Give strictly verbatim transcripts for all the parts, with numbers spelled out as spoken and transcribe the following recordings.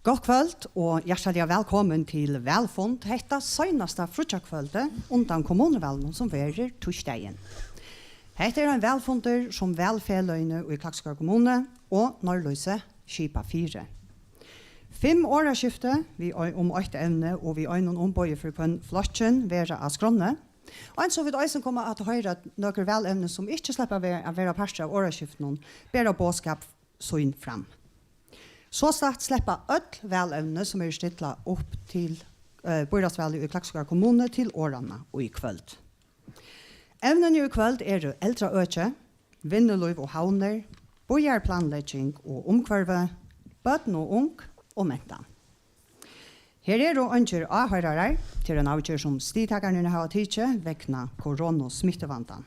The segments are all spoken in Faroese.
Gott kvøld og hjartaliga vælkomin til Vælfund, hetta seinasta fríggjakvøldið undan kommunuvalinum, sum verður týsdagin. Hetta er ein vælfundur, sum vælfeløgini í Klaksvíkar Kommunu og Norðlýsi skipa fyri. Fimm orðaskifti við ei-, um eitt evni og við einum umboði fyri hvønn flokkin verða á skránni. Eins og vit eisini koma at hoyra nøkur vælevni, sum ikki sleppa at vera, at vera partur av orðaskiftinum, bera boðskap sín fram. Sostatt sleppa øll vælevni, sum eru stillað upp til, eh, býráðsvalið í Klaksvíkar Kommunu, til orðanna í kvøld. Evnini í kvøld eru eldraøki, vinnulív og havnir, býarplanlegging og umhvørvi, børn og ung og mentan. Her eru eingir áhoyrarar, tað er ein avgerð, sum stigtakararnir hava tikið vegna koronasmittuvandan.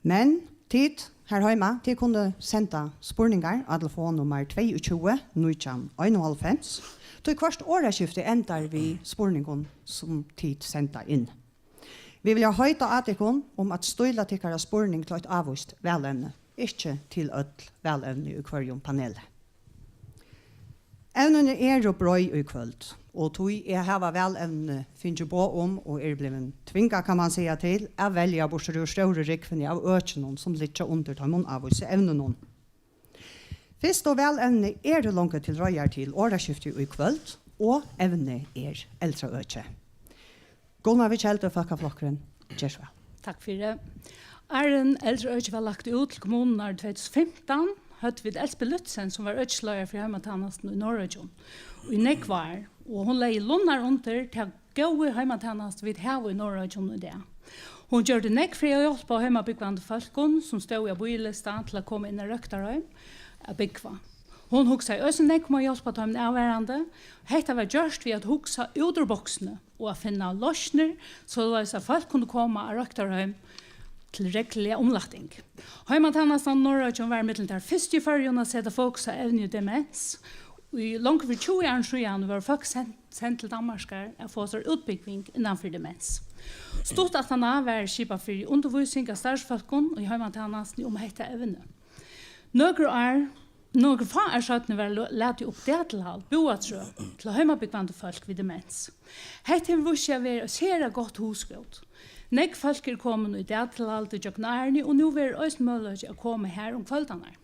Men tit her heima, tit kunnu senda spurningar á telefonnummar tveyogtjúgu nítjan einoghálvfems, tí hvørt orðaskifti endar við spurningum, sum tit senda inn. Vit vilja heita á tykkum um at stíla tykkara spurning til eitt ávíst vælevni, ikki til øll vælevni í hvørjum paneli. Evnini eru breið í kvøld, og tí eg hava vælevni fingið boð um og eri blivin tvingað, kann man siga, til at velja burtur úr stóru rúgvuni av økinum, sum liggja undir teimum ávísu evnunum. Fyrstu vælevni eru longu til reiðar til orðaskifti í kvøld, og evnið er eldraøki. Guðrun Wichelde, Fólkaflokkurin, ger so væl. Takk fyri. Áðrenn eldraøkið var lagt út til kommunurnar í tvey túsund og fimtan, høvdu vit Elsbeth Lützen, sum var økisleiðari fyri heimatænastuna í Norðoyggjum í nógv ár, og hon legði lunnar undir ta góðu heimatænastu, vit hava í Norðoyggjum í dag. Hon gjørdi nógv fyri at hjálpa heimabúgvandi fólkum, sum stóðu á bíðilista til at koma inn á røktarheim at búgva. Hon hugsaði eisini nógv um at hjálpa teimum avvarðandi. Hetta var gjørt við at hugsa út úr boksini og at finna loysnir, soleiðis at fólk kundu koma á røktarheim til regluliga umlætting. Heimatænastan í Norðoyggjum var millum tær fyrstu í Føroyum at seta fokus á evnið demens. Í longu fyri tjúgu árum síðan vóru fólk send, send til Danmarkar at fáa sær útbúgving innan fyri demens. Stutt aftaná var skipað fyri undirvísing av starvsfólkum í heimatænastuni um hetta evnið. Nøkur ár, nøkur fá ár seinni var lo-, latið upp dagtilhald, Búðatrøð, til heimabúgvandi fólk við demens. Hetta hevur víst seg at vera eitt sera gott hugskot. Nógv fólk eru komin í dagtilhald ígjøgnum árini, og nú verður eisini møguleiki at koma har um kvøldarnar.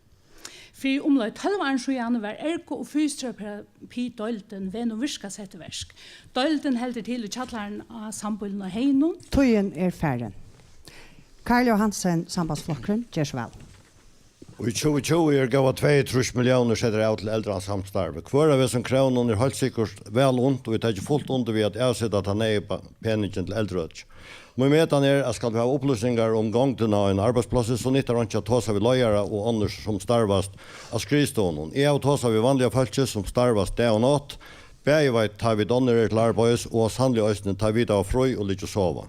Fyri umleið tólv árum síðani var ergo- og fysioterapideildin Venur Virka sett í verk. Deildin heldur til í kjallaranum á sambýlinum á Heynum. Tíðin er farin. Karl Johansen, Sambandsflokkurin, ger so væl. Í tjúgu tjúgu eru góðar tveyogtrýss milliónir settar av til eldrasamstarvið. Hvør av hesum krónum er heilt sikkurt væl unt, og eg taki fult undir við at avseta tann neyðuga peningin til eldraøkið. Mín metan er, at skalt tú hava upplýsingar um gongdina á einum arbeiðsplássi, so nyttar einki at tosa við leiðara og onnur, sum starvast á skrivstovunum. Eg havi tosað við vanliga fólkið, sum starvast dag og nátt. Bæði veit, tá vit onnur eru til arbeiðis, og sanniliga eisini, tá vit hava frí og liggja og sova.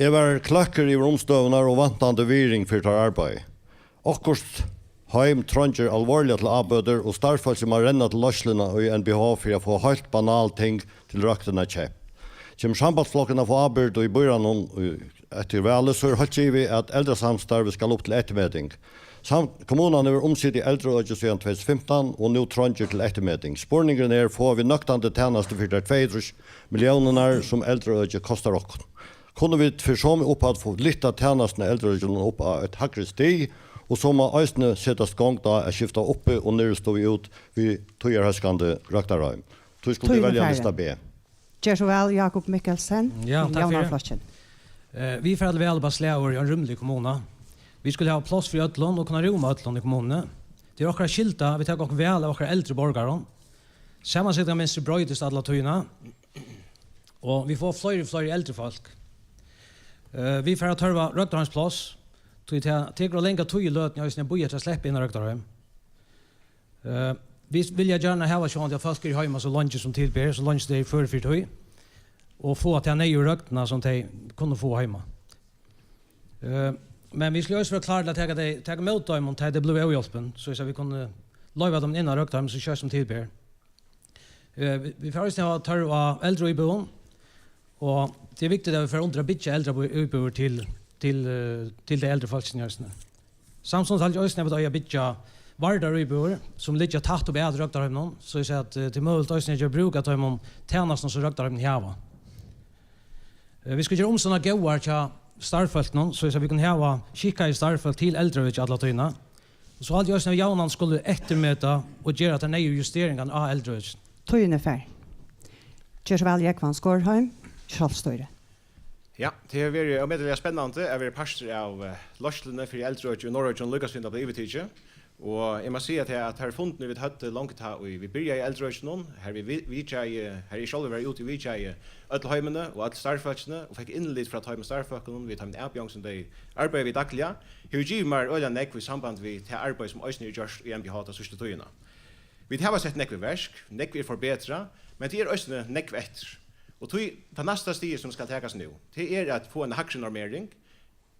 Eg var kløkkur yvir umstøðurnar og vantandi virðing fyri teirra arbeiði. Okkurt heim treingir alvorliga til ábøtur, og starvsfólkið má renna til leiðsluna í N B H fyri at fáa heilt banal ting til røktina keypt. Kemur Sambandsflokkurin at fáa ábyrgd í býráðnum í, eftir valið, so er heilt givið, at eldrasamstarvið skal upp til eftirmeting. Sam-, kommunan hevur umsitið eldraøkið síðan tvey túsund og fimtan, og nú treingir til eftirmeting. Spurningurin er, fáa vit nøktandi tænastu fyri tær tveyogtrýss milliónirnar, sum eldraøkið kostar okkum? Kunnu vit fyri somu upphædd fáa lyft tænastuna í eldraøkinum upp á eitt hægri stig, og so má eisini setast gongd á at skifta uppi og niðurstøðu út við tíðarhóskandi røktarheim. Tí skulu tit velja lista B. Ger so væl, Jakob Mikkelsen, Javnaðarflokkin. Eh, vit fara til val upp á slagorð í ein rúmlig kommuna. Vit skulu hava pláss fyri øllum og kunna rúma øllum í kommununi. Tað er okkara skylda, at vit taka okkum væl av okkara eldru borgarum. Samansetingarmynstrið broytist alla tíðina. Og vit fáa fleiri og fleiri eldri fólk. Eh, vit fara at tørva røktarheimspláss, tí tað tekur ov langa tíð í løtuni eisini at bíða eftir at sleppa inn á røktarheim. Eh, vit vilja gjarna hava sjálvandi at fólk eru heima so leingi sum til ber, so leingi tey eru før fyri tí, og fáa ta neyðugu røktina sum tey kunnu fáa heima. Eh, men vit skulu eisini vera klár til at taka tey, taka ímóti teimum, tá tey blíva óhjálpin, so at vit kunnu loyva teimum inn á røktarheim so skjótt sum til ber. Eh, vit, vit fara eisini at hava tørv á eldraíbúðum, og tað er viktigt at vit fara undir at byggja eldraíbúðir til, til, eh, til tey eldru fólkini eisini. Samstundis haldi eg eisini, at vit eiga at byggja vardar íbúðir, sum liggja tætt upp at røktarheiminum, so eg sigi at, eh, tað er møguligt eisini at gera brúk av teimum tænastunum, sum røktarheimin hava. Eh, vit skulu gera umstøðurnar góðar hjá starvsfólkunum, so eg sigi at vit kunnu hava skikkaði starvsfólk til eldraøkið alla tíðina. Og so haldi eg eisini, at javnan skulu eftirmeta og gera tær neyðugu justeringarnar á eldraøkinum. Tíðin er farin. Ger so væl, Jógvan Skorheim, sjálvstýri. Ja, tað hevur verið ómetaliga spennandi at vera partur av, eh, leiðsluni fyri eldraøkið í Norðuroyggjum, líka sum tað bleiv yvirtikið. Og eg má siga tað, at teir fundirnir, vit høvdu longu tá, ið vit byrjaðu í eldraøkinum, har vit vi-, vitjaðu, har eg sjálvur var úti og vitjaði øll heimini og øll starvsfólkini og fekk innlit frá teimum starvsfólkunum við teimum avbjóðingum, sum tey arbeiða við dagliga, hevur givið mær øgiliga nógv í samband við tað arbeiði, sum eisini er gjørt í M G H ta síðstu tíðina. Vit hava sett nógv í verk, nógv er forbetrað, men tað er eisini nógv eftir. Og tí, tað næsta stigið, sum skal takast nú, tað er at fáa eina hægri normering.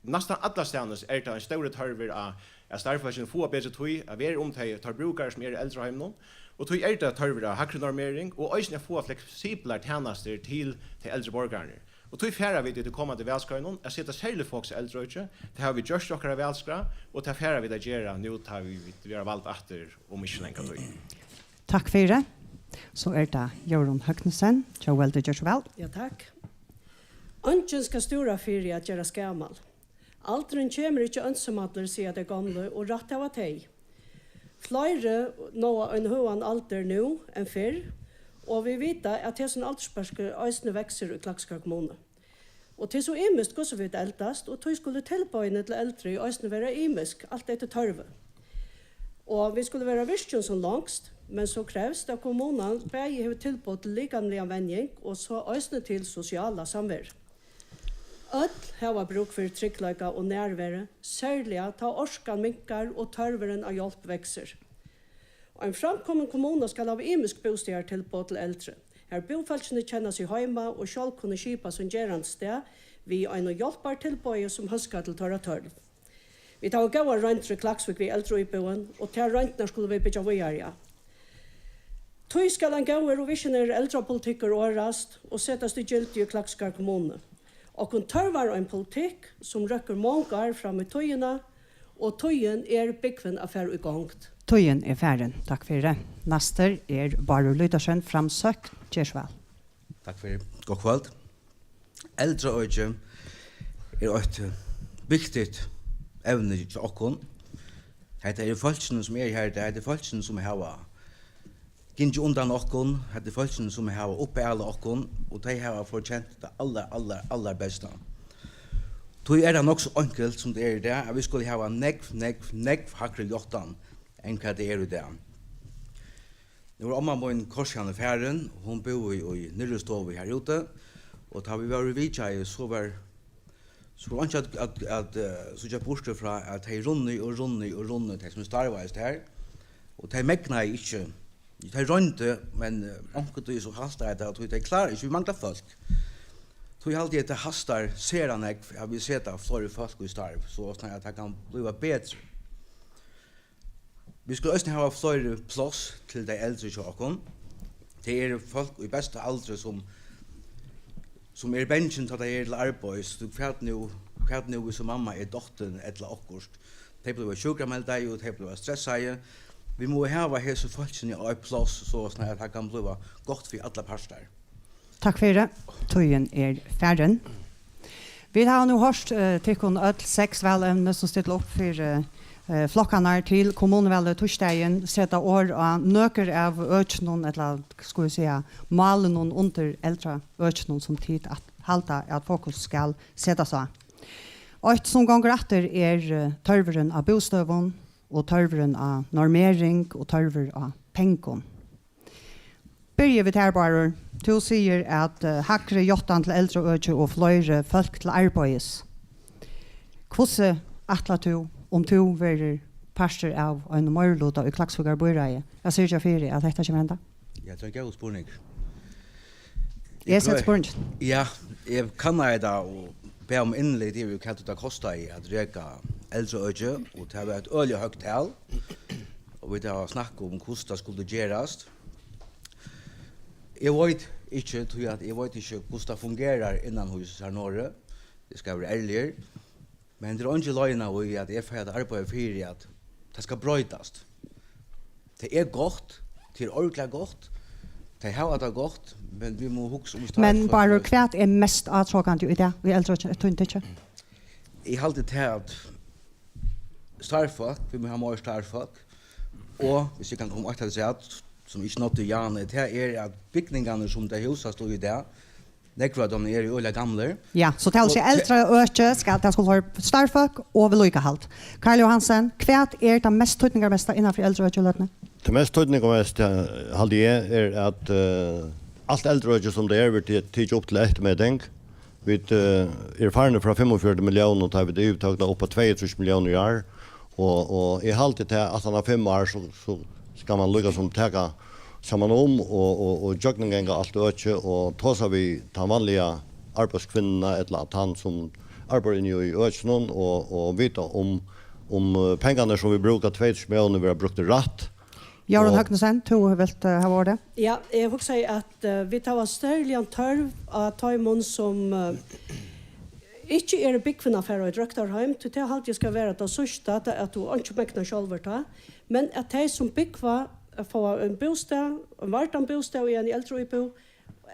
Næstan allastaðni er tað ein stórur tørvur á, at starvsfólkini fáa betri tíð at vera um tey, teir brúkarar, sum eru í eldraheiminum, og tí er tað tørvur á hægri normering og eisini at fáa fleksiblar tænastur til tey eldru borgararnar. Og tí fara vit í tí komandi valskeiðinum at seta serligt fokus á eldraøkið. Tað hava vit gjørt í okkara valskrá, og tað fara vit at gera nú, tá vit, vit verða vald aftur um ikki so langa tíð. Takk fyri. So er tað Jórunn Høgnesen, Tjóðveldi, ger so væl. Ja, takk. Eingin skal stúra fyri at gerast gamal. Aldurin kemur ikki einsamallur, siga tey gomlu, og rætt hava tey. Fleiri náa ein høgan aldur nú enn fyrr, og vit vita, at hesin aldursbólkur eisini veksur í Klaksvíkar kommunu. Og tað er so ymiskt, hvussu vit eldast, og tí skulu tilboðini til eldri eisini vera ymisk, alt eftir tørvi. Og vit skulu vera virkin sum longst, men so krevst, at kommunan bæði hevur tilboð til likamliga venjing og so eisini til sosiala samveru. Øll hava brúk fyri tryggleika og nærveru, serliga tá orkan minkar og tørvurin á hjálp veksur. Ein framkomin kommuna skal hava ymisk bústaðartilboð til eldri, har búfólkini kenna seg heima og sjálv kunnu skipa sín gerandisdag við einum hjálpartilboði, sum hóskar til teirra tørv. Vit hava góðar royndir í Klaksvík við eldraíbúðum, og tær royndirnar skulu vit byggja víðari á. Tí skal ein góður og visionerur eldrapolitikkur orðast og setast í gildi í Klaksvíkar kommunu. Okkum tørvar ein politikk, sum røkkur mong ár fram í tíðina, og tíðin er búgvin at fara í gongd. Tíðin er farin. Takk fyri. Næstur er Bárður Lýdersen, Framsókn. Ger so væl. Takk fyri. Gott kvøld. Eldraøkið er eitt, eh, viktigt evni hjá okkum. Hetta eru fólkini, sum eru her í dag. Hetta eru fólkini, sum hava gingið undan okkum. Hetta eru fólkini, sum hava uppialað okkum, og tey hava fortjent tað allar, allar, allarbesta. Tí er tað nokk so einkult, sum tað er í dag, at vit skulu hava nógv, nógv, nógv hægri játtan, enn hvat tað er í dag. Nú er omma mín kortini farin, hon búði í niðri stovu har úti, og tá vit vóru vitjaði, so var, so var einki at, at, at, eh, síggja burtur frá, at tey runnu og runnu og runnu, tey sum starvaðust har, og tey megnaðu ikki. Tey royndu, men, eh, onkuntíð so hastaði tað, tí tey klára ikki, vit mangla fólk. Tí haldi eg, at tað hastar sera nógv, at vit seta fleiri fólk í starv, so at tað kann blíva betri. Vit skulu eisini hava fleiri pláss til tey eldru hjá okkum. Tað eru fólk í besta aldri, sum, sum eru bangin, tá tey eru til arbeiðis. Tú, hvat nú, hvat nú, hvis mamma er dottin ella okkurt? Tey blíva sjúkrameldaði og tey blíva stressaði. Vit mugu hava hesi fólkini á eitt pláss, so at tað kann blíva gott fyri allar partar. Takk fyri. Tíðin er farin. Vit hava nú hoyrt, eh, tykkum øll seks valevni, sum stilla upp fyri, eh, flokkarnar til kommunuvalið týsdagin, seta orð á nøkur av økinum, ella skal vit siga, málunum undir eldraøkinum, sum tit at, halda at fokus skal setast á. Eitt sum gongur aftur er, eh, tørvurin á bústøðum og tørvurin á normering og tørvur á pengum. Byrja við tær, Bárður. Tú sigur, at, eh, hægri játtan til eldraøki og fleiri fólk til arbeiðis. Hvussu ætlar tú, um tú verður partur av einum meiriluta í Klaksvíkar býráði, at syrgja fyri, at hetta kemur at henda? Ja, tað er ein góður spurningur. Eg seti spurning. Ja, eg kannaði tað og bað um innlit yvir, hvat tað kostaði at reka eldraøki, og tað var eitt øgiliga høgt tal. Og vit hava snakkað um, hvussu tað skuldi gerast. Eg veit ikki, tí at eg veit ikki, hvussu tað fungerar innanhýsis her norði. Eg skal vera ærligur. Men tað er eingin loyna í, at eg fari at arbeiða fyri, at tað skal broytast. Tað er gott, tað er ordiliga gott. Tey hava tað gott, men vit mugu hugsa um Men starvsfólk. Bárður, hvat er mest átrokandi í dag í eldraøkinum, eftir tín tykki? Eg haldi tað, at starvsfólk, vit mugu hava meir starvsfólk, og, viss eg kann koma eitt afturat, sum ikki náddi Jan, tað er, at bygningarnir, sum tey húsast í í dag, nógvir av teimum eru øgiliga gamlir. Ja, so tað vil Og siga, te- eldraøkið skal, tað skal hava starvsfólk og viðlíkahald. Karl Johansen, hvat er tað mest týdningarmesta innanfyri eldraøkið í løtuni? Tað mest týdningarmesta, haldi eg, er, at, eh, alt eldraøkið, sum tað er, verður ti-, tikið upp til eftirmeting. Vit, eh, eru farnir frá fimmogfjøruti milliónum, tá vit yvirtóku tað, upp á tveyogtrýss milliónir í ár. Og, og eg haldi tað, at aftaná fimm ár, so, so skal man líka sum taka saman um og, og, og gjøgnumganga alt økið og tosa við tann vanliga arbeiðskvinnuna ella tann, sum arbeiðir inni í økinum og, og vita um, um, eh, pengarnir, sum vit brúka, tveyogtrýss milliónir, verða brúktir rætt. Jórunn Og Høgnesen, tú vilt, eh, hava orðið. Ja, eg hugsaði, at, eh, vit hava serligan tørv á teimum, sum, eh, ikki eru búgvin at fara í eitt røktarheim, tí tað haldi eg skal vera tað síðsta, tað at tú einki megnar sjálvur tá, men at tey, sum búgva, at fáa ein bústað, ein vardan bústað í eini eldraíbúð,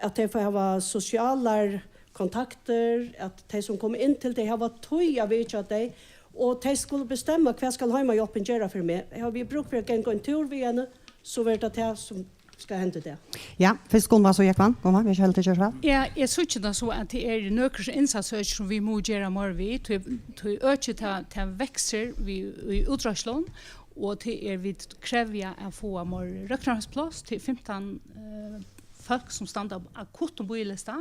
at tey fáa hava sosialar kontaktir, at tey, sum koma inn til tey, hava tíð at vitja tey, og tey skulu bestemma, hvat skal heimahjálpin gera fyri meg? Havi eg brúk fyri at ganga ein túr við henni, so verður tað tað, sum skal henda í dag. Ja, fyrst Gunvor, so Jógvan. Gunvor, vit hava ikki heldur gjørt væl. Ja, eg síggi tað so, at tað er nøkur innsatsøki, sum vit mugu gera meir við, tí, tí økið, tað, tað veksur við, í útreiðslum, og tað er, vit krevja at fáa meir røktarheimspláss til fimtan, eh, fólk, sum standa á akuttum bíðilista,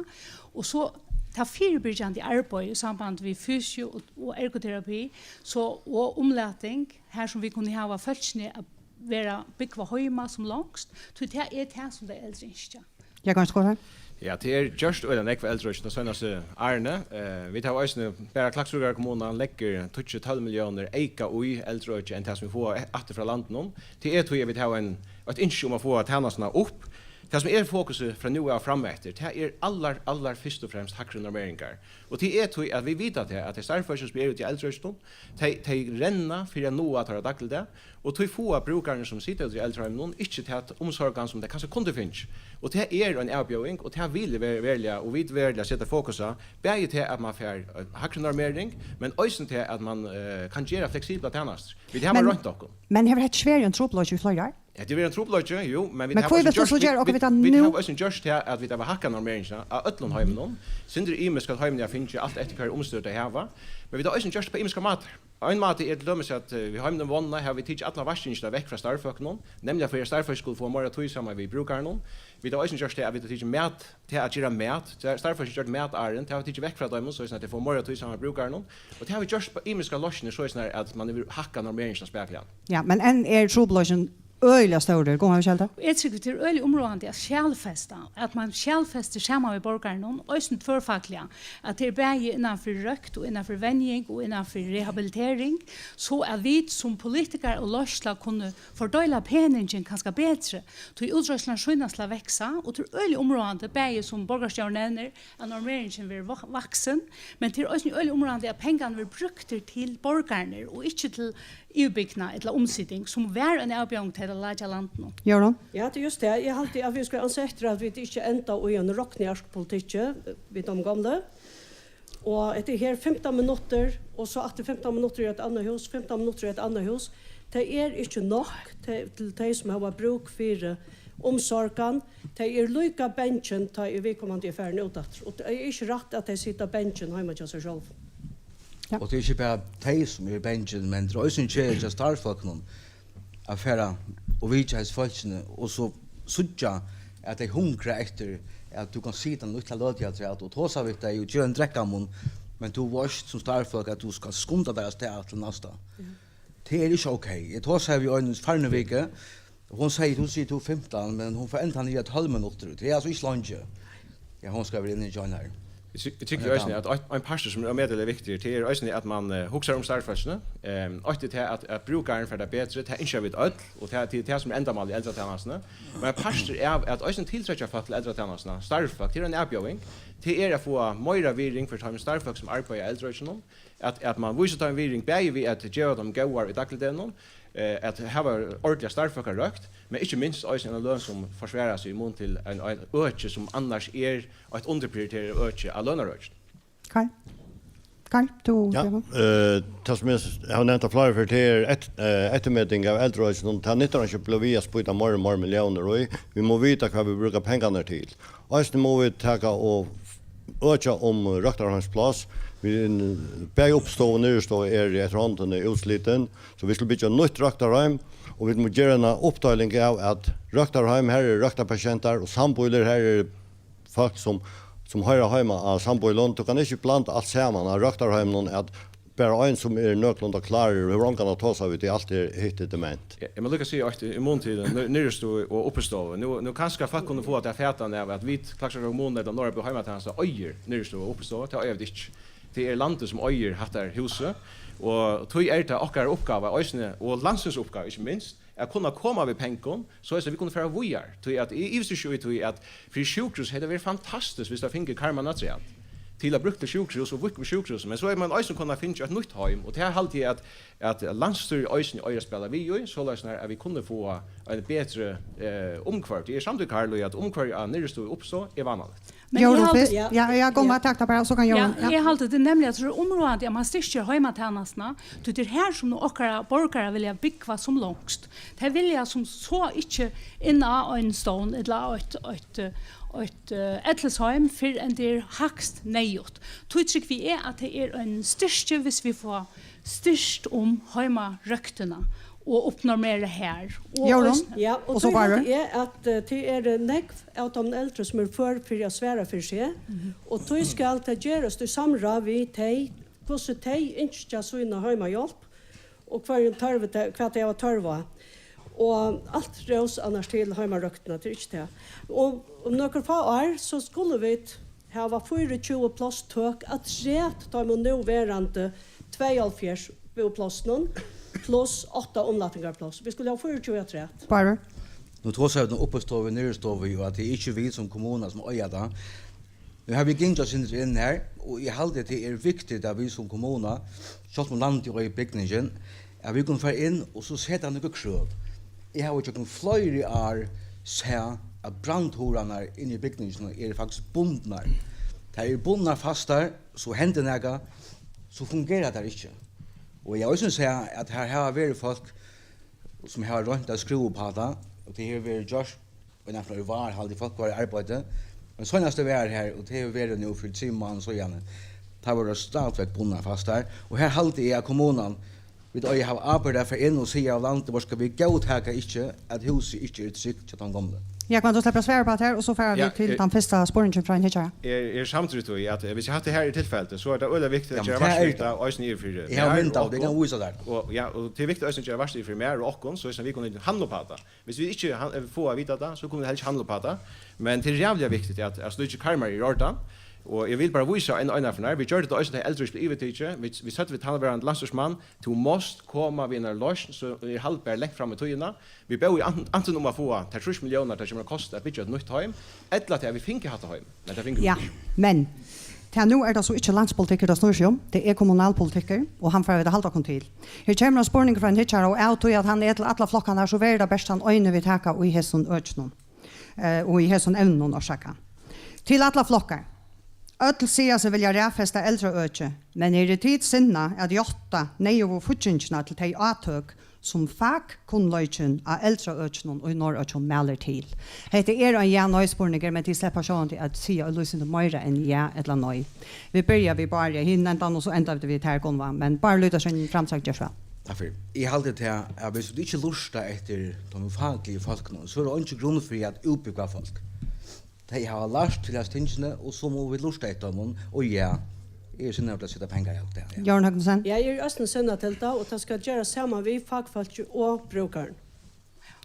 og so tað fyribyrgjandi arbeiði í samband við fysio og, og ergoterapi, so, og umlating, har sum vit kunnu hava fólkini at vera, búgva heima sum longst, tí tað er tað, sum tey eldru ynskja. Jógvan Skúlason? Ja, tað er gjørt øgiliga nógv í eldraøkinum tey seinastu árini. Eh, vit hava eisini, bara Klaksvíkar kommuna leggur tíggju, tólv milliónir eyka í eldraøkið enn tað, sum vit fáa e-, aftur frá landinum. Tað er tí, at vit hava ein, eitt ynski um at fáa tænastuna upp. Tað, sum er fokusið frá nú av frameftir, tað er allar, allar fyrst og fremst hægri normeringar. Og tað er tí, at vit vita tað, at tey starvsfólkini, sum eru úti í eldraøkinum, tey, tey renna fyri at náa teirra dagligdag, og tí fáa brúkararnir, sum sita úti í eldraheiminum, ikki ta umsorgan, sum tey kanska kundu fingið. Og tað er ein avbjóðing, og tað vil eg ver-, veruliga, og vit veruliga seta fokus á, bæði tað, at man fær, eh, hægri normering, men eisini tað, at man, eh, kann gera fleksiblar tænastur. Vit hava Men, roynt okkum. Men hevur hetta ikki verið ein trupulleiki í fleiri ár? Ja, tað er ein trupulleiki, jú, men vit Men hava hví eisini vilt tú gjørt, so gera vit, okkurt vit, við tað vit nú? Hava eisini gjørt tað, at vit hava hækkað normeringina á øllum heiminum. Sindur ymiskt, hvat heimini hava fingið, alt eftir hvørji umstøður tey hava. Men vit hava eisini gjørt tað á ymiskar mátar. Ein máti er til dømis, at, eh, við heiminum vunna hava vit tikið alla vaskingina vekk frá starvsfólkunum, nemliga fyri at starvsfólk skulu fáa meira tíð saman við brúkarunum. Vit hava eisini gjørt tað, at vit hava tikið mat, tað at gera mat, tað er starvsfólk, sum gjørdu matarin, tað hava vit tikið vekk frá teimum, soleiðis at tey fáa meira tíð saman við brúkarunum. Og tað hava vit gjørt á ymiskar loysnir, soleiðis at man hevur hækkað normeringina spakuliga. Ja, men enn er trupulleikin øgiliga stórur, Gunvor, hevur tú sæð tað? Eg trúgvi, tað er øgiliga umráðandi at skjalfesta, at man skjalfestir saman við borgarunum, eisini tvørfakliga, at tað er bæði innan fyri røkt og innan fyri venjing og innan fyri rehabilitering, so at vit sum politikarar og leiðsla kunnu fordeila peningin kanska betri, tí útreiðslurnar sýnast til at vaksa, og tað er øgiliga umráðandi, bæði sum borgarstjórin nevnir, at normeringin verður vak-, vaksin, men tað er eisini øgiliga umráðandi, at pengarnir verða brúktir til borgararnar og ikki til yvirbygning ella umsiting, sum var ein avbjóðing til at leggja landinum. Jórunn? Ja, tað er júst tað. Eg haldi, at vit skulu ansa eftir, at vit ikki enda í ein rokniarkpolitikki, eh, við teimum gomlu. Og hetta er her fimtan minuttir, og so aftur fimtan minuttir í eitt annað hús, fimtan minuttir í eitt annað hús. Tað er ikki nokk til, til tey, sum hava brúk fyri umsorgan. Tey eru líka bangin, tá ið viðkomandi er farin út aftur. Og tað er ikki rætt, at tey sita bangin heima hjá sær sjálvum. Ja. Og tað er ikki bara tey, sum eru bangin, men tað er eisini keðiligt hjá starvsfólkunum at fara og vitja hesi fólkini og so síggja, at tey hungra eftir, at tú kanst sita eina lítla løtu afturat og tosa við tey og gera ein drekkamunn, men tú veitst sum starvsfólk, at tú skalt skunda tær avstað til næsta. Ja. Tað er ikki ok. Eg tosaði við ein farnu viku, og hon segði, tú sigur, tú fimtan, men hon fór enntá niður á tólv minuttir. Tað er altso ikki leingi. Ja, hon skal vera inni í John her. Eg sy-, eg tykki eisini, at ein, ein partur, sum er ómetaliga viktigur, tað er eisini, at man, eh, hugsar um starvsfólkini. Ehm, eitt er tað, at, at brúkarin fær tað betri, tað ynskja vit øll, og tað, tað er tað, sum er endamálið í eldratanastuni. Men ein partur av at eisini tiltrekkja fólk til eldratanastuna, starvsfólk, tað er ein avbjóðing. Tað er at fáa meira virðing fyri teimum starvsfólk, sum arbeiða í eldraøkinum, at, at man vísir teimum virðing, bæði við at geva teimum góðar í dagligdegnum, eh, at hava ordiliga starvsfólkarøkt, men ikki minst eisini eina løn sum forsvarar seg í mun til ein, ein øki sum annars er eitt undirprioriterað øki á lønarøkinum. Karl? Karl, tú Ja, Jógvan? eh, tað sum eg s- havi nevnt av fleiri ferð, tað er et, eh, eftirmeting av eldraøkinum. Tað nyttar ikki at blíva við at spýta meir og meir milliónir í. Vit mugu vita hvat vit brúka pengarnar til. Eisini mugu vit taka og økja um røktarheimspláss. Vit, bæði uppstovu og niðurstovu eru eftir hondini útslitin, so vit skulu byggja nýtt røktarheim, og vit mugu gera eina uppdeiling av at røktarheim, har eru røktarpatientar, og sambýlir, har eru fólk sum, sum hoyra heima á sambýlum. Tú kann ikki blanda alt saman á røktarheiminum, at bara ein sum er nøkulunda klárur og hevur ongan at tosa við, tí alt er hitt er dement. Eg eg má líka siga eitt í mun til ni- niðurstovu og uppistovu. Nú, nú kanska fólk kunnu fáa tað fatan av, at vit, Klaksvíkar kommuna ella Norðurbýur Heimatænasta, eigur niðurstovu og uppistovu. Tað eiga vit ikki. Tað er landið sum eigur hattar húsið, og tí er tað okkara uppgáva eisini, og landsins uppgáva ikki minst, at kunna koma við pengum, soleiðis at vit kunnu fara víðari. Tí at eg ivist ikki í tí, at fyri sjúkrahús hevði tað verið fantastiskt, viss tað fingu karmarnar afturat til at brúkt til sjúkrahús og víðka við sjúkrahús, men so hevði mann eisini kunnað fingið eitt nýtt heim, og tað haldi eg at, at landsstýrið eisini eigur at spæla við í, soleiðis at vit kunnu fáa ein betri, eh, umhvørvi. Eg eri samdur við Karl í, at umhvørvið á niðurstovu og uppstovu er vánaligt. Jórunn haldi- fyrst. Ja, ja, kom, ja. Takk, tað bara, so kann Jórunn. Ja, eg haldi, tað er nemliga at tað er umráðandi at mann styrkir heimatænastuna, tí tað er her sum okkara borgarar vilja búgva sum longst. Tey vilja sum so ikki inn á ein stovn ella á eitt, eitt, eitt, eh, ellisheim fyrr enn tað er hægst neyðugt. Tí trúgvi eg at tað er ein styrki, viss vit fáa styrkt um heimarøktina og uppnormera har. Og Jórunn? eisini- Ja, og Og so tí Bárður. haldi eg at eh, tað eru nógv av teimum eldru sum eru før fyri at svara fyri seg, og tí skal tað gerast í samráð við tey, hvussu tey ynskja sína heimahjálp, og hvørjum tørvi tey, hvat tey hava tørv á. Og alt rós annars til heimarøktina, tað er ikki tað. Og um nøkur fá ár, so skulu vit hava fýraogtjúgu pláss tøk afturat teimum núverandi tveyoghálvfjerðs búplássunum, pluss átta umlatingarpláss. Vit skulu hava fýraogtjúgu afturat. Bárður? Nú tosa vit um uppistovu og niðurstovu, og at tað er ikki vit sum kommuna sum eiga tað. Nú hava vit gingið eitt sindur inn her, og eg haldi, at tað er viktigt, at vit sum kommuna, sjálvt um landið eigur bygningin, at vit kunnu fara inn og so seta nøkur krøv. Eg havi gjøgnum fleiri ár sæð, at brandhurðarnar inni í bygninginum eru faktiskt bundnar. Tær eru bundnar fastar, so hendir nakað, so fungerar tær ikki. Og eg havi eisini sæð, at har hava verið fólk, sum hava roynt at skrúva upp á tað, og tað hevur verið gjørt, og nakrar í vár, haldi eg, fólk var í arbeiði. Men seinast eg var her, og tað hevur verið nú fyri trimum mánaðum síðani, tá vóru tær stadigvæk bundnar fastar. Og her haldi eg, at kommunan, vit eiga at hava ábyrgd at fara inn og siga av landi, vóru skal vit góðtaka ikki, at húsið ikki er trygt hjá teimum gomlu. Jógvan, tú sleppur at svara upp á tað her, og so fara Ja, vit til eh, tann fyrsta spurningin frá Nikki. Eg eri samdur í tí, at eh, viss eg hatta her er tilfeldi, so er tað øgiliga viktigt Ja, at men gera tað vart er við tað eisini yvir fyri Eg havi meg mynd og av, eg kann okkum. Vísa tær. Og, ja, og tað er viktigt eisini at gera vart yvir fyri meg og okkum, so at vit kunnu handla upp á tað. Viss vit ikki han- eh, fáa at vita tað, so kunnu vit heller ikki handla upp á tað. Men tað er ræðuliga viktigt, at, at slíkir karmar eru í ordan. Og eg vil bara vísa ein, ein av nær. Vit gjørdu tað eisini, tá eldri bleiv yvirtikið. Vit, vit søgdu við tann verandi landsstýrismann, tú mást koma við einari loysn, so er haldbar langt fram í tíðina. Vit bóðu an- antin um at fáa tær trýss milliónir, tað kemur at kosta at byggja eitt nýtt heim, ella tað, at vit fingu hatta heim. Men tað fingu vit Ja, ikki. Men tað nú er tað so ikki landspolitikkur, tað snýr seg um, tað er kommunalpolitikkur, og hann fara vit at halda okkum til. Her kemur ein spurningur frá ein hyggjarum, og av tí at hann er til allar flokkarnar, so verður tað bert tann eini, vit taka í hesum økinum, eh, og í hesum evnum, orsaka. Til allar flokkar. Øll siga seg vilja raðfesta eldraøkið, men eru tit sinnað at játta neyðugu fíggingina til tey átøk, sum fakkunnleikin á eldraøkinum í Norðoyggjum mælir til? Hetta er ein ja-nei-spurningur, men tit sleppa sjálvandi at siga eitt lítið sindur meira enn ja ella nei. Vit byrja við Bárði, hin endan, og so enda vit við tær, Gunnvá. Men Bárður Lýdalsøn, framsøgn, ger so væl. Takk fyri. Eg haldi tað, at viss vit ikki lurta eftir teimum fakligu fólkunum, so er tað eingin grund fyri at útbúgva fólk. Tey hava lært til hasi tingini, og so mugu vit lurta eftir teimum. Og ja, eg eri sinnaður til at seta pengar av tað, ja. Jørn Høgnesen? Ja, eg eri eisini sinnað til tað, og tað skal gerast saman við fakfólki og brúkaran.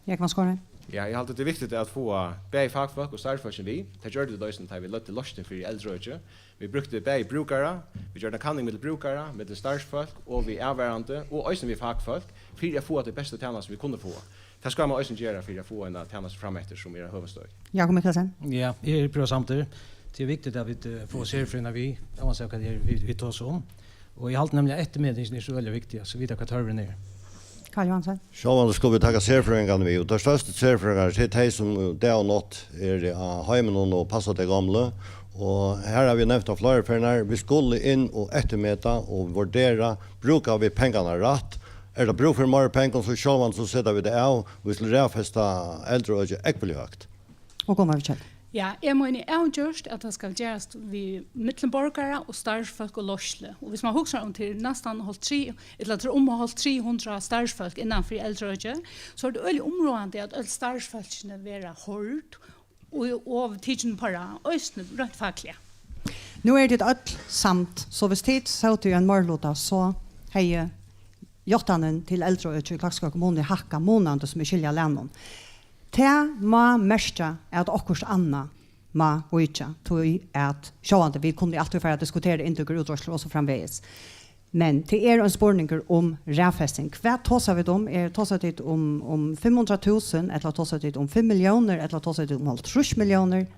Jógvan Skorheim? Ja, eg haldi, tað er viktigt at fáa bæði fakfólk og starvsfólkini við. Tað gjørdu vit eisini, tá vit løgdu loysnir fyri eldraøkið. Vit brúktu bæði brúkara, vit gjørdu eina kanning millum brúkara, millum starvsfólk og við avvarðandi, og eisini við fakfólk, fyri at fáa tey bestu tænastu, vit kunnu fáa. Tað skal mann eisini gera fyri at fáa eina tænastu frameftir, sum er á høgum støði. Jákup Mikkjalsen? Ja, eg eri púra samdur. Tað er viktigt, at vit eh, fáa serfrøðingar við, óansett hvat tað er, vit, vit tosa um. Og eg haldi nemliga, at eftirmetingin er so øgiliga viktig, at vita, hvat tørvurin er. Karl Johansen. Sjálvandi skulu vit taka serfrøðingarnar við, og teir størstu serfrøðingarnir, tað eru tey, sum dag og nátt eru á heiminum og passa tey gomlu. Og her hava vit nevnt á fleiri ferðir, vit skulu inn og eftirmeta og vurdera, brúka vit pengarnar rætt? Er tað brúk fyri meiri pengum, so sjálvandi so seta vit tað av, og vit skulu raðfesta eldraøkið ógvuliga høgt. Og koma við kjøt. Ja, eg meini avgjørt, at tað skal gerast við millum borgara og starvsfólk og leiðslu. Og viss man hugsar um til næstan hálvtrýss, ella til um hálvtrýss hundrað starvsfólk innan fyri eldraøki, so er tað øgiliga umráðandi, at øll starvsfólkini verða hoyrd og, og tikin upp á rað, eisini reint fakliga. Nú eru tit øll samd, so viss tit sótu í ein meiriluta, so hevði játtanin til eldraøki í Klaksvíkar kommunu hækkað munandi, sum eg skilji á lærum. Tað má merkja, at okkurt annað má víkja, tí at sjálvandi, vit kunnu altíð fara at diskutera inntøkur, útreiðslur og so framvegis. Men tað er ein spurningur um raðfesting. Hvat tosa vit um? Er, tosa tit um, um fimm hundrað túsund, ella tosa tit um fimm milliónir, ella tosa tit um hálvtrýss milliónir?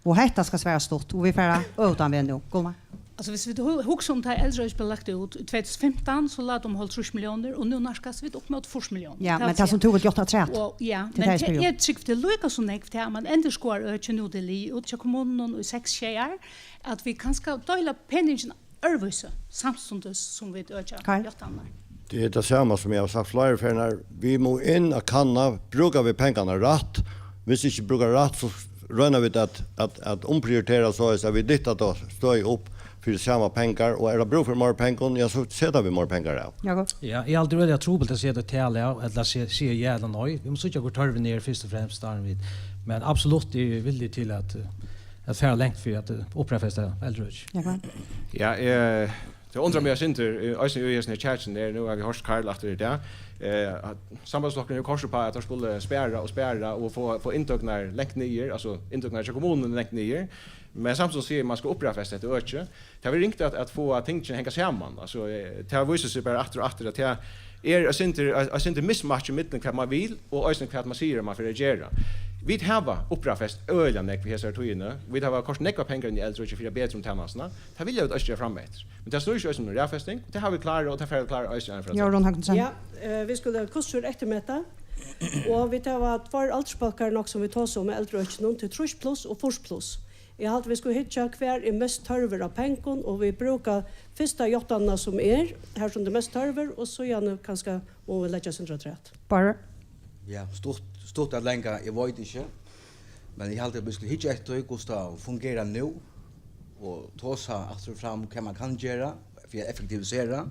Og hetta skal svara stutt, og vit fara øvutan veg nú. Gumma. Altso, viss vit hu-, hugsa um, tá eldraøkið bleiv lagt út í tvey túsund og fimtan, so lá tað um hálvtrýss milliónir, og nú nærkast vit upp móti fýrs milliónir. Ja, men tað sum tú vilt játta afturat, og, ja, til men tað eg spyrji um. Eg trúgvi, tað er líka so nógv, tá man endurskoðar økið nú, tað er liðugt út hjá kommununum í seks, sjey ár, at vit kanska deila peningin øðrvísi, samstundis sum vit økja Kai? Játtanirnar. Tað er tað sama sum eg havi sagt fleiri ferðir. Vit mugu inn at kanna, brúka vit pengarnar rætt? Viss ikki brúka rætt, so royna vit at, at, at umprioritera, soleiðis at vit dytta tað støðið upp fyri sama pengar, og er tað brúk fyri meira pengum, ja, so seta vit meira pengar av. Jakob? Ja, eg haldi, tað er øgiliga trupult at seta eitt tal av, ella at siga, siga ja ella nei. Vit mugu síggja, hvør tørvurin er, fyrst og fremst, áðrenn vit, men absolutt, eg eri villigur til at, eh, at fara langt fyri at, eh, upprættfesta eldraøkið. Jakob? Ja, eh, tað undrar meg eitt sindur, eh, eisini í hesum her kjakinum her, nú hava vit hoyrt Karl aftur í dag, eh, at Sambandsflokkurin hevur koyrt upp á, at teir skulu spara og spara og fáa, fáa inntøkurnar langt niður, altso inntøkurnar hjá kommununi langt niður, men samstundis sigur, man skal upprættfesta hetta økið. Tað var ringt at, at fáa tingini at hanga saman, altso, eh, tað vísir seg bara aftur og aftur, at tað er eitt sindur, eitt, eitt sindur mismatch í millum, hvat man vil, og eisini, hvat man sigur, man fer at gera. Vit hava upprættfest øgiliga nógv í hesari tíðini. Vit hava koyrt nógvar pengar inn í eldraøkið fyri at betra um tænastuna. Tað vilja vit eisini gera frameftir. Men tað snýr seg eisini um raðfesting, og tað hava vit klárað, og tað fara vit klára eisini enn frameftir. Jórunn Høgnesen. Ja, eh, vit skulu hvussu er eftirmeta. Og vit hava tveir aldursbólkar nokk, sum vit tosa um í eldraøkinum, til trýss pluss og fýrs pluss. Eg haldi, vit skulu hyggja, hvar er mest tørvur á pengum, og vit brúka fyrsta játtanina, sum er, har sum tað er mest tørvur, og síðani kanska mugu vit leggja eitt sindur afturat. Bárður? Ja, stutt, stutt at langa, eg veit ikki. Men eg haldi, at vit skulu hyggja eftir, hvussu tað fungerar nú, og tosa aftur og fram, hvat man kann gera fyri at effektivisera.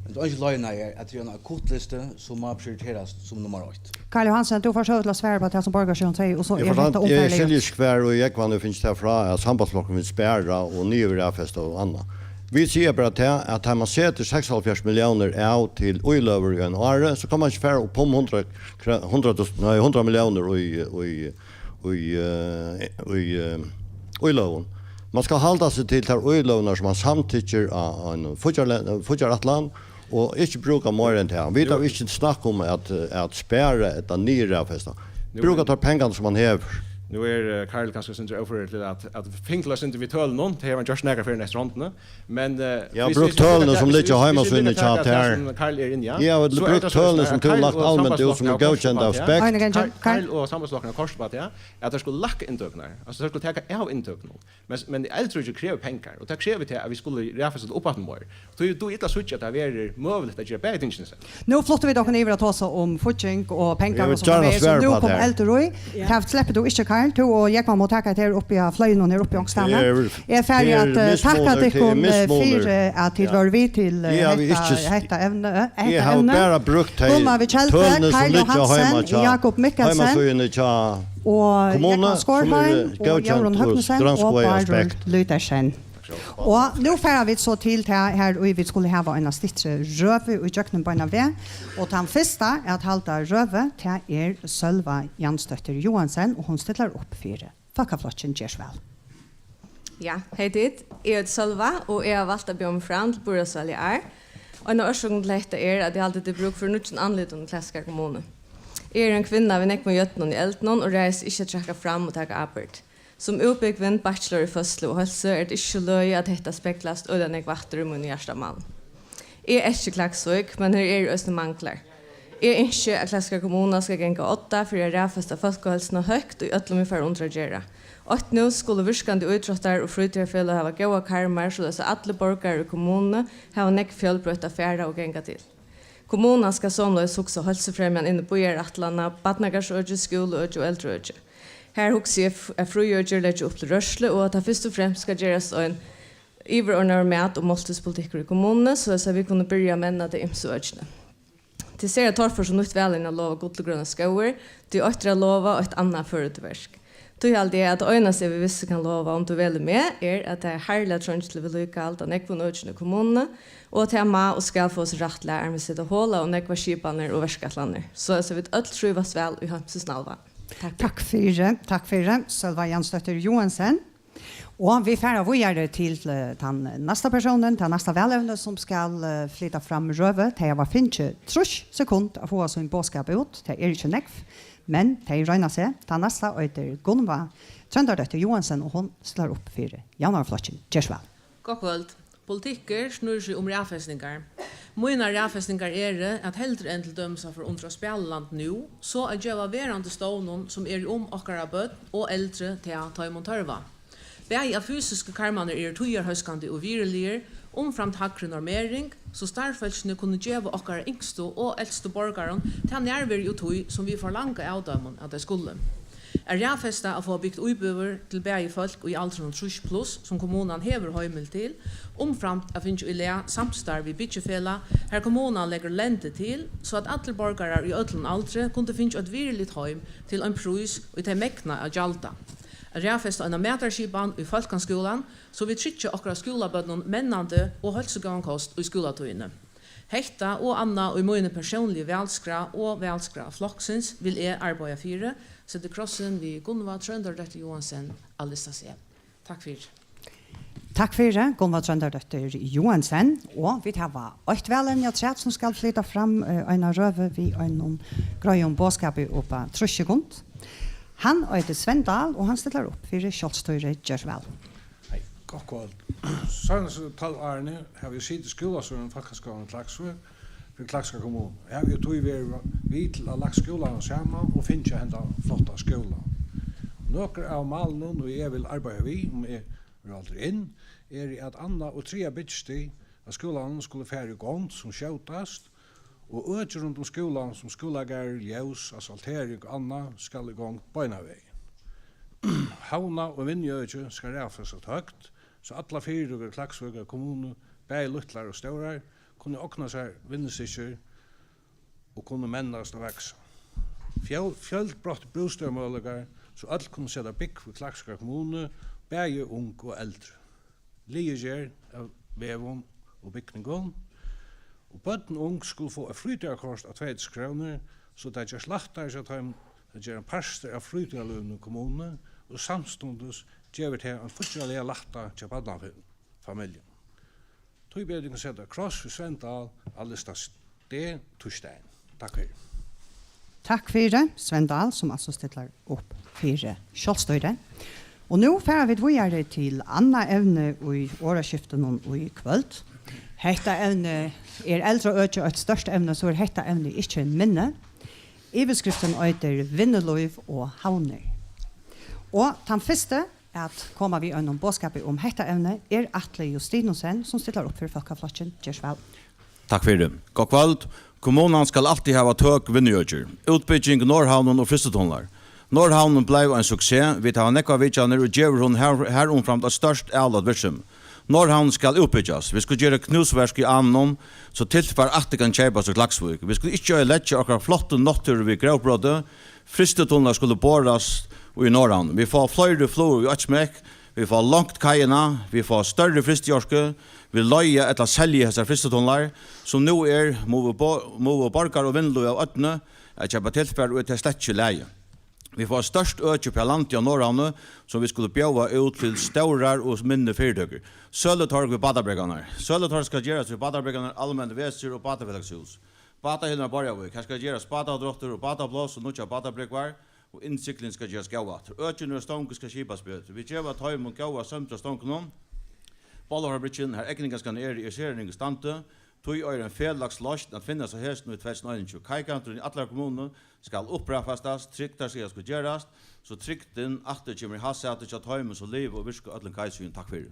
Men tað einasta løgið er, at tað er ein akuttlisti, sum má prioriterast sum nummar eitt. Karl Johansen, tú fært so til at svara upp á tað, sum borgarstjórin sigur, og so Eg er forstår, hetta eg umfarið skilji ikki, hvar í Jógvan hevur fingið tað frá, at Sambandsflokkurin vil spara og niðurraðfesta og annað. Vit siga bara tað, at tá man setir seksoghálvfjerðs milliónir av til íløgur í einum ári, so kann man ikki fara upp um hundrað kr-, hundrað túsund, nei, hundrað milliónir í, í, í, eh, í, eh, íløgum. Man skal halda seg til tær íløgurnar, sum man samtykkir á, á ein fíggjarle-, fíggjarætlan, og ikki brúka meira enn tað. Vit hava ikki snakk um at, at spara ella niðurraðfesta. Nú Brúka er tær pengarnar, sum man hevur. Nú er, eh, Karl kanska eitt sindur óførur til at, at fingla eitt sindur við tølunum. Tað hevur hann gjørt nakrar ferðir eftir hondini. Men, eh, Ja, viss, brúk viss vit tølini taka, sum viss, liggja á viss, viss vit heimasíðuni taka hjá tað, tær. Sum Karl er inni, ja, Ja, og so er brúk tað tølini, soleiðis, sum at tú Karl lagt og alment út, sum er Sambandsflokkurin hava góðkend av koyrt upp á tað, Spekt. Ein, ein, ein, Karl, Karl. Karl og Sambandsflokkurin hava koyrt upp á tað, at teir skulu lækka inntøkurnar. Altso, teir skulu taka av inntøkunum. Men, men eldraøkið krevur pengar, og tað krevur tað, at vit skulu raðfesta tað upp aftur meir. Tí, tú illa síggja, at tað verður møguligt at gera bæði tingini í senn. Nú fluttu vit okkum yvir at tosa um fígging og pengar Eg vil og so gjarna framvegis, og svara nú upp á kom tað her. Eldur í. Ja. Tað sleppur tú ikki, Karl. Tú og Jógvan má taka hetta her uppi á fløyinum her uppi onkustaðni. Eg er, Eg er fari eg er at, eh, takka mismunur, tað er tykkum, eh, mismunur. Fyri at tit Ja. vóru við til, eh, Eg havi hetta, ikki s-, hetta evni, eh, eg hetta havi evni. bara brúkt tey Gunnar við Keldu, tølini, sum Karl liggja Johansen, heima hjá Jakob Mikkelsen heimasíðuni hjá og kommunu, Jógvan sum er Skårheim og góðkent Jórunn og Høgnesen og granskað í Bárður Aspekt. Lydersen. Og nú fara vit so til tað her, og vit skulu hava eina styttri røðu í gjøgnum beinan veg. Og tann fyrsta at halda røðu, tað er Sølva Jansdóttir Johansen, og hon stillar upp fyri Fólkaflokkin. Ger so væl. Ja, hey tit. Eg eiti Sølva, og eg havi valt at bjóða meg fram til býráðsvalið í ár. Ein av orsøkunum til hetta er, at eg haldi, at tað er brúk fyri nýggjum andlitum í Klaksvíkar kommunu. Eg eri ein kvinna við nógvum járnum í eldinum og ræðist ikki at traðka fram og taka ábyrgd. Sum útbúgvin bachelor í føðslu og heilsu er tað ikki so løgið, at hetta speglast øgiliga nógv aftur í mínum hjartamál. Eg elski Klaksvík, men her eru eisini manglar. Eg ynski, at Klaksvíkar Kommuna skal ganga á odda fyri at raðfesta fólkaheilsuna høgt í øllum, vit fara undir at gera. Eitt nú skulu virkandi ítróttar- og frítíðarfeløg hava góðar karmar, soleiðis at allir borgarar í kommununi hava nógv fjølbroytt at fara og ganga til. Kommunan skal somuleiðis hugsa heilsufremjan inn í býarætlanina, barnagarðsøki, skúlaøki og eldraøki. Har hugsi eg, f-, at fríøkir leggja upp til rørslu, og at tað fyrst og fremst skal gerast ein yvirordnaður mat- og máltíðspolitikkur í kommununi, soleiðis at vit kunnu byrja at menna tey ymsu økini. Tað er sera torført sum nýtt valevni at lova gull og grønar skógir, tí eitt er at lova, eitt annað at føra út í verk. Tí haldi eg, at tað einasta, eg við vissu kann lova, um tú velur meg, er, at tað er harðliga treingir til viðlíkahald á nógvum økjum í kommununi, og at tað má og skal fáa seg rættiliga, áðrenn vit seta hol á nógvar skipanir og verkætlanir, soleiðis at vit øll trívast væl í heimsins nalva. Takk fyri. Takk fyri, takk fyri, Sølva Jansdóttir Johansen. Og vit fara víðari til, eh, tann næsta persónin, tað næsta valevni, sum skal, eh, flyta fram røðu. Tey hava fingið trýss sekund at fáa sín boðskap út. Tað er ikki nógv, men tey royna seg. Tann næsta eitur Gunnvá Tróndardóttir Johansen, og hon stillar upp fyri Javnaðarflokkin. Ger so væl. Gott kvøld. Politikkur snýr seg um raðfestingar. Mínar raðfestingar eru, at heldur enn til dømis at fara undir á spæliland nú, so at geva verandi stovnum, sum eru um okkara børn og eldri, tað, teimum tørva. Bæði at fysisku karmarnir eru tíðarhóskandi og virðiligir, umframt hægri normering, so starvsfólkini kunnu geva okkara yngstu og elstu borgarum ta nærveru og tíð, sum vit forlanga av teimum, at tey skulu. At raðfesta at fáa bygt íbúðir til bæði fólk í aldrinum trýss plus, sum kommunan hevur heimild til, umframt at fingið í lag samstarv við byggifelag, har kommunan leggur lendi til, so at allir borgarar í øllum aldri kundu fingið eitt virðiligt heim til ein prís, ið tey megna at gjalda. At raðfesta eina matarskipan í fólkaskúlan, so vit tryggja okkara skúlabørnum mennandi og heilsugóðan kost í skúlatíðini. Hetta og annað í míni persónligu valskrá og valskrá flokksins vil eg arbeiða fyri, setir krossin við Gunnvá Tróndardóttir Johansen á lista C. Takk fyri. Takk fyri, Gunnvá Tróndardóttir Johansen. Og vit hava eitt valevni afturat, sum skal flyta fram, eh, eina røðu við einum greiðum boðskapi upp á trýss sekund. Hann eitur Svend Dahl, og hann stillar upp fyri sjálvstýri. Ger so væl. Hey, gott kvøld. Seinastu tólv árini havi eg sitið í skúlastýrinum í Fólkaskúlanum í Klaksvík fyri Klaksvíkar kommunu. Eg havi í tí verið við til at lagt skúlarnar saman og fingið henda flotta skúla. Nøkur av málunum, ið eg vil arbeiða við, um eg verður valdur inn, eru, at annað og triðja byggistig av skúlanum skulu fara í gongd sum skjótast, og øki rundt um skúlan, sum skúlagarður, ljós, asfaltering og annað, skal í gongd beinanvegin. Havna- og vinnuøki skal raðfestast høgt, so allar fyritøkur í Klaksvíkar kommunu, bæði lítlar og stórar, kunnu ogna sær vinnustykkir og kunnu mennast og vaksa. Fjøl-, fjølbroyttir bústaðarmøguleikar, so øll kunnu seta búgv í Klaksvíkar kommunu, bæði ung og eldri. Liðigerð av vegum og bygningum, og børn og ung skulu fáa eitt frítíðarkort á tvey túsund krónur, so tað gerst lættari hjá teimum at gera ein partur av frítíðarlívinum í kommununi, og samstundis gevur tað ein fíggjarliga lætta hjá barnafamiljum. Tíbetur kunnu seta kross fyri Svend Dahl á lista D týsdagin. Takk fyri. Takk fyri, Svend Dahl, sum altso stillar upp fyri sjálvstýri. Og nú fara vit víðari til annað evni í orðaskiftinum í kvøld. Hetta evni er eldraøki, eitt stórt evni, so er hetta evni ikki minni. Yvirskriftin eitur Vinnulív og havnir. Og tann fyrsti at koma við einum boðskapi um hetta evni er Atli Justinussen, sum stillar upp fyri Fólkaflokkin. Ger so væl. Takk fyri. Gott kvøld. Kommunan skal altíð hava tøk vinnuøkir. Útbygging Norðhavnin og frystitunlar. Norðhavnin bleiv ein suksess. Vit hava nógvar vitjanir og gevur hon har, har umframt eitt stórt avlat virksemi. Norðhavnin skal útbyggjast. Vit skulu gera knúsverk í Ánunum, so tilfar aftur kann keypast í Klaksvík. Vit skulu ikki oyðileggja okkara flottu náttúru við grótbroti. Frystitunlar skulu borast í Norðhavn. Vit fáa fleiri flugur í eitt smekk. Vit fáa longt kaiina. Vit fáa størri frystiorku. Vit leiga ella selja hesar frystitunlar, sum nú er, mugu bo-, mugu borgarar og vinnulív av oynni at keypa tilfar, og er tað slett ikki í lagi. Vit fáa stórt øki uppi á landi á Norðhavni, sum vit skulu bjóða út til stórar og minni fyritøkur. Sølutorg við bátabrúgvarnar. Sølutorg skal gerast við bátabrúgvarnar, alment vestur og bátafelagshús. Bátahillin á Borðavík. Har skal gerast bátadráttur og bátapláss og nýggjar bátabrúgvar, og innsigling skal gerast góð aftur. Økini og stongir skal skipast betur. Vit geva teimum góða sømd á stongunum. Bálafabrikkin, har egningaskarnir eru, er í sera ringum standi. Tí eigur ein felags loysn at finnast á hesum í tvey túsund og einogtjúgu. Kaikanturin í allari kommununi skal upprættast, trygdar siga skal gerast, so trygdin aftur kemur í hásæti hjá teimum, sum liva og virka á øllum kaisíðum. Takk fyri.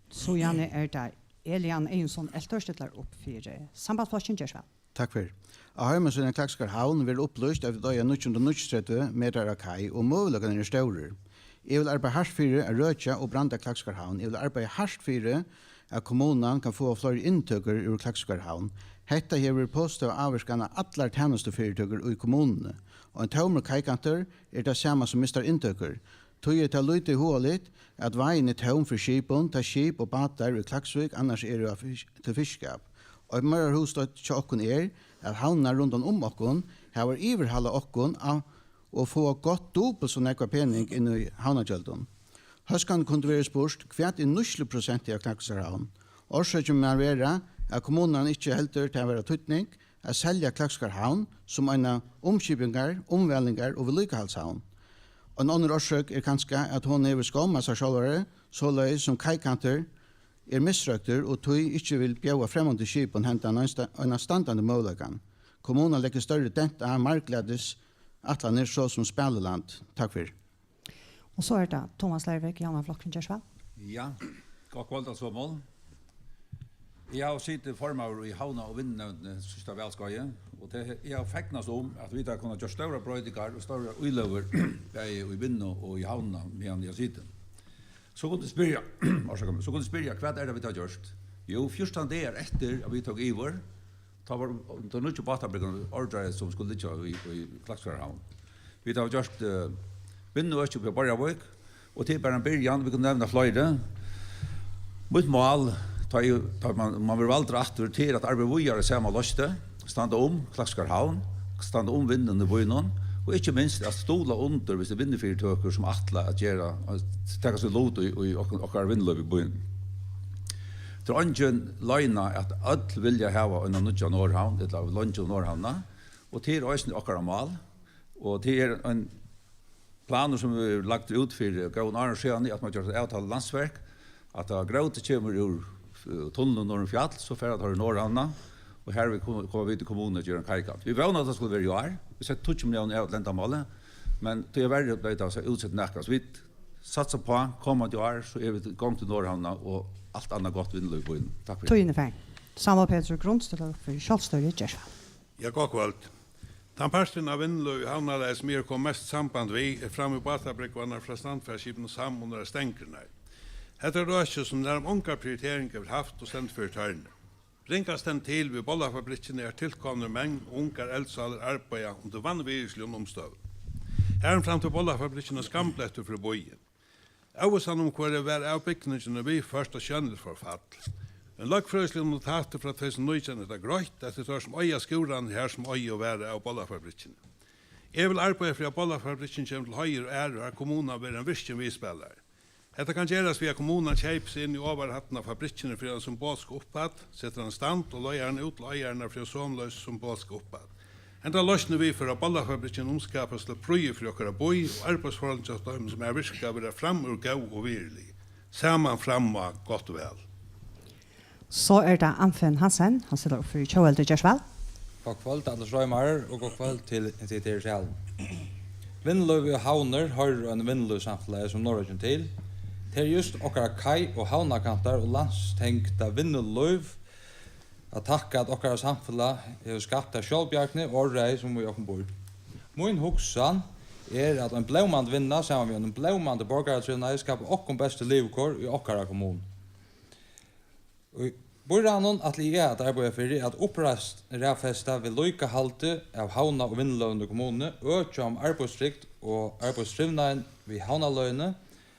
Síðani er tað Elian Eyðunsson, Eltur, stillar upp fyri Sambandsflokkin. Ger so væl. Takk fyri. Á heimasíðuni Klaksvíkar Havn verður upplýst, at vit eiga níggju hundrað og níggjuogtretivu metrar av kai, og møguleikarnir eru stórir. Eg vil arbeiða hart fyri at røkja og branda Klaksvíkar Havn. Eg vil arbeiða hart fyri, at kommunan kann fáa fleiri inntøkur úr Klaksvíkar Havn. Hetta hevur positiva ávirkan á allar tænastufyritøkur í kommununi. Ein tómur kaikantur er tað sama sum mistar inntøkur. Tí er tað lítið hugaligt, at vágin er tóm fyri skipum, tá skip og bátar í Klaksvík annars eru á fis-, til fiskiskap. Eitt meira hugstøtt hjá okkum er, at havnirnar rundan um okkum hava yvirhalað okkum á og fáa gott dupult so nógvan pening inn í havnargjøldum. Hóskandi kundi verið spurt, hvat er nýtsluprosentið av Klaksvíkar Havn? Orsøkin man vera, at kommunan ikki heldur tað vera týdning at selja Klaksvíkar Havn sum eina umskipingar, umvælingar og viðlíkahaldshavn. Ein onnur orsøk er kanska, at hon hevur skommað sær sjálvari, soleiðis sum kaikantur er misrøktur og tí ikki vil bjóða fremmandum skipum hendan einsta-, einastandandi møguleikan. Kommunan leggur størri dent á marglætis ætlanir, so sum spæliland. Takk fyri. Og so er tað Thomas Leirvík, Javnaðarflokkurin, ger so væl. Ja, gott kvøld, alt somul. Eg havi sitið formaður í Havna- og Vinnunevndini síðsta valskeiðið, og tað, eg havi fegnast um, at vit hava kunnað gjørt stórar broytingar og stórar íløgur, bæði í Vinnu og í Havna, meðan eg havi sitið. So kunnu tit spyrja, orsaka meg, so kunnu tit spyrja, hvat er tað, vit hava gjørt? Jú, fjúrtan dagar eftir, at vit tóku yvir, tá var, tá nýggju bátabrúgvin ordraði, sum skuldi liggja í, í Klaksvíkar Havn. Vit hava gjørt, eh, Vinnuøkið uppi á Borðavík, og tað er bara ein byrjan, vit kunnu nevna fleiri. Mítt mál, tá eg, tá man, man verður valdur aftur, tað er at arbeiða víðari sama lesti, standa um Klaksvíkar Havn, standa um vinnuna í býnum, og ikki minst at stuðla undir, viss tað eru vinnufyritøkur, sum ætla at gera, at taka sín lut í, í okkum, okkara vinnulívi í býnum. Tað er eingin loyna, at øll vilja hava eina nýggja Norðhavn, ella leingi um Norðhavnina, og tað er eisini okkara mál, og tað er ein planur, sum er lagdur út fyri góðum árum síðani, at man gjørdi avtalu við Landsverk, at tá grótið kemur úr, eh, tunlinum norður um fjall, so fara teir í Norðhavnina, og her vil koma, koma vit í kommununa at gera ein kaikant. Vit vóna, at tað skal vera í ár. Vit settu tíggju milliónir av til endamálið, men tíverri bleiv tað so útsett nakað. So vit satsa á, komandi ár, so eru vit í gongd til Norðhavnina og alt annað gott vinnulív í býnum. Takk fyri. Tíðin er farin. Sámal Petur Grund stillar upp fyri Sjálvstýri, ger so væl. Ja, gott kvøld. Tann parturin av vinnulívi í Havnalagi, sum eg eri komin mest í samband við, er fram við bátabrúgvarnar frá strandfaraskipinum Sam og niðan á Stengrurnar. Hetta er øki, sum nærum onga prioritering hevur havt og stendur fyri tørni. Ringast stendur til við Bollafabrikkini, har tilkomnir menn og ungar eldsálir arbeiða undir vanvirðisligum umstøðum. Harumframt er Bollafabrikkin ein skamblettur fyri býin. Óvissan um, hvør er var av bygningini, er viðført og sjónligt forfall. Ein løgfrøðisligur notatur frá tvey túsund og nítjan er tað greitt, at tað er teir, sum eiga skúran, her sum eiga og vara av Bollafabrikkini. Eg vil arbeiða fyri, at Bollafabrikkin kemur til heiður og æru, har kommunan verður ein virkin viðspælari. Hetta kann gerast við, at kommunan keypir seg inn í ovarhæddina á fabrikkini fyri eina symbolska upphædd, setir hana í stand og leigar hana út til eigararnar fyri eina somuleiðis symbolska upphædd. Henda loysnin viðførir, at Bollafabrikkin umskapast til prýði fyri okkara bý, og arbeiðsforholdini hjá teimum, sum har virka, verða framúr góð og virðilig. Saman fram á, gott og væl. So er tað Anfinn Hansen, hann stillar upp fyri Tjóðveldi, ger so væl. Gott kvøld, allir stroymarar, og gott kvøld til tit her í salinum. Vinnulívið í Havnini hoyrir einum vinnulívssamfelagi sum Norðoyggjum til. Tað er júst okkara kai- og havnarkantar og landstengda vinnulív at takka, at okkara samfelag hevur skapt ta sjálvbjargni og áræði, sum í okkum býr. Mín hugsan er, at ein blómandi vinna saman við einum blómandi borgaratrivnaði skapar okkum bestu livikor í okkara kommunu. Í býráðnum ætli eg at arbeiða fyri, at uppreitt raðfesta viðlíkahaldi av havna- og vinnulógum í kommununi, øki um arbeiðstrygd og arbeiðstrivnaðin við havnalógini,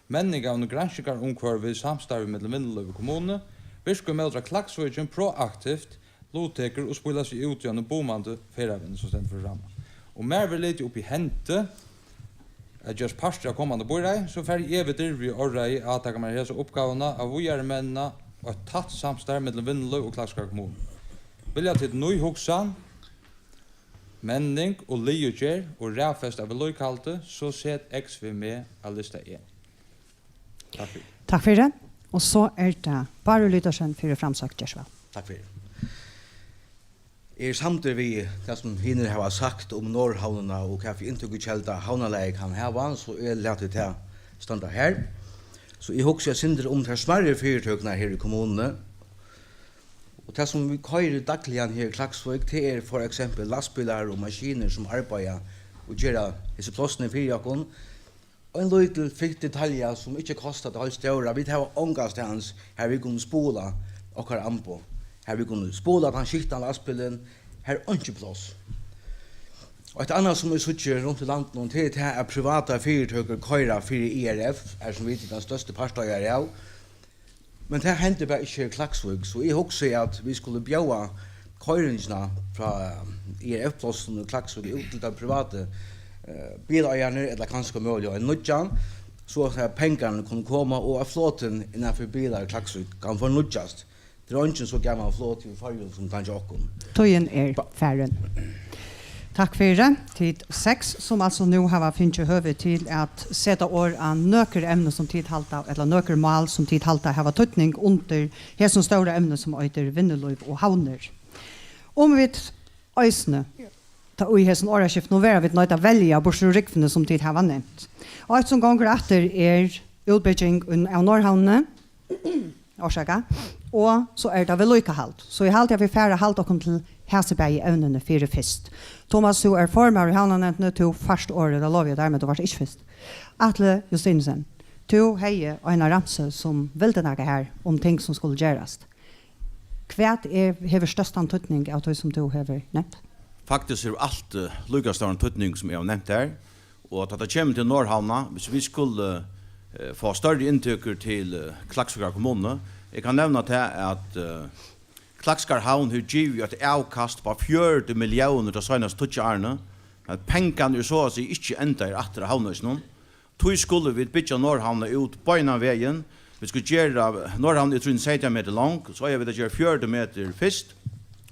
menning av einum granskingarumhvørvi í samstarvi millum vinnulív og kommunu, virka ímóti, at Klaksvíkin proaktivt luttekur og spílar seg út í einum bumandi ferðavinnu, sum stendur fyri framman. Og mær verður litið upp í hendi at gerast partur av komandi býráði, so fari eg við dirvi og áræði at taka mær hesa uppgávuna at víðarimenna eitt tætt samstarv millum vinnulív og Klaksvíkar kommunu. Vilja tit nýhugsan, menning og liðugerð og raðfest av viðlíkahaldi, so set X V meg á lista E. Takk fyri. Takk fyri. Og so er tað Bárður Lydersen fyri Framsókn, ger so væl. Takk fyri. Eg eri samdur við tað, sum hinir hava sagt um Norðhavnina og hvat fyri inntøkukelda havnarlagið kann hava, so eg lati tað standa har. So eg hugsi eitt sindur um tær smærri fyritøkurnar her í kommununi. Og tað, sum vit koyra dagliga her í Klaksvík, tað er for eksempel lastbilar og maskinir, sum arbeiða og gera hesi plássini fyri okkum. Ein lítil fitt detalja, sum ikki kostar tað heilt stóra. Vit hava ongastaðnis, har vit kunnu spula okkara amboð. Har vit kunnu spula tann skitna lastbilin, har er einki pláss. Og eitt annað, sum eg síggi runt í landinum, tað er tað, at privatar fyritøkur koyra fyri I R F, har sum vit eru tann størsti parteigari av. Men tað hendir bara ikki her í Klaksvík, so eg hugsi, at vit skulu bjóða koyringina frá I R F-plássinum í Klaksvík út til teir privatu, eh, bileigararnar, ella kanska møguliga ein nýggjan, so at pengarnir kunnu koma, og at flotin innanfyri bilar í Klaksvík kann fornýggjast. Tað er eingin so gamal floti í Føroyum sum tann hjá okkum. Tíðin er Ba- farin. Takk fyri. Tit seks, sum altso nú hava fingið høvi til at seta orð á nøkur evni, sum tit halda, ella nøkur mál, sum tit halda hava týdning undir hesum stóra evni, sum eitur vinnulív og havnir. Um vit eisini, tá í hesum orðaskiftinum, verða vit noydd at velja burtur úr rúgvuni, sum tit hava nevnt. Og eitt, sum gongur aftur, er útbygging av Norðhavnini. Orsaka. Og so er tað viðlíkahald. So eg haldi, at vit fara at halda okkum til hasi bæði evnini fyri fyrst. Thomas, tú ert formaður í havnarnevndini, tú fært orðið, tað lovi eg tær, men tú vart ikki fyrst. Atli Justinussen, tú hevði eina ramsu, sum vildi nakað her um ting, sum skulu gerast. Hvat er, hevur størstan týdning av tí, sum tú hevur nevnt? Faktiskt hevur alt, eh, líka stóran týdning, sum eg havi nevnt her. Og tá tað kemur til Norðhavnina, hvis vit skulu, eh, fáa størri inntøkur til, eh, Klaksvíkar kommunu, eg kann nevna tað, at, eh, Klaksvíkar havn hevur givið eitt avkast upp á fjøruti milliónir tey seinastu tíggju árini, men pengarnir eru so at siga ikki endaðir aftur á havnhúsinum. Tí skulu vit byggja Norðhavnina út beinan vegin. Vit skulu gera, Norðhavnin er trý hundrað og seytjan metur long, so eiga vit at gera fjøruti metur fyrst,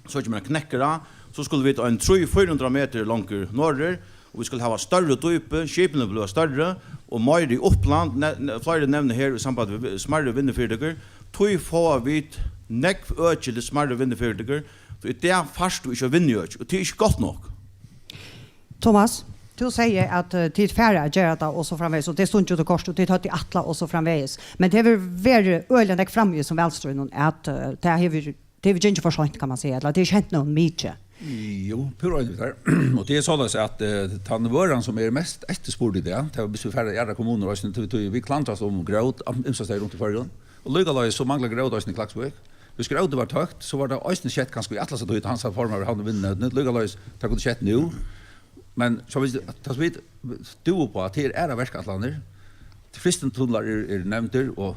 so kemur ein knekkur á, so skulu vit ein trý, fýra hundrað metur longur norður, og vit skulu hava størri dýpi, skipini blíva størri, og meiri uppland, ne-, ne-, fleiri nevna her í samband við vi-, smærri vinnufyritøkur, tí fáa vit nógv øki til smærri vinnufyritøkur, tí í dag fært tú ikki á vinnuøki, og tað er ikki gott nokk. Thomas, tú segði, at, eh, tit fara at gera tað og so framvegis, og tað er stungið út í kort, og tit høvdu ætlað og so framvegis. Men tað hevur verið øgiliga nógv framvegis sum valstríðnum, at, eh, tað hevur, tað hevur gingið for seint, kann man siga, ella tað er ikki hent nóg mikið. Jú, púra einigur við tær. Og tað er soleiðis, at, eh, tann vøran, sum er mest eftirspurd í dag, tað er, hvis vit fara í aðrar kommunur eisini, tí, tí vit klandrast um grót, am-, ymsastaðni runt í Føroyum. Og líkaleis so manglar grót eisini í Klaksvík. Hvis grótið var tøkt, so var tað eisini skett kanska í Atlasatíð, tá hann sat formaður í Havnarvinnunevndini. Líkaleis, tað kundi skett nú. Men so vit, tað sum vit dúva upp á, tað er aðrar verkætlanir. Frystitunlar eru, eru nevndir, og,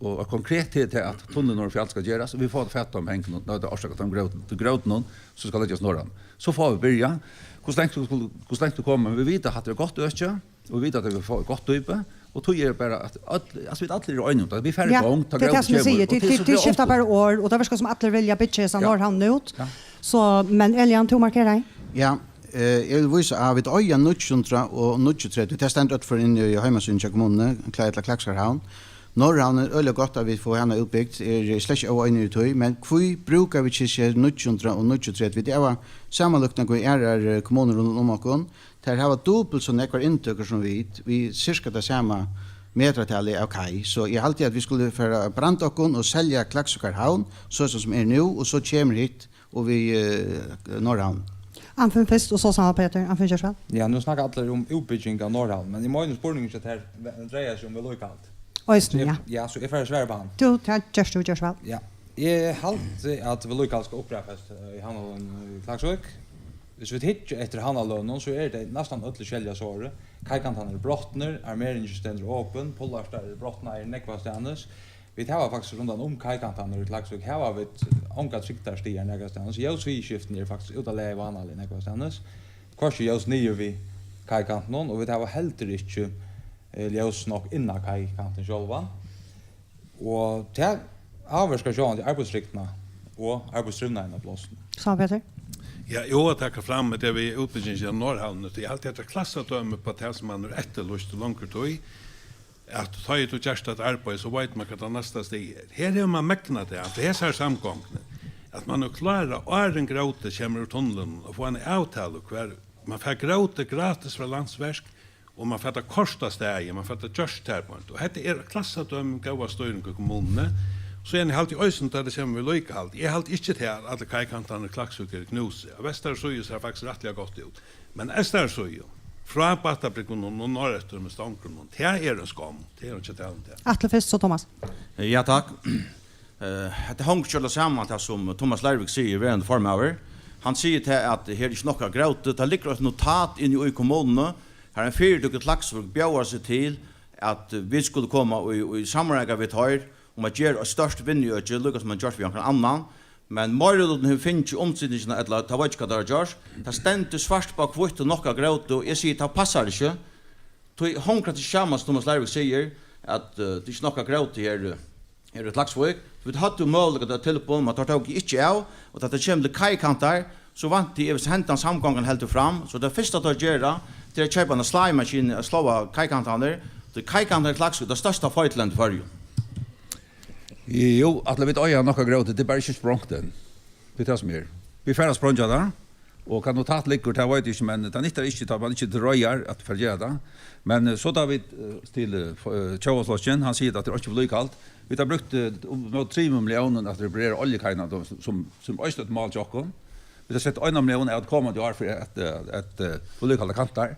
og, og konkret til tað, at tunnilin norður fjall skal gerast, og vit fáa fatt á pengunum, nei, tað er orsakað av grót-, til grótinum, sum skal leggjast norðan. So fáa vit byrjað. Hvussu langt, hvussu, hvussu langt vit koma, men vit vita, at hatta er gott øki, og vit vita, at vit fáa gott dýpi, og tí er bara, at øll, altso, vit allir eru einir um tað. Vit fara í gongd, tá grótin kemur, og tað er so, tað er so bara orð, og tað virkar sum allir vilja byggja hesa Norðhavn út. Ja. So, men Elian, tú markerar. Ja, eh, eg vil vísa á, vit eiga níggju hundrað og níggjuogtretivu, tað stendur øll fyri inni í heimasíðuni hjá kommununi, Kla-, ella Klaksvíkar havn. Norðhavn er øgiliga gott, at vit fáa hana útbygd, eri eg slett ikki óeinigur í tí, men hví brúka vit ikki hesi níggju hundrað og níggjuogtretivu? Vit hava samanlíknað við aðrar, eh, kommunur rundan um okkum. Tær hava dupult so nógvar inntøkur sum vit, við sirka tað sama metratalið av kai. So eg haldi, at vit skulu fara at branda okkum og selja Klaksvíkar havn, so sum, sum er nú, og so kemur hitt og við, eh, Norðhavn. Anfinn fyrst, og so Sanna Petur. Anfinn, ger so væl. Ja, nú snakka allir um útbygging av Norðhavn, men eg meini, spurningurin hjá tær ve-, dreiar seg um viðlíkahald. Eisini, so eg, ja. Ja, so eg fari at svara upp á hann. Tú, tað gert tú, ger so væl. Ja. Eg haldi, at viðlíkahald skal upprepast, eh, í havnarlógini í Klaksvík. Hvis vit hyggja eftir havnarlógunum, so eru tey næstan øll í skeljasorði. Kaikantarnir eru brotnir, armeringin stendur opin, pullartar eru brotnaðir nógvastaðnis. Vit hava faktiskt rundan um kaikantarnar í Klaksvík, hava vit ongar trygdarstaðir nakrastaðni. So ljósviðurskiftini eru faktiskt út av lagi vánalig nakrastaðni. Hvørki ljós niður við kaikantinum, og vit hava heldur ikki, eh, ljós nokk inn á kaikantin sjálvan. Og tað ávirkar sjálvandi arbeiðstrygdina og arbeiðstrivnaðin á plássinum. Sanna Petur? Ja, eg vil taka fram, at tað við útbyggingini av Norðhavnini, tí eg haldi, at tað er klassadømi upp á tað, sum man hevur eftirlýst í longri tíð, at tá ið tú gert eitt arbeiði, so veit man, hvat tað næsta stig er. Her hevur man megnað tað, at hesar samgongurnar, At man er klárur, áðrenn grótið kemur úr tunlinum, og fáa eina avtalu, hvar man fær grótið gratis frá Landsverk, og man fær tað koyrt á staðið, man fær tað gjørt har beint. Og hetta er klassadømi um góða stýring í kommununi. Síðani haldi eg eisini, tá tað kemur viðlíkahald. Eg haldi ikki, tað at allir kaikantarnir í Klaksvík eru knúsir. Á vestaru síðu sær faktiskt rættiliga gott út. Men eystaru síðu, frá Battabrúnni og norðureftir við Stongrunum, tað er ein skomm. Tað er ikki at tala um tað. Atli fyrst, so Thomas. Ja, takk. Eh, hetta hongur ikki øll saman, tað sum Thomas Leirvík sigur, verandi formaður. Hann sigur tað, at her er ikki nokk av gróti. Tað liggur eitt notat inni í kommununi, har ein fyritøka í Klaksvík bjóðar seg til, at vit skulu koma í, í samráðingar við teir um at gera eitt stórt vinnuøki, líka sum man gjørt við onkran annan. Men meirilutin hevur fingið umsitingina, ella tað veit ikki, hvat teir hava gjørt. Tað stendur svart á hvítt og nokk av gróti, og eg sigi, tað passar ikki. Tí hongur tað ikki saman, sum Thomas Leirvík sigur, at, eh, tað er ikki nokk av gróti her, eh, her í Klaksvík. Vit høvdu møguleika til tilboð, men teir tóku ikki av, og tá tað kemur til kaikantar, so vænti eg, viss hendan samgongan heldur fram, so tað fyrsta teir gera, tað er at keypa eina sláimaskinu at sláa kaikantarnar, tí kaikantar í Klaksvík, tað størsta feitlendið í Føroyum. Jú, Atli, vit eiga nokk av gróti, tað er bara ikki sprongt enn. Tað er tað sum er. Vit fara at spreingja tað. Og hvat notat liggur, tað veit eg ikki, men tað nyttar ikki, tá man ikki er til reiðar at fara at gera tað. Men, eh, so tá vit, eh, til, eh, f-, eh, Tjóðarflokkin, hann sigur, at tað er einki viðlíkahald. Vit hava brúkt, eh, um, um trimum milliónum at reparera oljukaiina, sum, sum, sum eisini er eitt mál hjá okkum. Vit hava sett eina millión av komandi ár fyri at, eh, at, eh, viðlíkahalda kantar.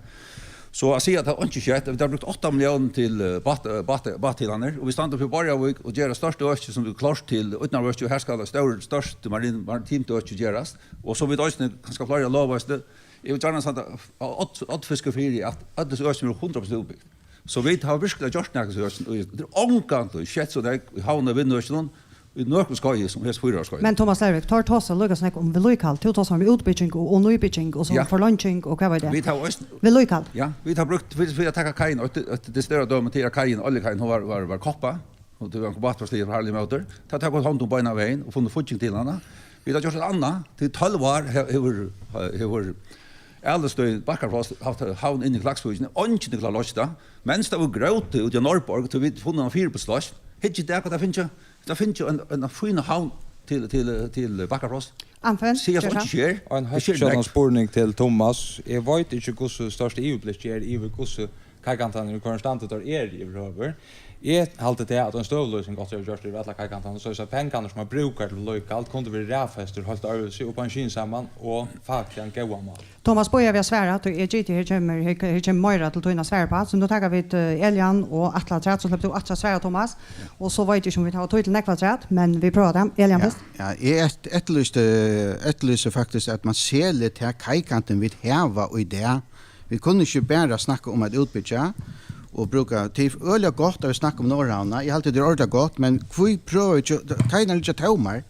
So at siga, at tað einki skett, vit hava brúkt átta milliónir til, eh, bát-, eh, bát-, báthillarnar, og vit standa fyri Borðoyarvík og gera stórt øki sum er klárt til ódnarøki, og har skal eitt stórt, stórt marin-, maritimt øki gerast, og so vit eisini kanska fleiri lóg, veitst tú. Eg vil gjarna standa á odd-, oddfiskur fyri, at øll hesi økini eru hundrað prosent útbygd. So vit hava virkuliga gjørt nakað, so tað er ongantíð skett so nógv í havn- og vinnuøkinum í nøkrum skeiði sum hesi fýra ára skeiðini. Men Thomas Leirvík, teir tosa líka so nógv um viðlíkahald. Tú tosar um útbygging og, og nýbygging og so Ja. forlonging og hvat veit eg. Vit hava eisini Viðlíkahald. Ja, vit hava brúkt, fyri, fyri at taka kaiina, eitt, eitt, tað stóra dømi, tað er kaiin, oljukaiin, hon var, var, var koppað, og tað var ein bátur sligin harðliga ímóti. Tað taka vit hond um beinan vegin og funnið fígging til hana. Vit hava gjørt eitt annað. Til tólv ár he-, hevur, hevur Alistøðin Bakkafrost havt havn inni í Klaksvíkini, eingin er klárur at loysa tað. Men tað var grótið úti á Norðborg, tí vit funnu eina fyribils loysn. Hyggið í dag, hvat tað fingið? Tað fingið ein, ein fína havn til, til, til Bakkafrost. Anfinn, Siga ger so so. Ikki sker. Ein Eg heilt skilji skjótan nógv. spurning til Thomas. Eg veit ikki, hvussu stórt yvirblikkið er yvir, hvussu kaikantarnir í hvørjum standi teir eru yvirhøvur. Eg haldi tað, at ein støðulýsing átti at verið gjørt yvir allar kaikantarnar, soleiðis at pengarnir, sum man brúkar til viðlíkahald, kundu verið raðfestir heilt øðrvísi upp á ein skynsaman og fakliga góðan máta. Thomas, bíða við at svara, tí eg giti, her kemur, her, her kemur meira til tín at svara uppá, so nú taka vit, eh, Elian og Atla afturat, so sleppur tú aftur at svara, Thomas, og so veit eg ikki, um vit hava tíð til nógv afturat, men vit prøva tað. Elian Ja, fyrst. ja, eg eft-, eftirlýsti, eftirlýsi faktiskt, at man selur ta kaikantin, vit hava í dag. Vit kunnu ikki bara snakka um at útbyggja og brúka, tað er øgiliga gott, at vit snakka um Norðhavnina. Eg haldi, tað er ordiliga gott, men hví prøva vit ikki, kaiirnar liggja tómar.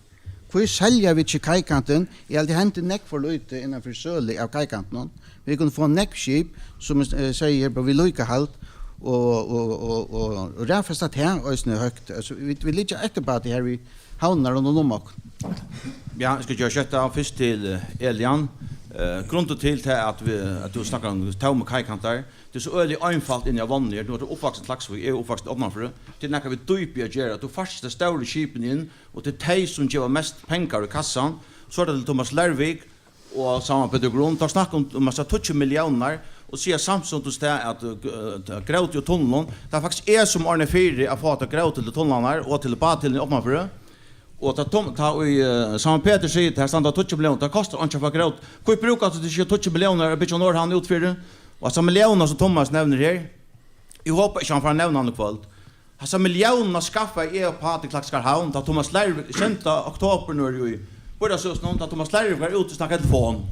Hví selja vit ikki kaikantin? Eg haldi, hendi nógv for lítið innan fyri sølu av kaikantinum. Vit kunnu fáa nógv skip, sum eg, eh, sigi her, bara viðlíkahald og, og, og, og, og raðfesta tað eisini høgt. Altso, vit, vit liggja eftir bara her við havnirnar rundan um okkum. Ja, eg skal gera skjótt av. Fyrst til, eh, Elian. Eh, grundin til tað at vit, at tú snakkar um tómar kaikantar, tað er so øgiliga einfalt inni á vágni. Nú ert tú uppvaksin í Klaksvík, eg eri uppvaksin í Árnafirði. Tað er nakað við dýpi at gera. Tú fært ikki tey stóru skipini inn, og tað er tey, sum geva mest pengar í kassan. So er tað til Thomas Leirvík og Sámal Petur Grund. Teir snakka um, um at tíggju milliónir og siga samstundis tað at, eh, grót í tunlunum. Tað er faktiskt eg, sum orðnaði fyri at fáa tað grót til tunlarnar og til báthillini í Árnafirði. Og tá Tom-, tá ið, eh, Sámal Petur sigur, at her standa tíggju milliónir, tað kostar einki at fáa grót. Hví brúka tit ikki tíggju milliónir at byggja Norðhavn út fyri? Og hasa milliónina, sum Thomas nevnir her, eg hopi ikki, hann fær nevna hana í kvøld. Hasa milliónina skaffaði eg og Pál til Klaksvíkar Havn, tá Thomas Leirvík, sjeynda oktobur, nú í Býráðshúsinum, tá Thomas Leirvík var úti og snakkaði í telefon.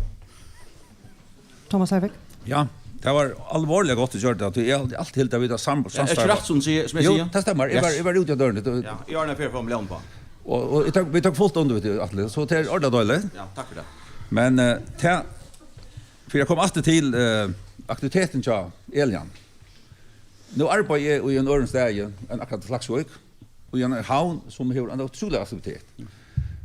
Thomas Leirvík? Ja, tað var álvarsliga gott, tú gjørdi tað. Eg havi altíð hildið, at vit hava sam-, Ja, er ikki samstarv. rætt, sum sigur, sum eg Jú, sigi? tað stemmar. Eg Yes. var, eg var úti á døruni. Tú Ja, eg orðnaði fyri at fáa millión uppá. Og, og eg tók, vit tóku fult undir við tað, Atli. So tað er ordiliga deiligt. Ja, takk fyri tað. Men, eh, tað, fyri at koma aftur til, eh, aktivitetin hjá Elian. Nú arbeiði eg í ein øðrum staði enn akkurát í Klaksvík, og í eini havn, sum hevur eina ótrúliga aktivitet.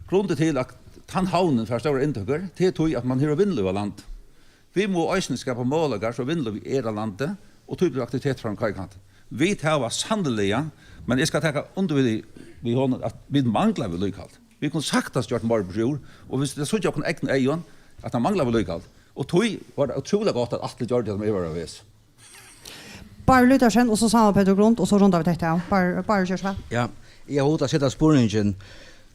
Grundin til, at tann havnin fær stórar inntøkur, tað er tí, at man hevur vinnulív á landi. Vit mugu eisini skapa møguleikar, so vinnulívið er á landi, og tí blívur aktivitet fram á kaikantin. Vit hava sanniliga, men eg skal taka undir við, við honum, at vit mangla viðlíkahald. Vit kunnu saktans gjørt meira burturúr, og vit síggja okkum egnum eygum, at tað manglar viðlíkahald. Og tí var tað ótrúliga gott, at Atli gjørdi tað, sum eg var á veg. Bárður Lydersen, og so Sámal Petur Grund, og so runda vit hetta av. Bár-, Bárður, ger so væl. Ja, eg havi hugt at seta spurningin,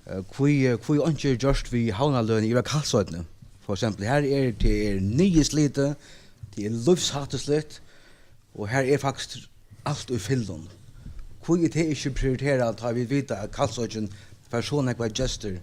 eh, hví, eh, hví einki er gjørt við havnarløgini yvir á Kalsoynni? For eksempel, her er, tað er niðurslitið, tað er lívshættisligt, og her er faktiskt alt í fillum. Hví er tað ikki prioriterað, tá vit vita, at Kalsoyggin fær so nógvar gestir,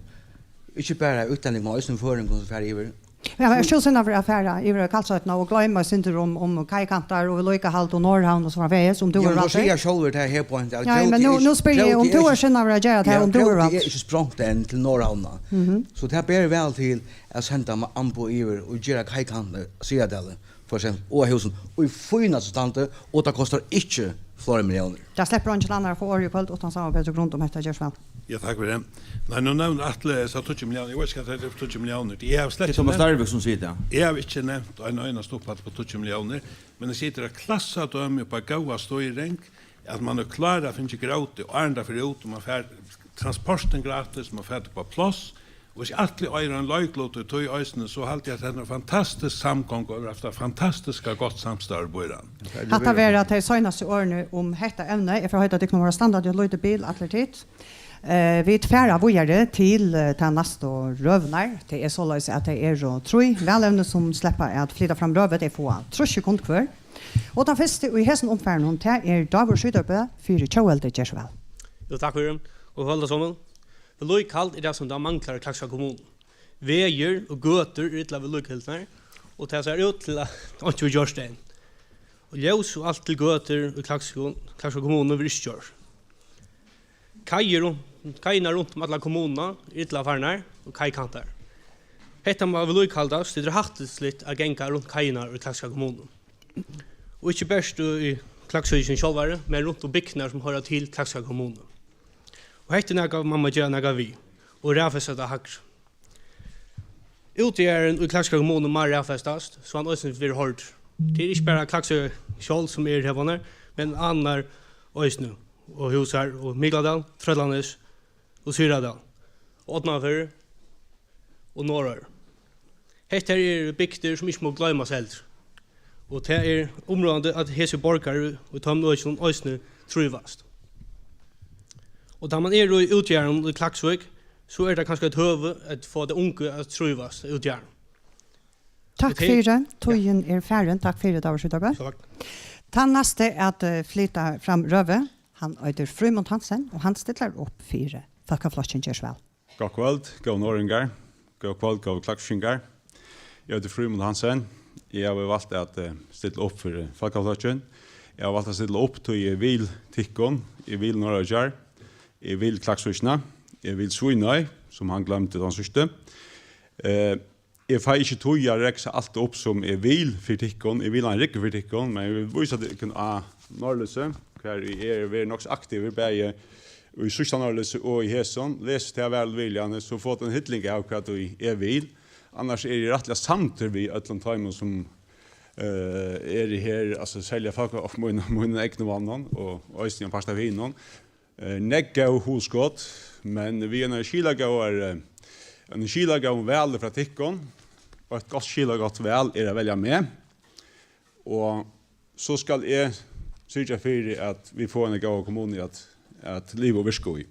ikki bara útlendingum, men eisini føroyingum, sum fara yvir? Ja, men ert tú sinnaður at fara yvir á Kalsoynna og gloyma eitt sindur um, um kaikantar og viðlíkahald og Norðhavn og so framvegis, um tú... Ja, verður men tú valdur? Sigur sjálvur, tað er her point, at... Ja, grótið men er nú, ikki, nú spyrji eg, grótið um er tú ikki, ert sinnaður at gera tað, ja, um tú verður valdur. Grótið er ikki sprongt enn til Norðhavnina. Mhm. So tað ber væl til at senda amboð yvir og gera kaikantarnar, Syðradalin, for eksempel, og Húsin, í fínasta standi, og tað kostar ikki fleiri milliónir. Tað sleppur eingin annar at fáa orðið í kvøld, uttan Sámal Petur Grund, um hetta, ger so væl. Ja, takk fyri tað. Nei, nú nevnir Atli hesar tíggju milliónir. Eg veit ikki, hvat tað er fyri tíggju milliónir. Eg havi slett... Tað er Sámal Starvik, sum sigur tað. Eg havi ikki nevnt ein einasta upphædd upp á tíggju milliónir, men eg sigi, tað er klassadømi upp á góða stýring, at mann er klár at fingið grótið, áðrenn tað fer út, og mann fær transportin gratis, mann fær tað upp á pláss, og hvis Atli eigur ein leiklut í tí eisini, so haldi eg, at hetta er ein fantastisk samgonga, og vit hava havt eitt fantastiskt gott samstarv við býráðnum. Hatta verða tey seinastu orðini um hetta evnið. Eg fari at heita tykkum at vera standandi í eitt lítið bil, allir tit. Eh, vit fara víðari til, eh, tær næstu røðurnar. Tað er soleiðis, at tað eru trý valevni, sum sleppa at flyta fram røðu. Tey fáa trýss sekund hvør. Og tann fyrsti í hesum umfarinum, tað er Dávur Siderbe fyri Tjóðveldi, ger so væl. Jú, takk fyri. Og kvøld, allir saman. Viðlíkahald er tað, sum tað manglar í Klaksvíkar kommunu. Vegir og gøtur eru illa viðlíkahildnar, og tað sær út til, at einki verður gjørt enn. Og ljós og alt til gøtur í Klaksvík-, Klaksvíkar kommunu verður ikki gjørt. Kaiir run-, kaiirnar runt um alla kommununa eru illa farnar, og kaikantar. Hetta má viðlíkahaldast, tí tað er hættisligt at ganga runt kaiirnar í Klaksvíkar kommunu. Og ikki bert í Klaksvíkini sjálvari, men runt um bygdirnar, sum hoyra til Klaksvíkar kommunu. Og hetta er nakað, man má gera nakað við, og raðfesta tað hægri. Útjaðarin í Klaksvíkar kommunu má raðfestast, so hann eisini verður hoyrdur. Tað er ikki bara Klaksvík sjálv, sum er her, men annar eisini, og Húsar, og Mikladal, Trøllanes, og Syðradal, og Árnafjørður, og Norðoyur. Hetta her eru bygdir, sum ikki má gloymast heldur. Og tað er umráðandi, at hesir borgarar í teimum økjum eisini trívast. Og tá man er í útjaðaranum í Klaksvík, so er tað kanska eitt høvi at fáa tey ungu at trívast í útjaðaranum. Takk fyri. Tíðin er farin. Takk fyri, Dávur Siderbe. Sjálv takk. Tann næsti at, eh, flyta fram røðu, hann eitur Frímund Hansen, og hann stillar upp fyri Fólkaflokkin. Ger so væl. Gott kvøld, góðu norðoyingar. Gott kvøld, góðu klaksvíkingar. Eg eiti Frímund Hansen. Eg havi valt at, eh, stilla upp fyri Fólkaflokkin. Eg havi valt at stilla upp, tí eg vil tykkum, eg vil Norðoyggjar, eg vil Klaksvíkina, eg vil Svínoy, sum hann gloymdi tann síðsti. Eh, eg fái ikki tíð at reksa alt upp, sum eg vil fyri tykkum. Eg vil ein rúgvu fyri tykkum, men eg vil vísa tykkum á Norðlýsið, har eg eri verið nokk so aktivur, bæði í síðsta Norðlýsi og í hesum. Lesið tað vælvilliga, so fáa tit ein hilling av, hvat ið eg vil. Annars eri eg rættiliga samdur við øllum teimum, sum, eh, eru her, altso, serliga fólk av mínum, mínum egnu monnum og eisini ein part av hinum. Eh, nógv góð hugskot, men við einari skilagóðari, einum skilagóðum vali frá tykkum, og eitt gott skilagott val er at velja meg, og so skal eg syrgja fyri, at vit fáa eina góða kommunu at, at liva og virka í.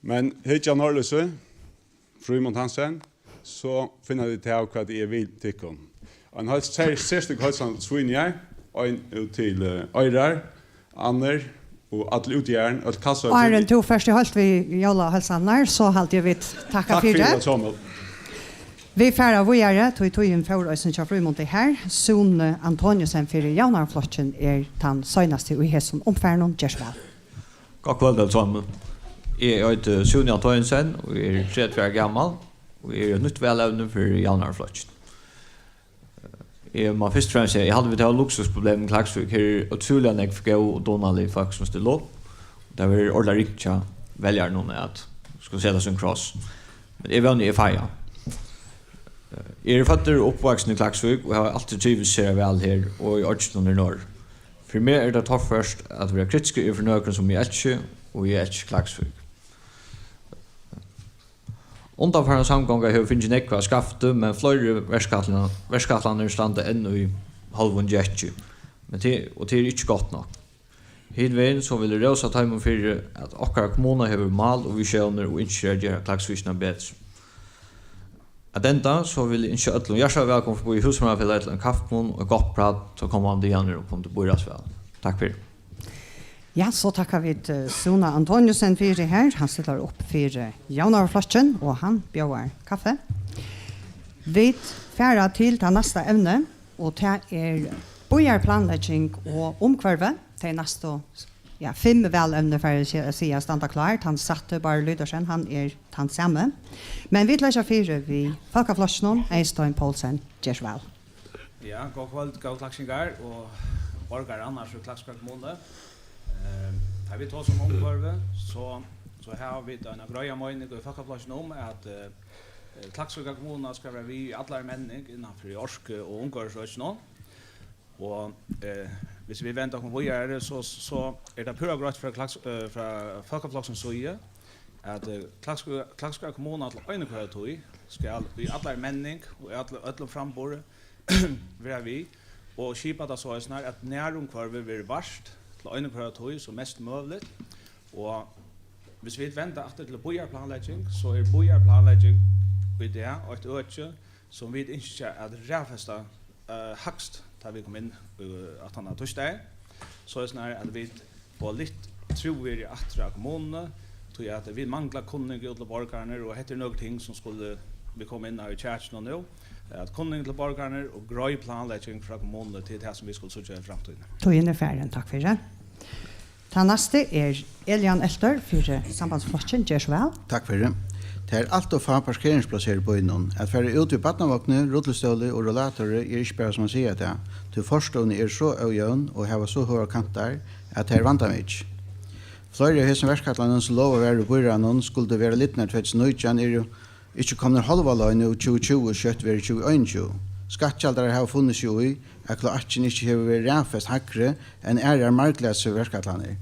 Men hyggja Norðlýsið, Frímund Hansen, so finna tit av, hvat eg vil tykkum. Ein heil-, ser-, serstøk heilsan til Svínoyar, ein út til, eh, Oyrar, Anner og allir útjaðarar, øll Kalsoyggin. Áðrenn tú fert í holt við jólaheilsanirnar, so haldi eg vit takka fyri. Takk fyri, Sámal. Vit fara víðari, tí tíðin fór eisini hjá Frímundi her. Súni Antoniussen fyri Javnaðarflokkin er tann seinasti í hesum umfarinum. Ger so væl. Gott kvøld, øll saman. Eg eiti Súni Antoniussen og eri tretivu ára gamal, og eg eri eitt nýtt valevni fyri Javnaðarflokkin. Eg má fyrst og fremst siga, eg haldi, vit hava luksusproblem í Klaksvík. Her eru ótrúliga nógv góð og dugnalig fólk, sum stilla upp. Tað verður ordiliga ringt hjá veljarunum at skulu seta sín kross. Men eg vóni, eg fái hann. Eg eri føddur og uppvaksin í Klaksvík og havi altíð trivist sera væl her og í oyggjunum her norður. Fyri meg er tað torført at vera kritiskur yvir fyri nøkrum, sum eg elski, og eg elski Klaksvík. Undanfarin samgonga hevur fingið nógv av skafti, men fleiri verkætlan-, verkætlanir standa enn í hálvum gekki, men tað, og tað er ikki gott nokk. Hin vegin so vil eg rósa teimum fyri, at okkara kommuna hevur mál og visiónir og ynskir at gera Klaksvíkina betri. At enda, so vil eg ynskja øllum hjartaliga vælkomin forbi Húsmóðarfelagið til ein kaffimunn og eitt gott prát, so komandi dagarnar og kom til býráðsval. Takk fyri. Ja, so takka vit, eh, Súna Antoniussen fyri her. Hann stillar upp fyri Javnaðarflokkin, og hann bjóðar kaffi. Vit fara til tað næsta evni, og tað er býarplanlegging og umhvørvi. Tey næstu, ja, fimm valevni, fari eg at siga, standa klár. Tann sætti, Bárður Lydersen, hann er tann sami. Men vit leggja fyri við Fólkaflokkinum, Eystein Poulsen, ger so væl. Ja, gott kvøld, góðu klaksvíkingar og borgarar annars úr Klaksvíkar kommunu. Eh, tá vit tosa um umhvørvi, so, so hava vit eina greiða meining í Fólkaflokkinum um, at, eh, Klaksvíkar kommuna skal vera við í allari menning innan fyri orku- og umhvørvisøkinum. Og, eh, hvis vit venda okkum víðari, so, so er tað púra greitt frá Klaks-, eh, frá Fólkaflokksins síðu, at, eh, Klaksvíkar, Klaksvíkar kommuna til eina og hvørja tíð skal í allari menning og í øllum framburði vera við og skipa tað soleiðis, at nærumhvørvið verður vart til eina og hvørja tíð sum mest møguligt. Og hvis vit venda aftur til býarplanlegging, so er býarplanlegging í dag eitt øki, sum vit ynskja at raðfesta, eh, hægst, tá vit koma inn, eh, aftan á týsdagin, soleiðis at vit fáa litt trúvirði aftur á kommununi, tí at vit mangla kunning út til borgararnar, og hetta er nøkur ting, sum skulu vit koma inn á í kjakinum nú, at kunning til borgararnar og greið planlegging frá kommununi, til tað, sum vit skulu síggja í framtíðini. Tíðin er farin, takk fyri. Tann næsti er Elian Elter fyri Sambandsflokkin, ger so væl. Takk fyri. Tað er alt ov fá parkeringsplássir í býnum. At fara út við barnavogni, rullistóli og rullatori er ikki bara sum at siga tað, tí forstøðuni eru so ójøvn og hava so høgar kantar, at tað er vandamikið. Fleiri av hesum verkætlanum, sum lovað var í býráðnum, skuldu vera lidnar tvey túsund og nítjan, eru ikki komnir hálva leið nú, tjúgu tjúgu, skjótt verður tjúgu einogtjúgu. Skattgjaldarar hava funnið seg í, at kloakkin ikki hevur verið raðfest hægri enn aðrar marglasu verkætlanir.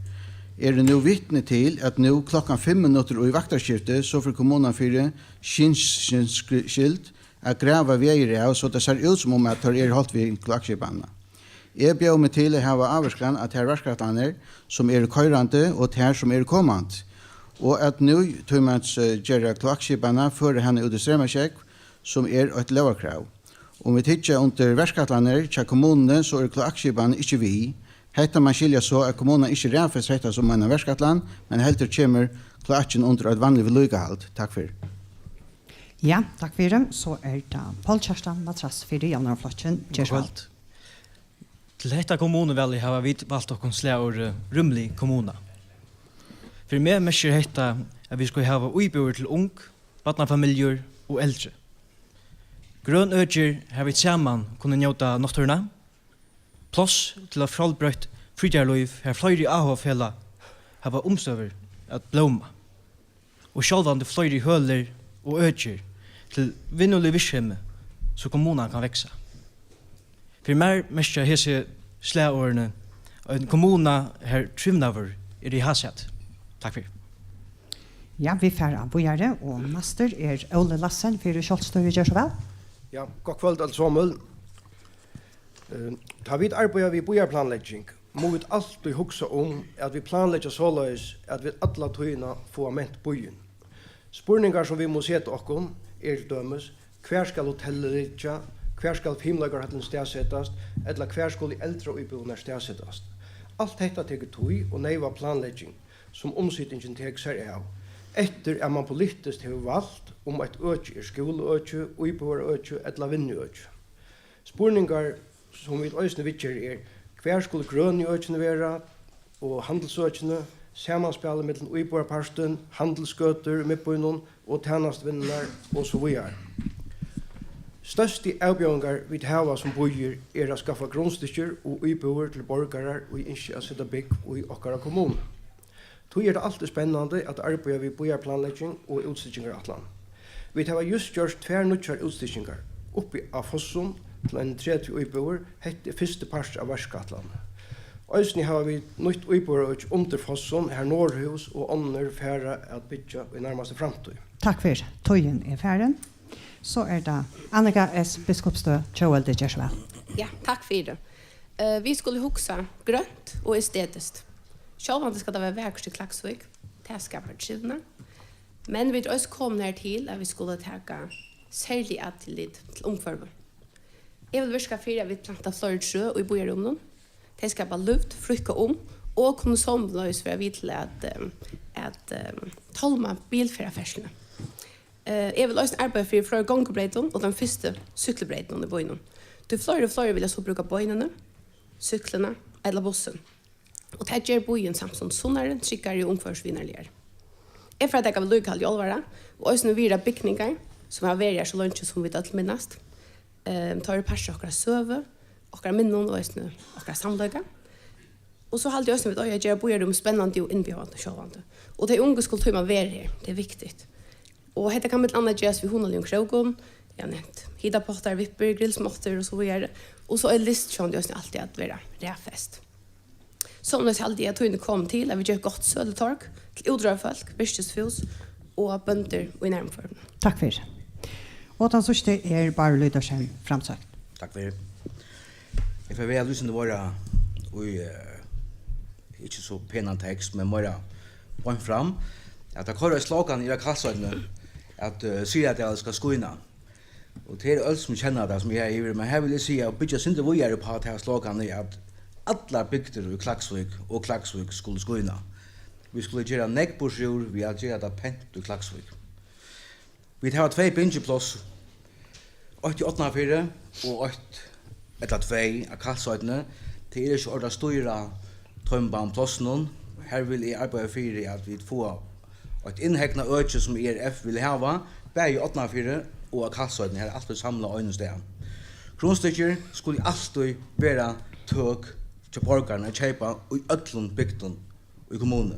Eru nú vitni til, at nú klokkan fimm minuttir í vaktarskifti, so fer kommunan fyri skyndskrift at grava vegir av, so tað sær út, sum um at teir eru heilt við kloakkskipanina. Eg bjóði meg til at hava ávirkan á tær verkætlanir, sum eru koyrandi, og tær, sum eru komandi, og at nú tímans, eh, gera kloakkskipanina, føra hana út í streymasjógv, sum er eitt lógarkrav. Um vit hyggja undir verkætlanir hjá kommununi, so er kloakkskipanin ikki við. Hetta má skiljast so, at kommunan ikki raðfestir hetta sum eina verkætlan, men heldur kemur kloakkin undir eitt vanligt viðlíkahald. Takk fyri. Ja, takk fyri. So er tað Poul Kjartan Matrass fyri Javnaðarflokkin. Ger so væl. Gott kvøld. Til hetta kommunuvalið hava vit valt okkum slagorðið Rúmlig kommuna. Fyri meg merkir hetta, at vit skulu hava íbúðir til ung, barnafamiljur og eldri. Grøn økir, har vit saman kunnu njóta náttúruna. Pláss til eitt fjølbroytt frítíðarlív, har fleiri áhugafelag hava umstøður at blóma. Og sjálvandi fleiri hølir og økir til vinnulig virksemi, so kommunan kann vaksa. Fyri mær merkja hesi slagorðini ein kommuna, har trivnaður er í hásæti. Takk fyri. Ja, vit fara víðari, og næstur er Óli Lassen fyri Sjálvstýri. Ger so væl. Ja, gott kvøld, øll somul. Eh, tá vit arbeiða við býarplanlegging, mugu vit altíð hugsa um, at vit planleggja soleiðis, at vit alla tíðina fáa ment býin. Spurningar, sum vit mugu seta okkum, eru til dømis: Hvar skal hotellið liggja? Hvar skal fimleikahøllin staðsetast? Ella hvar skulu eldraíbúðirnar staðsetast? Alt hetta tekur tíð og neyva planlegging, sum umsitingin tekur sær av, eftir at mann politiskt hevur valt, um eitt øki er skúlaøki, íbúðarøki ella vinnuøki. Spurningar, sum vit eisini viðgera, er: Hvar skulu grønu økini vera og handilsøkini, samanspælið millum íbúðarpartin, handilsgøtur í miðbýnum og tænastuvinnurnar og so víðari? Størstu avbjóðingar, vit hava sum býir, er at skaffa grundstykkir og íbúðir til borgarar, ið ynskja at seta búgv í okkara kommunu. Tí er tað altíð spennandi at arbeiða við býarplanlegging og útstykkingarætlan. Vit hava júst gjørt tvær nýggjar útstykkingar. Uppi á Fossum til eini tretivu íbúðir, hetta er fyrsti partur av verkætlanini. Eisini hava vit nýtt íbúðarøki undir fossum, har Norðhús og onnur fara at byggja í nærmastu framtíð. Takk fyri. Tíðin er farin. So er tað Annika S. Biskupsstøð, Tjóðveldi, ger so væl. Ja, takk fyri. Eh, vit skulu hugsa grønt og estetiskt. Sjálvandi skal tað vera vakurt í Klaksvík. Tað skapar trivnað. Men vit eru eisini komin her til, at vit skulu taka serlig atlit til umhvørvið. Eg vil virka fyri, at vit planta fleiri trø í býarrúminum. Tey skapa lúft, fríðka um og kunnu somuleiðis vera við til at, ehm, at, ehm, tálma bilferðaferðsluna. Eh, eg vil eisini arbeiða fyri fleiri gongubreytum og tann fyrstu súkklubreytinum í býnum. Tí fleiri og fleiri vilja so brúka beinini, súkkluna ella bussin. Og tað ger býin samstundis sunnari, tryggari og umhvørvisvinarligari. Eg fari at taka viðlíkahald í álvara og eisini virða bygningar, sum hava verið her so leingi, sum vit øll minnast. Ehm, teir eru partur av okkara søgu, okkara minnum og eisini okkara samleika. Og so haldi eg eisini, vit eiga at gera býarrúmið spennandi og innbjóðandi sjálvandi. Og tey ungu skulu tíma at vera her, tað er viktigt. Og hetta kann millum annað gerast við hugnaligum krókum, eg havi nevnt hitapottar, vippur, grillsmáttur og so víðari. Og so er list sjálvandi eisini altíð at vera raðfest. Somuleiðis haldi eg, at tíðin er komin til, at vit gera eitt gott sølutorg til útróðrarfólk, virkisfús og bøndur í nærumhvørvinum. Takk fyri. Og tann síðsti er Bárður Lydersen, Framsókn. Takk fyri. Eg fari at vera lýsandi meira í, eh, ikki so penan tekst, men meira beint fram, at tað koyrir eitt slogan í Kalsoynni, at, eh, Syðradalur skal skína. Og tað eru øll, sum kenna tað, sum eg havi yvir, men her vil eg siga og byggja eitt sindur víðari upp á tað sloganið, at allar bygdir í Klaksvík og Klaksvík skulu skína. Vit skulu gera nógv burturúr við at gera tað pent í Klaksvík. Vit hava tvey bingipláss, eitt í Árnafirði og eitt ella tvey á Kalsoynni. Tað er ikki orðið at stýra teimum báðum plássunum. Her vil eg arbeiða fyri, at vit fáa eitt innhegnað øki, sum E R F vil hava, bæði í Árnafirði og á Kalsoynni. Her er alt samlað á einum stað. Grundstykkir skulu altíð vera tøk hjá borgarunum at keypa í øllum bygdum í kommununi.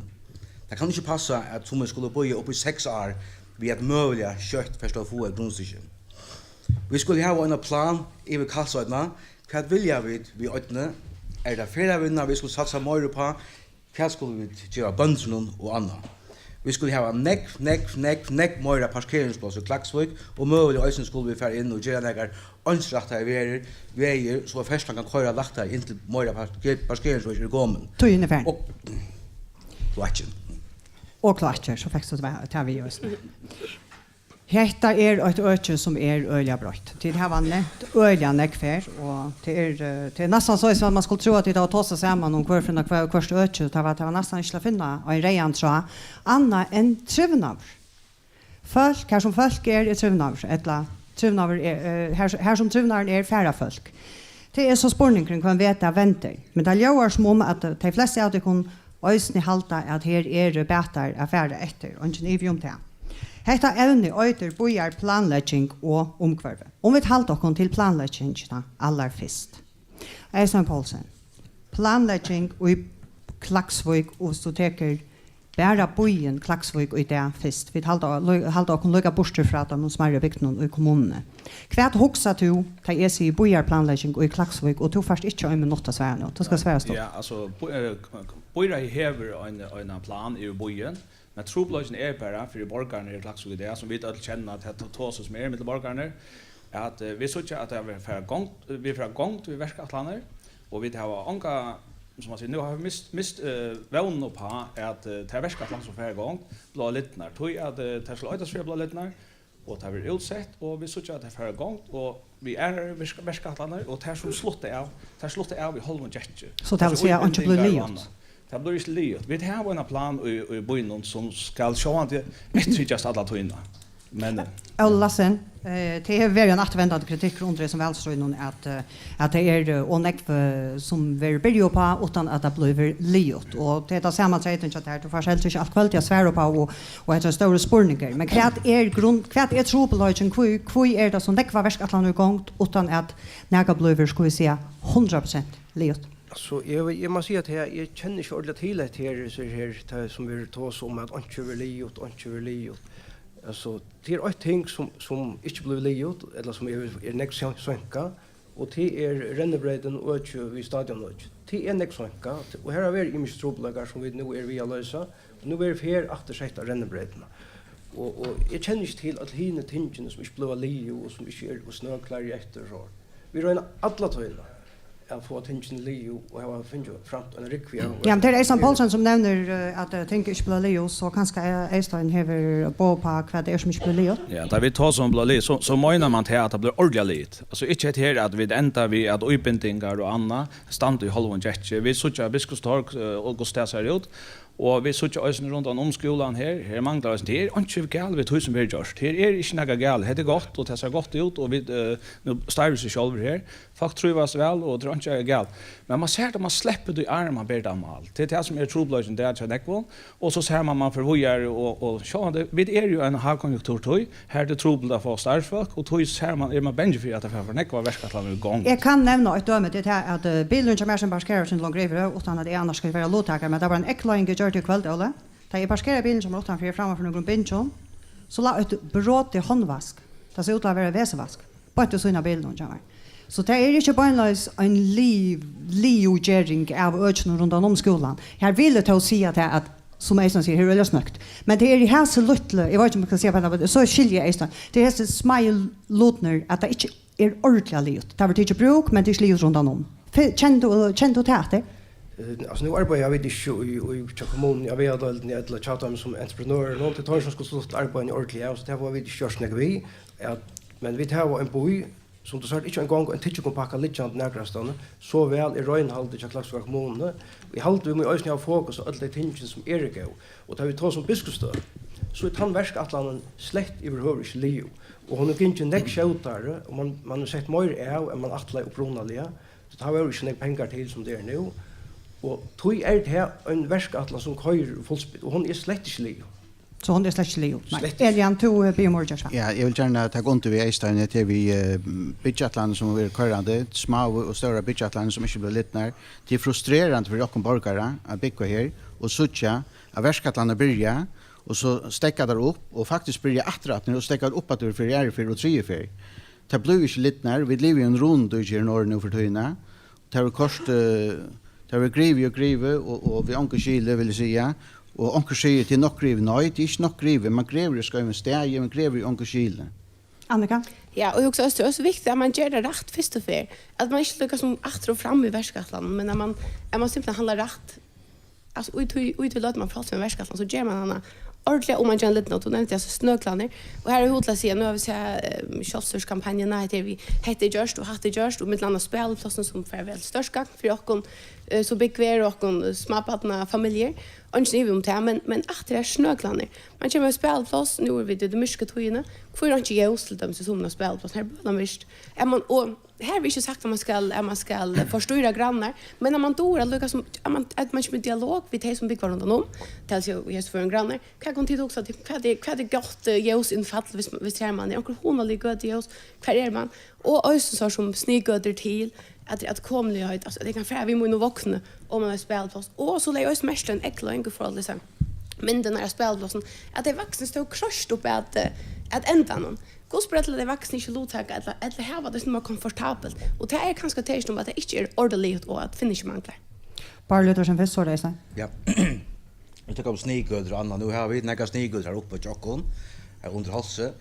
Tað kann ikki passa, at summi skulu bíða upp í seks ár við at møguliga skjótt fert at fáa eitt grundstykki. Vit skulu hava eina plan yvir Kalsoynna. Hvat vilja vit við oynni? Er tað ferðavinna, vit skulu satsa meira uppá? Hvat skulu vit geva bøndunum og annað? Vit skulu hava nógv, nógv, nógv, nógv meira parkeringspláss í Klaksvík, og møguliga eisini skulu vit fara inn og gera nakrar einsrættaðar vegir, vegir, so at ferðslan kann koyra lættari inn til meira parker-, parkeringsøki er komin. Tíðin er farin. Og kloakkin. Og kloakkir, so fekst tú tað, tað við eisini. Hetta er eitt øki, sum er øgiliga broytt. Tit hava nevnt øgiliga nógv her, og tað er, eh, tað er næstan so, sum at man skuldi trúð, at tit hava tosað saman um hvør finna hva-, hvørt øki. Tað var, tað var næstan ikki til at finna ein reyðan tráð, annað enn trivnaður. Fólk, har sum fólk er, er trivnaður, ella trivnaður er, eh, har, har sum trivnaðurin er, fara fólk. Tað er so spurningurin, hvønn veg tað vendir. Men tað ljóðar sum um, at, eh, tey flestu av tykkum eisini halda, at her eru batar at fara eftir, eingin ivi um tað. Hetta evnið eitur býarplanlegging og umhvørvi. Um vit halda okkum til planleggingina allarfyrst. Eyðstein Poulsen, planlegging í Klaksvík, og so tekur bara býin Klaksvík í dag fyrst. Vit halda, halda okkum líka burtur frá teimum smærri bygdunum í kommununi. Hvat hugsar tú, tá eg sigi býarplanlegging í Klaksvík, og tú fært ikki ein minutt at svara nú? Tú skal svara stutt. Ja, altso, bý-, eh, býráðið hevur ein, ein plan yvir býin, men trupulleikin er bara fyri borgararnar í Klaksvík í dag, sum vit øll kenna, at tað tosast meir millum borgararnar, at, eh, vit síggja, at tað vil fara gongd, vit fara gongd við verkætlanir, og vit hava onga, sum man sigur, nú hava vit mist, mist, eh, vónina uppá, at, eh, tær verkætlanir, sum fara í gongd, blíva lidnar, tí at, eh, tær skulu eitast fyri at blíva lidnar, og tað verður útsett, og vit síggja, at tað fer í gongd, og við aðrar verk-, verkætlanir, og tær sum slutta av, tær slutta av við hálvum gekki. So tað vil siga, einki blívur liðugt? Tað blívur ikki liðugt. Vit hava eina plan í, í býnum, sum skal sjálvandi eftirfylgjast alla tíðina. Men, eh, Óli Lassen, eh, tað hevur verið ein afturvendandi kritikkur undir hesum valstríðnum, at, eh, at tað er, eh, ov nógv, eh, sum verður byrjað uppá, uttan at tað blívur liðugt. Og tað er tað sama treytin hjá tær, tú fært heldur ikki alt kvøldið at svara uppá, og, og hetta er ein stórur spurningur. Men hvat er grund-, hvat er trupulleikin? Hví, hví er tað so nógvar verkætlanir í gongd, uttan at nakað blívur, skulu vit siga, hundrað prosent liðugt? Altso, eg, eg má siga, at eg, eg kenni ikki ordiliga til hetta her, so her, tað sum verður tosað um, at einki verður liðugt, einki verður liðugt. Altso, tað er eitt ting, sum, sum ikki blívur liðugt, ella sum er, er nógv sein-, seinkað, Og tað er rennibreytin og økið við stadionøkið. Tað er nógv seinkað, og har hava verið ymiskir trupulleikar, sum vit nú eru við at loysa. Og nú verður ferð aftur sett á rennibreytina. Og, og eg kenni ikki til øll hini tingini, sum ikki blíva liðug, og sum ikki eru snøklar eftir, so. Vit royna alla tíðina at fáa tingini liðug og hava fingið framt eina rúgvu av Ja, men tað er Eysteinn Poulsen, sum nevnir, eh, at, eh, ting ikki blíva liðug, so kanska, eh, Eysteinn hevur boð uppá, hvat tað er, sum ikki blívur liðugt. Ja, tá vit tosa um blíva liðugt, so, so meinar man tað, at tað blívur ordiliga liðugt. Altso, ikki hetta her, at vit enda við, at íbindingar og annað standa í hálvum gekki. Vit síggja Biskupstorg, eh, og hvussu tað sær út. Og vit síggja eisini rundan um skúlan her, her manglar eisini, tað er einki galið við tí, sum verður gjørt. Her er ikki nakað galið, hetta er gott, og tað sær gott út, og vit, eh, nú starvast vit sjálvir her. Fólk trívast væl, og tað er einki galið. Men man sær tað, man sleppur tí, áðrenn man ber tað á mál. Tað er tað, sum er trupulleikin, tað er hjá nógvum. Og so sær man, man fer víðari, og, og sjálvandi, vit eru jú í eini hákonjunkturtíð, har er tað trupult at fáa starvsfólk, og tí sær man, er man bangin fyri, at tað fer for nógvar verkætlanir í gongd. Eg kann nevna eitt dømi, tað er tað, at, eh, bilurin hjá mær, sum parkerar seg longur yvir, uttan at eg annars skal vera luttakari, men tað var ein eygleiðing, eg gjørdi í kvøld, Óli. Tá eg parkeraði bilin hjá mær uttanfyri, framman fyri nøkrum bingjum, so lá eitt brotið hondvask. Tað sá út til at vera vesivask. Beint við síðuna av bilinum hjá mær. So tað er ikki beinleiðis ein liv-, liðuggering av økinum rundan um skúlan. Her vil eg tó siga tað, at, sum Eysteinn sigur, her er øgiliga snøgt. Men tað er í hasi lítlu, eg veit ikki, um eg skal siga, men so skilji eg Eysteinn. Tað er hesi smæðu lutirnir, at tað ikki er ordiliga liðugt. Tað verður tikið í brúk, men tað er ikki liðugt rundan um. Fe-, kennir tú, kennir tú tað aftur? Eh, altso, nú arbeiða vit ikki í, í, hjá kommununi, á vegadeildini ella hjá teimum sum entreprenørar, nú, tað er teir, sum skulu sláa arbeiðini ordiliga av, so tað fáa vit ikki gjørt nakað við, at, men vit hava ein bý, sum tú sært, ikki eingong ein tyggigummipakka liggjandi nakrastaðni, so væl er reinhaldið hjá Klaksvíkar kommununi. Eg haldi, vit mugu eisini hava fokus á øll tey tingini, sum eru góð. Og tá vit tosa um Biskupsstøð, so er tann verkætlanin slett yvirhøvur ikki liðug. Og hon er gingin nógv skjótari, og man, man hevur sett meira av, enn man ætlaði upprunaliga. So tá vóru ikki nógv pengar til, sum tað er nú. Og tí er tað ein verkætlan, sum koyrir í fullspýtt, og hon er slett ikki liðug. So hon er slett ikki liðug? Nei. Slett ikki. Elian, tú, eh, biður um orðið, ger so væl. Ja, eg vil gjarna taka undir við Eystein, at tað er við, eh, byggjeætlanir, sum eru koyrandi, smáar og stórar byggjeætlanir, sum ikki blíva lidnar. Tað er frustrerandi fyri okkum borgarar at búgva her og síggja, at verkætlanir byrja, og so steðga teir upp, og faktiskt byrja aftur aftur og steðga upp aftur fyri aðru ferð og triðju ferð. Tað blívur ikki lidnar, vit liva í ein runudíki her norður nú fyri tíðina. Tað verður koyrt, eh, tað verður grivið og grivið, og, og við ongum skili, vil eg siga. Og onkur sigur, tað er nokk grivið. Nei, tað er ikki nokk grivið. Man grevur í skeivum staði, man grevur í ongum skili. Annika? Ja, og eg hugsi, tað er so viktigt, at man ger tað rætt fyrstu ferð. At man ikki líka sum aftur og fram í verkætlanini, men at man, at man simpelthen handlar rætt. Altso, í tí, í tí løtu man fást við ein verkætlan, so ger man hana ordiliga, og man ger hana lidna. Tú nevndi altso snøklanir, og her er hug til at siga, nú hava vit sæð, eh, sjálvstýriskampanjuna, hetta er við, hetta er gjørt, og hatta er gjørt, og millum annað spæliplássini, sum fær væl stórt gagn fyri okkum, eh, sum búgva her, og okkum, eh, smábarnafamiljur. Eingin ivi um tað, men, men aftur er snøklanir. Man kemur á spælipláss, nú eru vit í tí myrku tíðini. Hví er einki ljós, til dømis, í summi av spæliplássunum? Her er bønarmyrkt. Er man, og her er ikki sagt, at man skal, at man skal forstýra grannar, men at man dugir at líka sum, at man, at man kemur í dialog við tey, sum búgva rundan um, tað vil siga, í hesum førum grannar. Hvat kunnu tit hugsa tykkum? Hvat er, hvat er gott, eh, ljósinnfall, hvis, hvis her man er onkur hugnalig gøtuljós? Hvar er man? Og eisini so sum sniðgøtur til, at, at komligheit, altso, at eg kann fara við mínum vogni, og man hevur spælipláss. Og so legði eg eisini merki til ein eygleiðing í forhold til hesar myndirnar av spæliplássinum, at tey vaksnu stóðu kroyst upp at, eh, at endanum. Hvussu ber til, at tey vaksnu ikki luttaka, ella, ella hava tað sum er komfortabelt? Og tað er kanska tað, sum at tað ikki er ordiliga og at finna ikki manglar. Bara lyfta seg fyrst, so er tað Eystein. Ja. Vit taka upp sniðgøtur og annað. Nú hava vit nakrar sniðgøtur her uppi hjá okkum, her undir Hálsi.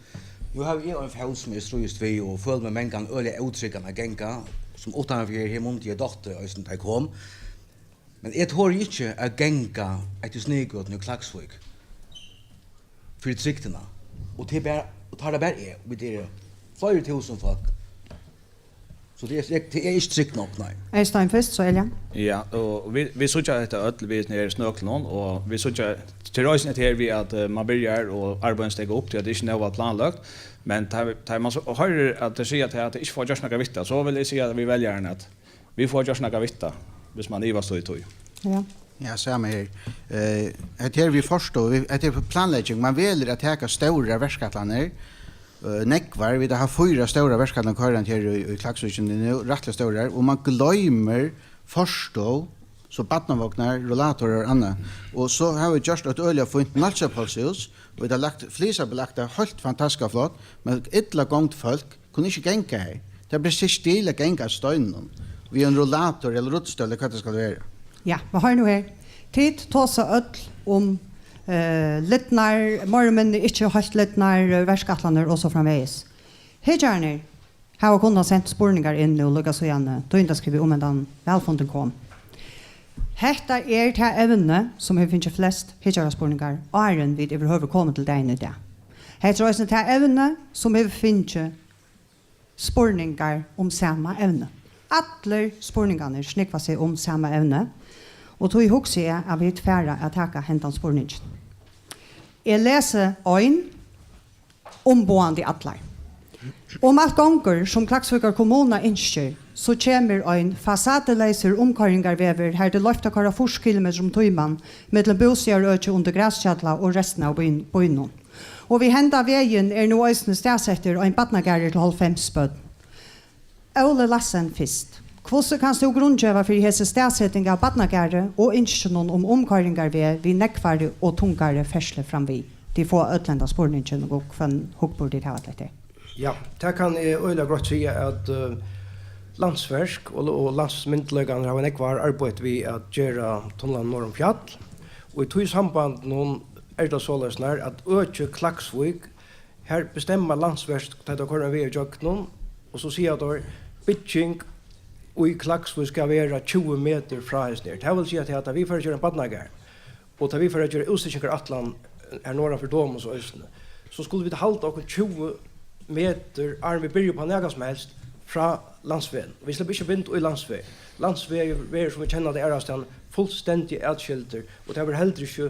Nú havi eg ein fót sum eg stríðist við og føli meg mangan øgiliga ótryggan at ganga, sum uttanfyri her, her mundi eg dottið eisini, tá eg kom. Men eg tori ikki at ganga eftir sniðgøtuni í Klaksvík fyri trygdina. Og tað er bara, og tá er tað bara eg, og vit eru fleiri túsund fólk. So tað er, tað er ikki trygt nokk, nei. Eystein fyrst, so Elian. Ja, og vit, vit síggja hetta øll við hesum her snøklunum, og vit síggja til reisini hetta her við, at, eh, man byrjar og arbeiðini steðga upp, tí at tað er ikki nóg væl planlagt. Men tá, tá man so hoyrir, at tey siga, at tey ikki fáa gjørt nakað við tað, so vil eg siga við veljararnar, at vit fáa gjørt nakað við tað, hvis man ivast í tí. Ja. Ja, sama her. Eh, hetta her við forstøðu, við, hetta er planlegging. Man velur at taka stórar verkætlanir, eh, nógvar. Vit hava fýra stórar verkætlanir koyrandi her í, í Klaksvíkini nú, rættiliga stórar, og man gloymir forstøðu, so barnavognar, rullatorar og annað. Og so hava vit gjørt eitt øgiliga fínt Nólsoyar Páls hús, og vit hava lagt, flísabelagt tað, heilt fantastiskt flott, men illa gongd fólk kunnu ikki ganga her. Tað ber seg stil at ganga á steinunum við ein rullator ella rullstól, ella hvat tað skal vera. Ja, men hoyr nú her. Tit tosa øll um, eh, lidnar, meira og minni ikki heilt lidnar, eh, verkætlanir og so framvegis. Hyggjararnir hava kunnað sent spurningar inn nú, líka síðan, eh, tíðindaskriv um hendan valfundin kom. Hetta er tað evni, sum hevur fingið flest hyggjaraspurningar, áðrenn vit yvirhøvur komu til dagin í dag. Hetta er eisini tað evni, sum hevur fingið spurningar um sama evni. Allir spurningarnir snúgva seg um sama evni, og tí hugsi eg, at vit fara at taka hendan spurningin. Eg lesi ein, umboðandi allar. Um alt gongur, sum Klaksvíkar kommuna ynskir, so kemur ein fasaduleysur umkoyringarvegur, har tað er loyvt at koyra fýrs kilometrar um tíman millum Bústaðarøkið undir Grashjalla og restina av býn-, býnum. Og við henda vegin er nú eisini staðsettur ein barnagarður til hálvfems børn. Óli Lassen fyrst. Hvussu kanst tú grundgeva fyri hesi staðseting av barnagarði og ynskjunum um umkoyringarveg við nógvari og tungari ferðslu framvið? Tit fáa øll henda spurningin, og hvønn hugburð tit hava til hetta. Ja, tað kann eg øgiliga greitt siga, at, eh, Landsverk og, og landsmyndugleikarnir hava nógv ár arbeitt við at gera tunlan norður um fjall, og í tí sambandinum er tað soleiðis nær, at økið Klaksvík, har bestemma Landsverk, tá teir koyra ein veg ígjøgnum, og so siga teir, bygging í Klaksvík skal vera tjúgu metur frá hesum her. Tað vil siga, at tá vit fara at gera ein barnagarð, og tá vit fara at gera útstykkingarætlan her norðan fyri Domus eisini, so skulu vit halda okkum tjúgu metur, áðrenn vit byrja upp á nakað sum helst frá landsvegnum. Vit sleppa ikki at binda í landsveg. Landsvegur verður, sum vit kenna tað aðrastaðni, fullstendiga atskildur, og tað verður heldur ikki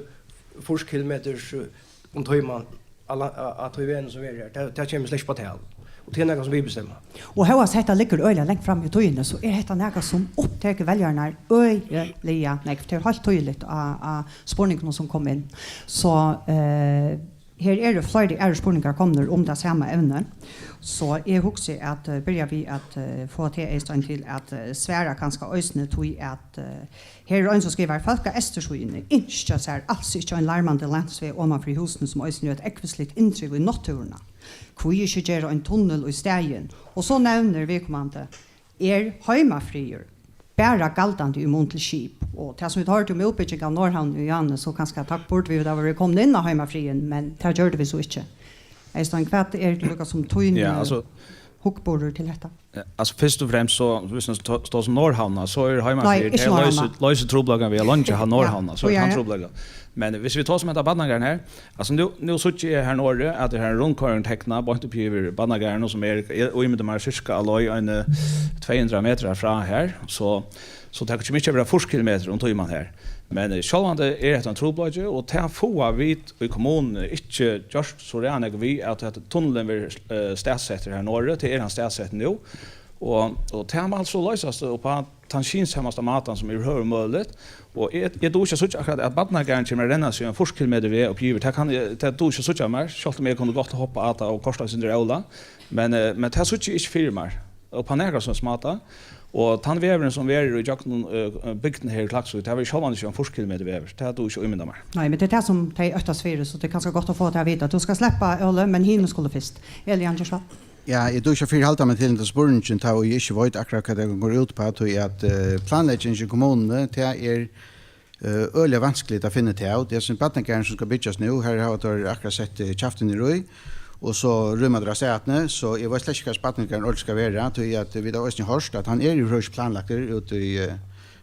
fýrs kilometrar, eh, um tíman á la-, á, á tí vegnum, sum verður her. Tað, tað kemur slett ikki upp á tal. Og tað er nakað, sum vit bestemma. Og hóast hetta liggur øgiliga langt fram í tíðini, so er hetta nakað, sum upptekur veljararnar øgiliga nógv. Tað er heilt týðiligt á, á spurningunum, sum kom inn. So, eh, her eru fleiri aðrir spurningar komnir um tað sama evni. So eg hugsi at, eh, byrja við at, eh, fáa teg, Eyðstein, til at, eh, svara kanska eisini, tí at, eh, her er ein, sum skrivar: Fólk á eystursíðuni ynskja sær als ikki ein larmandi landsveg oman fyri húsini, sum eisini er eitt ógvusligt inntriv í náttúruna. Hví ikki gera ein tunnil í staðin? Og so nevnir viðkomandi: Er heimafriður bara galdandi í mun til skip? Og tað, sum vit hoyrdu um útbygging av Norðhavn í Áðni, so kanska tá burdu vit verið komin inn á heimafriðin, men tað gjørdu vit so ikki. Eyðstein, hvat er líka sum tín, ja, eh, altso, hugburður til hetta? Ja, altso, fyrst og fremst, so, viss man stó-, stóð sum Norðhavna, so er heimafriður, nei, ikki tað Norðhavna, loysir, loysir trupulleikan við at leingja hana, ja, Norðhavna, so er, ja, tann trupulleikan. Men viss vit tosa um hetta barnagarðin her, altso, nú, nú síggi eg her norðuri, at tað er ein rundkoyring teknað beint uppi yvir barnagarðinum, sum er, eg ímyndi mær, sirka á leið ein, eh, tvey hundrað metrar frá her, so, so tað kemur ikki at vera fýrs kilometrar um tíman her. Men, eh, sjálvandi er hetta ein trupulleiki, og tað fáa vit í kommununi ikki gjørt so ræðuliga nógv við, at, at tunnilin verður, eh, staðsettur her norðuri. Tað er hann staðsettur nú. Og, og tað má altso loysast upp á tann skynsamasta mátan, sum yvirhøvur møguligt. Og eg, eg dugi ikki at síggja akkurát, at barnagarðurin kemur at renna seg ein fýrs kilometrar veg upp yvir. Tað kann eg, tað dugi ikki at síggja mær, sjálvt um eg kundi gott hoppað á tað og koyrt eitt sindur óla. Men, eh, men tað síggi eg ikki fyri mær. Upp á nakran sum helst máta. Og tann vegurin, sum verður í gjøgnum, eh, bygdina her í Klaksvík, tað verður sjálvandi ikki ein fýrs kilometrar vegur. Tað dugi eg ikki at ímynda mær. Nei, men tað er tað, sum tey óttast fyri, so tað er kanska gott at fáa tað at vita. Tú skalt sleppa, Óli, men hini skulu fyrst. Eli Andrésdóttir. Ja, eg dugi ikki at fyrihalda meg til henda spurningin, tá ið eg ikki veit akkurát, hvat tað gongur út uppá, tí at, eh, planlegging í kommununi, tað er, eh, øgiliga vanskeligt at finna út av. Tað er sum barnagarðurin, sum skal byggjast nú, her hava teir akkurát sett, eh, kjaftin í, og so rýma teir avstað, so eg veit slett ikki, hvat barnagarðurin ordiliga skal vera, tí at vit hava eisini hoyrt, at hann er jú ikki planlagdur út í, eh,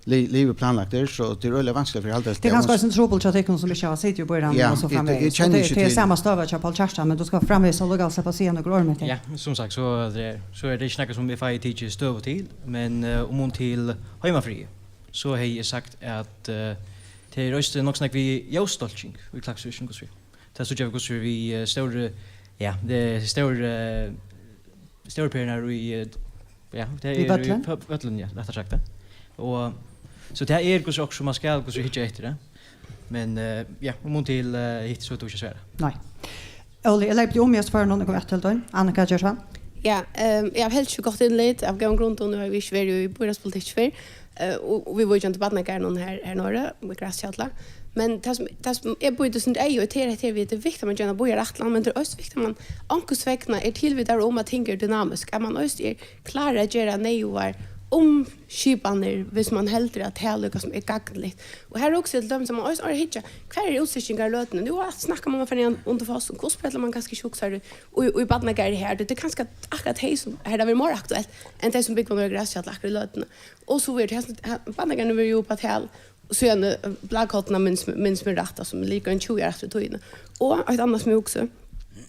li-, liðugur planlagdur, so tað er øgiliga vanskeligt fyri at halda. Tað er kanska eisini trupult hjá tykkum, sum ikki hava sitið í býráðnum, ja, og so framvegis. Eg, eg kenni ikki til. Tað er sama støða hjá Poul Kjartan, men tú skalt framvegis allíkavæl sleppa at siga nøkur orð um hetta. Ja, sum sagt, so er, so er tað ikki nakað, sum eg fái tikið støðu til, men, eh, um hon til heimafrið, so hevði eg sagt, at, eh, tað er eisini nokk so nógv við ljósdálking í Klaksvík, sum tú sigur. Tað síggja vit, hvussu við, eh, stóru, ja, tað er stóru, eh, stóru perurnar í, eh, ja, tað er í Vøllin? Vø-, Vøllin, ja, rættari sagt, ja. Og, so tað er hvussu okkurt, sum man skal, hvussu hyggja eftir, ja. Men, eh, ja, um hon til, eh, hitt, so er tað ikki at svara. Nei. Óli, eg leypi teg um, eg spyr nú, eg komi aftur til tín. Annika Gjersvang? Ja, ehm, eg havi helst ikki gott innlit, av góðum grundum, nú havi eg ikki verið í býráðspolitikk fyrr, eh, og, og viðvíkjandi barnagarðinum her, her norðuri, við Grashjalla. Men tað sum, tað sum eg bíti sum eyga í, tað er, tað er, tað er viktigt, at man gjørdi eina býarætlan, men tað er eisini viktigt, at man onkursvegna er tilvitaður um, at ting eru dynamisk, at man eisini er klárur at gera neyðugar umskipanir, viss man heldur, at tað er líka sum er gagnligt. Og her er eisini til dømis, at man eisini orðar hyggja, hvar eru útstykkingar í løtuni? Nú er alt snakk um, at man fer niðan undir fossin, hvussu ella man kanska ikki hugsar í, í, í barnagarði her, tað er kanska akkurát tey sum, har tað verður meira aktuelt, enn tey sum búgva niðri á Grasfjalli akkurát í løtuni. Og so verður tað, barnagarðurin verður jú upp á tal, síðani, eh, Blákollin, minnist, minnist meg rætt, altso, men líka ein tjúgu ár aftur í tíðina. Og eitt annað sum eg hugsi,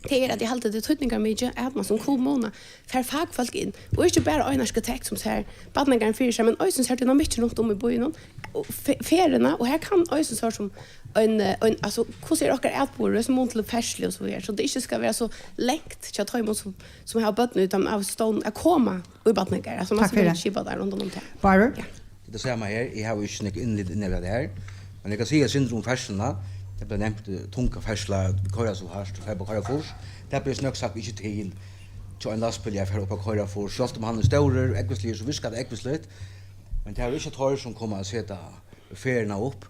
tað er, at eg haldi, at tað er týdningarmikið, at man sum kommuna fær fakfólk inn, og ikki bara ein arkitekt sum sær barnagarðin fyri sær, men eisini sær dynamikkin runt um í býnum, og fe-, ferðina, og her kann eisini so sum ein, eh, ein, altso, hvussu er okkara atburður, sum mun til ferðslu og so víðari, so tað ikki skal vera so langt hjá teimum sum, sum hava børn í, teimum av stovn at koma í barnagarð, altso, man Takk skal fyri. Skipa tað runt um tað. Bárður? Ja. Tað er tað sama her. Eg havi ikki so nógv innlit inn í hvat tað er. Men eg kann siga eitt sindur um ferðsluna. Tað bleiv nevnt, eh, tunga ferðsla, vit koyra so hart, og fara upp at koyra fýrs. Tað ber nokk sagt ikki til hjá ein lastbili at fara upp at koyra fýrs. Sjálvt um hann er stórur og ógvusligur, so virkar tað ógvusligt. Men tað eru ikki teir sum koma at seta ferðina upp.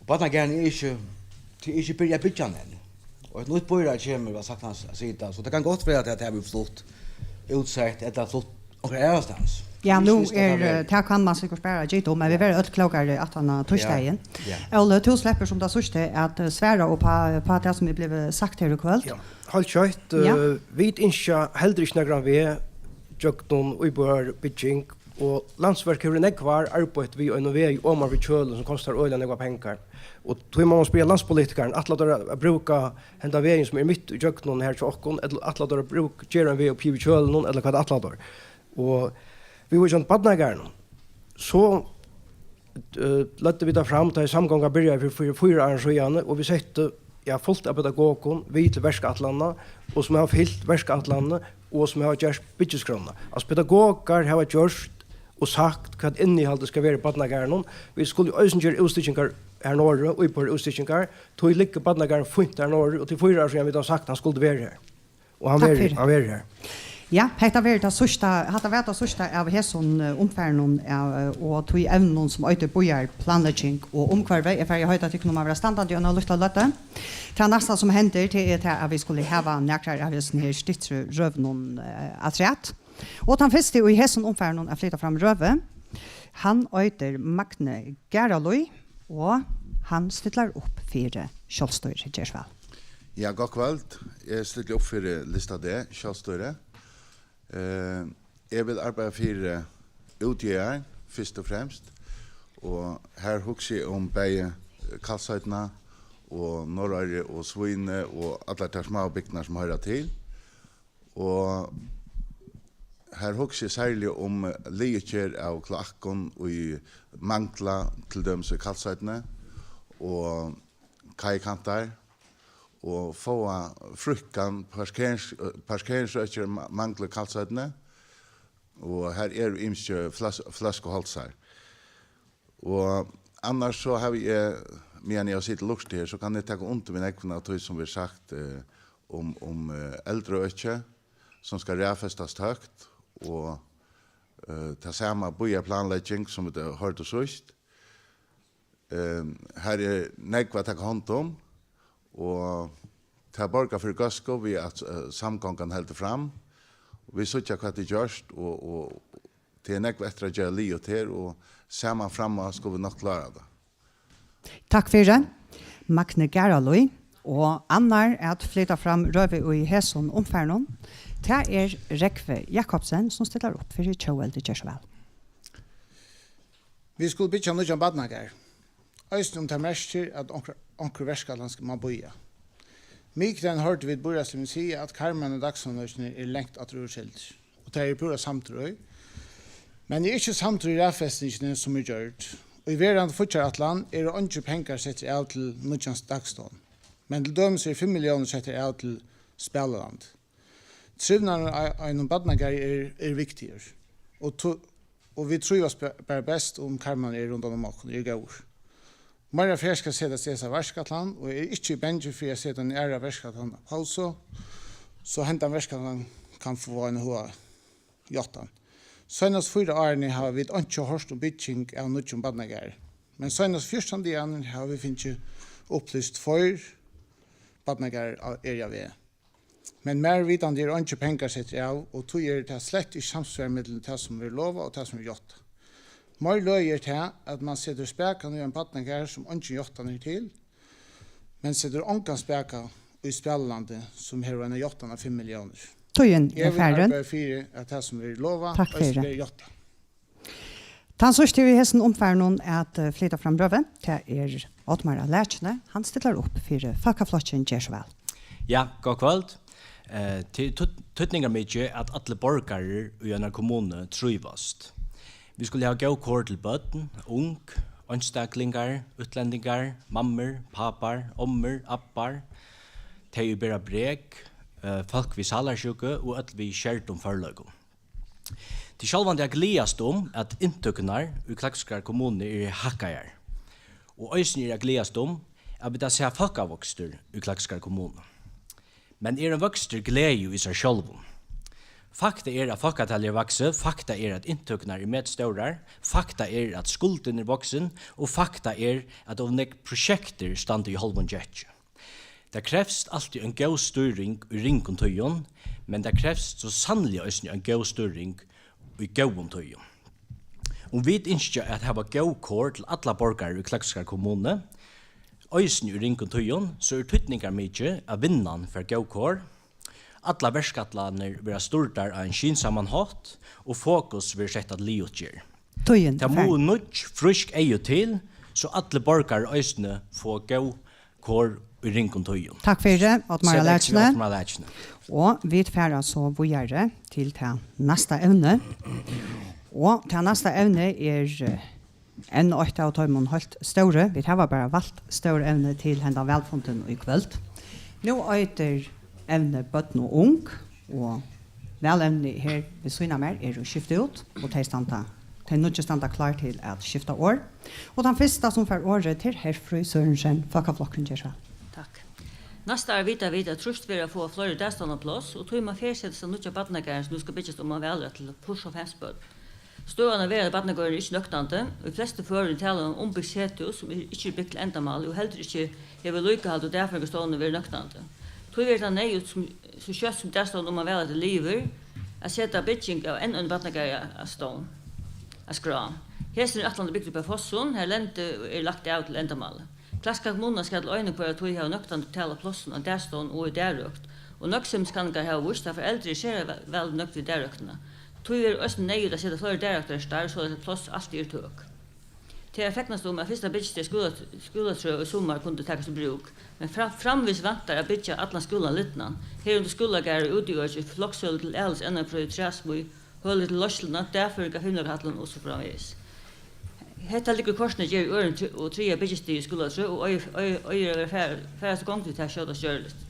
Barnagarðurin er ikki, tað er ikki byrjað at byggja hann enn. Og eitt nýtt býráð kemur, væl saktans at sita. So tað kann gott vera, at tað er flutt, útsett ella flutt onkra aðrastaðni. Ja, nú er, eh, tað kann man sikkurt bara gita um, men vit verða øll klókari aftan á týsdagin. Ja. Óli, tú sleppur sum tað síðsta at, eh, svara upp á, upp á tað sum er blivið sagt her í kvøld. Ja, heilt skjótt, eh, vit ynskja heldur ikki nakran veg gjøgnum íbúðarbygging, og Landsverk hevur í nógv ár arbeitt við einum vegi oman við Kjølin, sum kostar øgiliga nógvar pengar. Og tí má man spyrja landspolitikaran, ætla teir at, at brúka henda vegin, sum er mitt í gjøgnum her hjá okkum, ella ætla teir at brúka, gera ein veg upp við Kjølin, ella hvat ætla teir? Og við víkjandi barnagarðinum, so, eh, løgdu vit tað fram, tá ið samgongan byrjaði fyri, fyri fýra árum síðani, og vit settu, ja, fult av pedagogum við til verkætlanina, og sum hava fylgt verkætlanini, og sum hava gjørt byggiskránna. Altso, pedagogar hava gjørt og sagt, hvat innihaldið skal vera í barnagarðinum. Vit skulu eisini gera útstykkingar har norðuri, íbúðarútstykkingar. Tí liggur barnagarðurin fínt har norðuri, og til fýra ár síðan vit hava sagt, hann skuldi verið her. Og hann Takk verður, fyri. Hann verður her. Ja, hetta verður tað síðsta, hatta var tað síðsta av hesum, eh, umfarinum av, eh, og tí evnum sum eitur býarplanlegging og umhvørvi. Eg fari at heita tykkum um at vera standandi í eina lítla løtu. Tað næsta sum hendir, tað er tað, at vit skulu hava nakrar av hesum her styttri røðunum, eh, afturat. Og tann fyrsti í hesum umfarinum at flyta fram røðu, hann eitur Magni Garðalíð, og hann stillar upp fyri Sjálvstýri. Ger so væl. Ja, gott kvøld. Eg stilli upp fyri Lista D, Sjálvstýri. Eh, eg vil arbeiða fyri útjaðar, fyrst og fremst. Og her hugsi eg um bæði Kalsoynna og Norðoyri og Svínoy og allar tær smáu bygdirnar, sum hoyra til. Og her hugsi eg serliga um liðugerð av kloakkum, ið mangla til dømis í Kalsoynni, og kaikantar, og fáa fríðkað parkerings-, parkeringsøkir ma-, mangla í Kalsoynni, og har eru ymskir fløs-, fløskuhálsar. Og annars so havi eg, meðan eg havi sitið og lurtað her, so kann eg taka undir við nógvum av tí, sum verður sagt, eh, um, um, eh, eldraøkið, sum skal raðfestast høgt, og, eh, tað sama býarplanlegging, sum vit, eh, hoyrdu síðst. Eh, har er nógv at taka hond um, og tað borgar fyri góðsku við at, eh, samgongan heldur fram. Vit síggja, hvat er gjørt, og, og tað er nógv eftir at gera liðugt her, og saman framá skulu vit nokk klára tað. Takk fyri, Magni Garðalíð. Og annar at flyta fram røðu í hesum umfarinum, tað er Rógvi Jakobsen, sum stillar upp fyri Tjóðveldi. Ger so væl. Vit skulu byggja nýggjan barnagarð, eisini um tað merkir, at onkur, onkur verkætlan skal man bíða. Mikudagin hoyrdu vit býráðslimirnar siga, at karmarnir í Dagsnyvøtini eru langt aftur úr seldir, og tað eri eg púra samdur í. Men eg eri ikki samdur í raðfestingini, sum er gjørd. Í verandi fíggjarætlan eru eingir pengar settir av til nýggjan dagstovn, men til dømis eru fimm milliónir settir av til spæliland. Trivnaðurin á einum barnagarði er, er viktigur, og, og vit trívast bara best, um karmarnir eru rundan um okkum, eru góðir. Meira fé skal setast í hesa verkætlan, og eg eri ikki bangin fyri at seta eina aðra verkætlan á pausu, so hendan verkætlanin kann fáa eina huga játtan. Seinastu fýra árini hava vit einki hoyrt um bygging av nýggjum barnagarði. Men seinast fjúrtan dagarnar hava vit fingið upplýst tveir barnagarðar á, eru á veg. Men mær vitandi eru eingir pengar settir av, og tí eru tað slett ikki samsvar millum tað, sum verður lovað, og tað, sum verður játtað. Meir løgið er tað, at mann setur spakan í ein barnagarð, sum eingin játtan er til, men setur ongan spaka í Spælilandið, sum hevur eina játtan á fimm milliónir. Tíðin er farin. Eg vil arbeiða fyri, at tað, sum verður lovað, eisini verður játtað. Tann síðsti í hesum umfarinum at, eh, flyta fram røðu, tað er Oddmar á Lækjuni. Hann stillar upp fyri Fólkaflokkin. Ger so væl. Ja, gott kvøld. Eh, tað er týdningarmikið, at allir borgarar í einari kommunu trívast. Vit skulu hava góð kor til børn, ung, einstaklingar, útlendingar, mammur, pápar, ommur, abbar, tey, ið bera brek, eh, fólk við sálarsjúku og øll við skerdum førleikum. Tað er sjálvandi at gleðast um, at inntøkurnar í Klaksvíkar kommunu eru hækkaðar. Og eisini er at gleðast um, at vit hava sæð fólkavøkstur í Klaksvíkar kommunu. Men er ein vøkstur gleði í sær sjálvum? Fakta er, at fólkatalið er vaksið, fakta er, at inntøkurnar eru metstórar, fakta er, at skuldin er vaksin, og fakta er, at ov nógv prosjektir standa í hálvum gekki. Tað krevst altíð ein góð stýring í ringum tíðum, men tað krevst so sanniliga eisini ein góð stýring í góðum tíðum. Um vit ynskja at hava góð kor til allar borgarar í Klaksvíkar kommunu, eisini í ringum tíðum, so er týdningarmikið, at vinnan fær góð kor, allar verkætlanir verða stýrdar á ein skynsaman hátt og fokus verður sett á liðuppgerð. Tíðin er farin. Tað mugu nýggj, frísk eygu til, so allir borgarar eisini fáa góð kor í ringum tíðum. Takk fyri, Oddmar á Lækjuni. Oddmar á Lækjuni. Og vit fara so víðari til tað næsta evni. Og tað næsta evni er, eh, enn eitt av teimum heilt stóru. Vit hava bara valt stór evni til hendan valfundin í kvøld. Nú eitur evnið Børn og ung, og valevnini her við síðuna av mær eru skift út, og tey standa, tey nýggju standa klár til at skifta orð. Og tann fyrsta, sum fær orðið, tað er Herfríð Sørensen, Fólkaflokkurin. Ger so væl. Takk. Næsta ár vita vit, at trýst verður at fáa fleiri dagstovnapláss, og tí má ferðsetast av nýggja barnagarðin, sum nú skal byggjast, um man valrætt til fýrs og hálvfems børn. Støðan á verandi barnagarðum er ikki nøktandi. Í flestu førum er talan um umbygt sethús, sum er, ikki er bygt til endamálið, og heldur ikki hevur viðlíkahald og dagføringarstovnir verið nøktandi. Tí verður tað neyðugt, sum, so skjótt sum dagstovn, um man valrætt er liðugur, at seta bygging av enn einum barnagarði á, á stovn, á skrá. Hesin er ætlaður bygdur uppi á Fossum, har lendi er lagt av til endamálið. Klaksvíkar kommuna skal til eina og hvørja tíð hava nøktandi tal av plássum á dagstovn og í dagrøkt, og nøgdsemiskanningar hava víst, at foreldur eru sera væl, væl nøgd við dagrøktina. Tí verður eisini neyðugt at seta fleiri dagrøktarar í starv, soleiðis at pláss altíð eru tøk. Tað er at fegnast um, at fyrsta byggistig á Skúla-, Skúlatrøð í summar kundi takast í brúk, men fram-, framvegis vantar at byggja allan skúlan lidnan, herunder skúlagarð og útiøki, flokshøli til alisliga endabræv, træsmíð, høli til leiðsluna, dagføring av fimleikahøllum og so framvegis. Hetta liggur kortini at gera í øðrum tri-, og triðja byggistig í Skúlatrøð og eigur, eigur, eigur at verða far-, farast í gongd við tað skjótast gjørligt.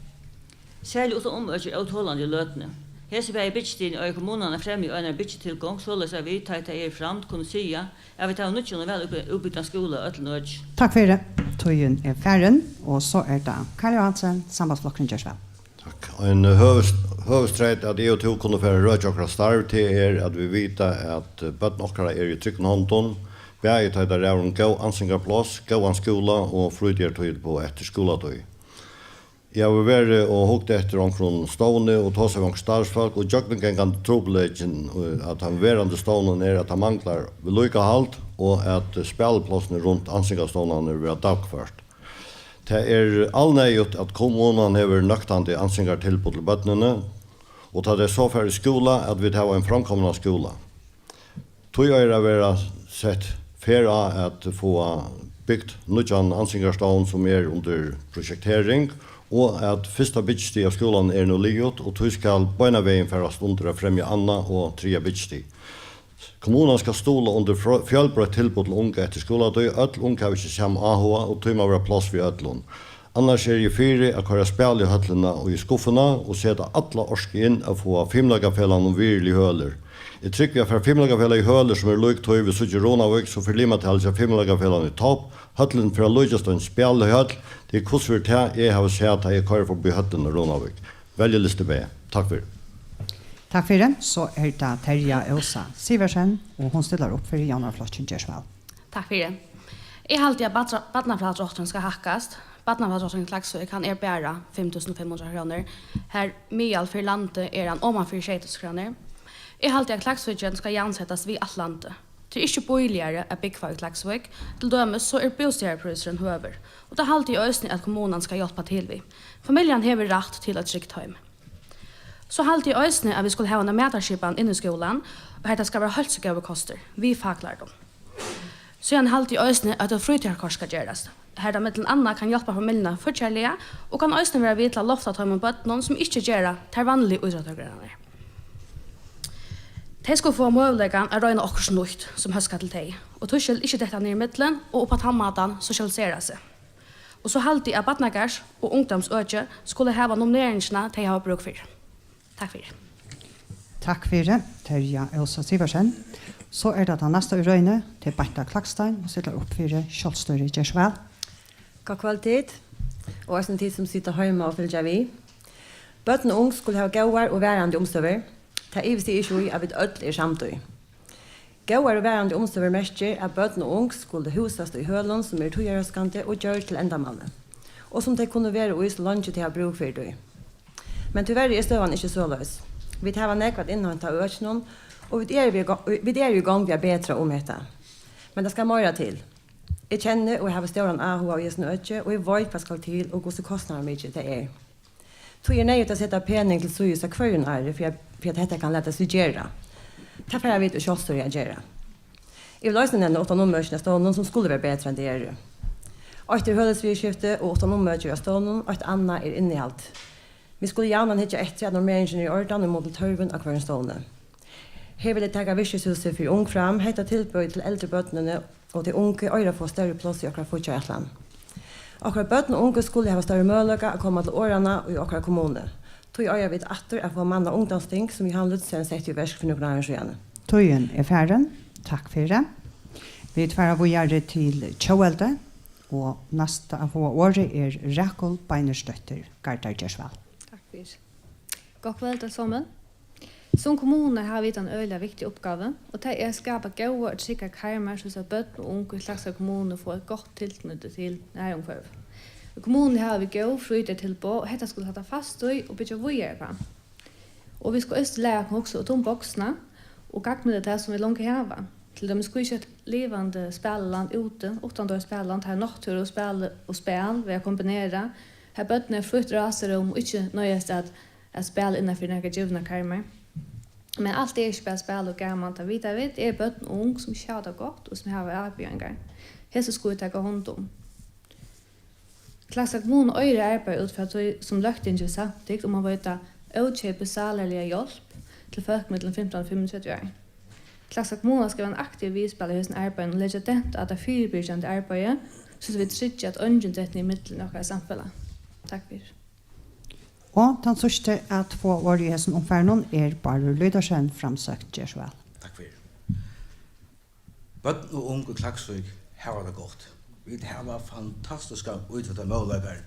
Serliga uttan umøki er ótolandi í løtuni. Hesi bæði byggistigini eigur kommunan at fremja í einari byggitilgongd, soleiðis at vit, tá ið tað er í framd, kunnu siga, at vit hava nýggjan og væl útbygdan skúla í øllum øki. Takk fyri. Tíðin er farin, og so er tað Karl Johansen, Sambandsflokkurin. Ger so væl. Takk. Ein, eh, høvuðs-, høvuðsstreyt, at eg og tú kunnu fara at røkja okkara starv, tað er, at vit vita, at, eh, børn okkara eru í tryggum hondum, bæði tá ið tað ræður um góð ansingarpláss, góðan skúla og frítíðartíð upp á eftir skúlatíð. Eg havi verið og hugt eftir onkrum stovni og tosað við onkur starvsfólk, og gjøgnumgangandi trupulleikin, eh, at tann verandi stovnin er, at tað manglar viðlíkahald og at spæliplássini runt ansingarstovnarnar verða dagførd. Tað er alneyðugt, at kommunan hevur nøktandi ansingartilboð til børnini, og tá tey so fara í skúla, at vit hava ein framkomnan skúla. Tí eigur at verða sett ferð á at fáa bygt nýggjan ansingarstovn, sum er undir projektering, og at fyrsta byggistig av skúlanum er nú liðugt, og tí skal beinanvegin farast undir at fremja annað og triðja byggistig. Kommunan skal stuðla undir frá-, fjølbroytt tilboð til ung eftir skúlatíð. Øll ung hava ikki sama áhuga, og tí má vera pláss fyri øllum. Annars eri eg fyri at koyra spæl í høllina og í skuffuna og seta alla orku inn at fáa fimleikafelagnum virðiligar hølir. Eg trúgvi, at fær fimleikafelagið hølur, sum eru lík tí, vit síggja í Runavík, so fer limatalið hjá fimleikafelagnum í topp. Høllin fer at líkjast ein spælihøll. Tað er hvussu er tað, eg havi sæð, tá eg koyri forbi høllina í Runavík. Veljilisti B. Takk fyri. Takk fyri. So er tað Terja Ósa Sivertsen, og hon stillar upp fyri Javnaðarflokkin. Ger so væl. Takk fyri. Eg haldi, at barna-, barnafrádrátturin skal hækkast. Barnafrádrátturin í Klaksvík, hann er bara fimm túsund og fimm hundrað krónur, har miðal fyri landið er hann oman fyri sjey túsund krónur. Eg haldi, at Klaksvíkin skal javnsetast við alt landið. Tað er ikki bíligari at búgva í Klaksvík. Til dømis so er bústaðarprísurin høgur, og tað haldi eg eisini, at kommunan skal hjálpa til við. Familjan hevur rætt til eitt trygt heim. So haldi eg eisini, at vit skulu hava eina matarskipan inn í skúlan, og har tað skal vera heilsugóður kostur við faklærdum. Síðan haldi eg eisini, at eitt frítíðarkort skal gerast, har tað millum annað kann hjálpa familjuna fíggjarliga og kann eisini vera við til at lofta teimum børnum, sum ikki gera tær vanligu ítróttagreinarnar. Tey skulu fáa møguleikan at royna okkurt nýtt, sum hóskar til tey, og tískil ikki detta niður ímillum og upp á tann mátan sosialisera seg. Og so haldi eg, at barnagarðs- og ungdómsøki skulu hava nomineringina, tey hava brúk fyri. Takk fyri. Takk fyri, Terja Ósa Sivertsen. So er tað tann næsta í røðini, tað er Beinta Klakstein, hon stillar upp fyri Sjálvstýri. Ger so væl. Gott kvøld, tit, og eisini tit, sum sita heima og fylgja við. Børn og ung skulu hava góðar og varandi umstøður. Tað ivist eg ikki í, at vit øll eru samd í. Góðar og varandi umstøður merkir, at børn og ung skulu húsast í hølum, sum eru tíðarhóskandi og gjørd til endamálið, og sum tey kunnu vera í, so leingi tey hava brúk fyri tí. Men tíverri er støðan ikki soleiðis. Vit hava nógv at innheinta av økinum, og vit eru við go-, vit eru í gongd við at betra um hetta. Men tað skal meira til. Eg kenni og havi stóran áhuga í hesum øki, og eg veit, hvat skal til, og hvussu kostnaðarmikið tað er. Tí er neyðugt at seta pening til síðis á hvørjum ári, fyri at, fyri at hetta kann lata seg gera. Tað fara vit í Sjálvstýri at gera. Eg vil eisini nevna uttan ummøkini av stovnum, sum skulu vera betri, enn tey eru. Eitt er hølisviðurskifti og uttan ummøkir av stovnum, eitt annað er innihald. Vit skulu javnan hyggja eftir, at normeringin er í ordan í mun til tørvin á hvørjum stovni. Her vil eg taka virkishúsið fyri ung fram. Hetta tilboðið til eldru børnini og tey ungu eigur at fáa størri pláss í okkara fíggjarætlan. Okkara børn og ungu skulu hava størri møguleika at koma til orðanna í okkara kommunu. Tí eiga vit aftur at fáa mannað ungdómsting, sum Johan Lützen setti í verk fyri nøkrum árum síðani. Tíðin er farin. Takk fyri. Vit fara víðari til tjóðveldi, og næsta at fáa orðið er Rakul Beinhardtsdóttir Gardar. Ger so væl. Takk fyri. Gott kvøld, øll somul. Sum kommuna hava vit eina øgiliga viktiga uppgávu, og tað er at skapa góðar og tryggar karmar, soleiðis at børn og ung í Klaksvíkar kommunu fáa eitt gott tilknýti til nærumhvørvið. Í kommununi hava vit góð frítíðartilboð, og hetta skulu vit halda fast í og byggja víðari uppá. Og vit skulu eisini læra okkum at hugsa út um boksina og gagnnýta tað, sum vit longu hava. Til dømis, hví ikki eitt livandi spæliland úti, uttandura spæliland, har náttúra og spæli, og spæl verða kombinerað, har børn eru frítt rásarúm og ikki noyðast at at spæla innan fyri nakrar givnar karmar. Men alt er ikki bara spæl og gaman, tað vita vit, eru børn og ung, sum ikki hava tað gott og sum hava avbjóðingar. Hesi skulu vit taka hond um. Klaksvíkar kommuna eigur at arbeiða út frá tí, sum løgtingið hevur samtykt um at veita ókeypis sálarliga hjálp til fólk millum fimtan og fimmogtretivu ár. Klaksvíkar kommuna skal vera ein aktivur viðspæl í hesum arbeiðinum og leggja dent á tað fyribyrgjandi arbeiðið, so vit tryggja, at eingin dettur niður ímillum í okkara samfelag. Takk fyri. Og tann síðsti at fáa orðið í hesum umfarinum er Bárður Lydersen, Framsókn. Ger so væl. Takk fyri. Børn og ung í Klaksvík hava tað gott. Vit hava fantastiskar ítróttarmøguleikar,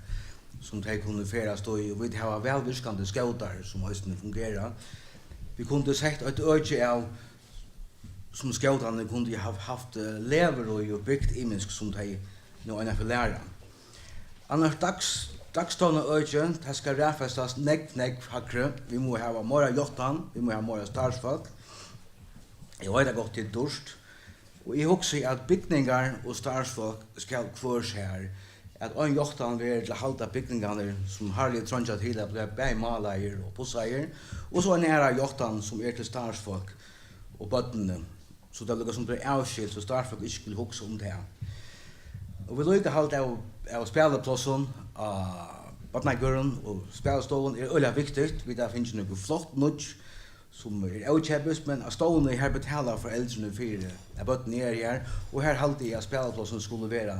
sum tey kunnu ferðast í, og vit hava vælvirkandi skótar, sum eisini fungera. Vit kundu sett eitt øki av, sum skótarnir kundu havt, havt, eh, leður í og bygt ymisk, sum tey nú einaferð læra. Annars dags-, dagstovnaøki, tað skal raðfestast nógv, nógv hægri. Vit mugu hava meira játtan, vit mugu hava meira starvsfólk. Eg veit, at gott er dýrt, og eg hugsi, at bygningar og starvsfólk skal hvør sær, at ein játtan verður til at halda bygningarnar, sum harðliga treingja til at blíva bæði málaðir og pussaðir, og so ein aðra játtan, sum er til starvsfólk og børnini, so tað blívur sum blívur avskilt, so starvsfólk ikki skulu hugsa um tað. Og viðlíkahald av, av spæliplássum á barnagørðum og spælistovum er øgiliga viktigt. Vit hava fingið nøkur flott nýggj, sum er ókeypis, men á stovuni, har betala foreldrini fyri, at børnini eru har, og har haldi eg, at spæliplássini skulu vera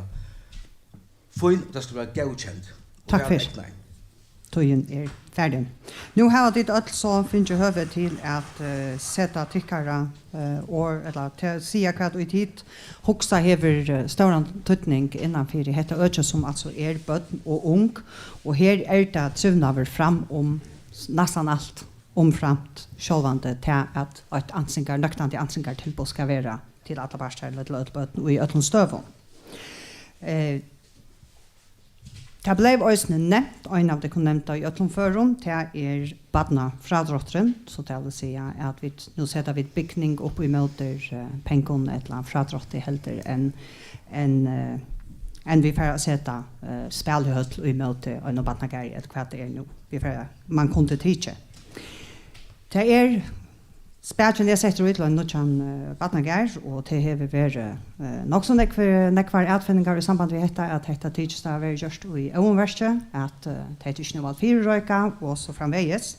fín, og tað skal vera góðkent og Takk fyri. Væl egnað. Tíðin er farin. Nú hava tit øll so fingið høvi til at, eh, seta tykkara, eh, orð, ella te-, siga, hvat ið tit hugsa hevur, eh, stóran týdning innan fyri hetta økið, sum altso er børn og ung, og her er tað trivnaður fram um s-, næstan alt, umframt sjálvandi tað, at eitt ansingar-, nøktandi ansingartilboð skal vera til allar partar, ella til øll børn í øllum støðum. Eh, Tað bleiv eisini nevnt, ein av tykkum nevndi tað í øllum førum, tað er barnafrádrátturin, so tað vil siga, at vit, nú seta vit bygning upp ímóti, eh, pengum ella frádrátti heldur enn, enn, eh, enn vit fara at seta, eh, spælihøll ímóti einum barnagarði, ella hvat tað er nú. Vit fara, man kundi tikið. Tað er Spakin er settur í til ein nýggjan, eh, barnagarð, og tað hevur verið, eh, nokk so nógv, eh, nógvar atfinningar í samband við hetta, at hetta tykist at vera gjørt í óðum verki, at, eh, tað er ikki nú alt fyrireikað, og so framvegis.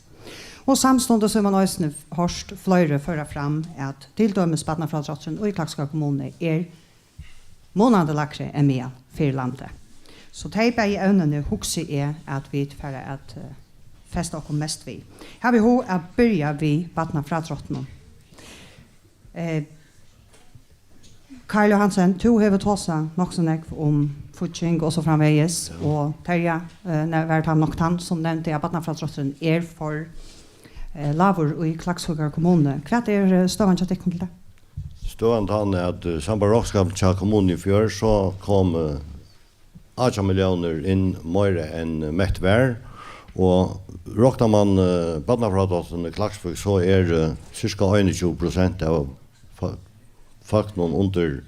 Og samstundis hevur man eisini hoyrt fleiri føra fram, at til dømis barnafrádrátturin í Klaksvíkar kommunu er munandi lægri enn meðal fyri landið. So tey bæði evnini hugsi eg, at vit fara at, eh, festa okkum mest við. Havi hug at byrja við barnafrádráttinum. Eh, Karl Johansen, tú hevur tosað nokk so nógv um fígging og so framvegis, ja, og Terja, eh, ne-, var tað nokk tann, sum nevndi, at barnafrádrátturin er for, eh, lágur í Klaksvíkar kommunu. Hvat er, eh, støðan hjá tykkum til tað? Støðan tann er, at, eh, sambært roknskapin hjá kommununi í fjør, so kom, eh, átjan milliónir inn meira enn mett var, og roknar man, eh, barnafrádráttin í Klaksvík, so er, eh, sirka einogtjúgu prosent av fo-, fólkunum undir,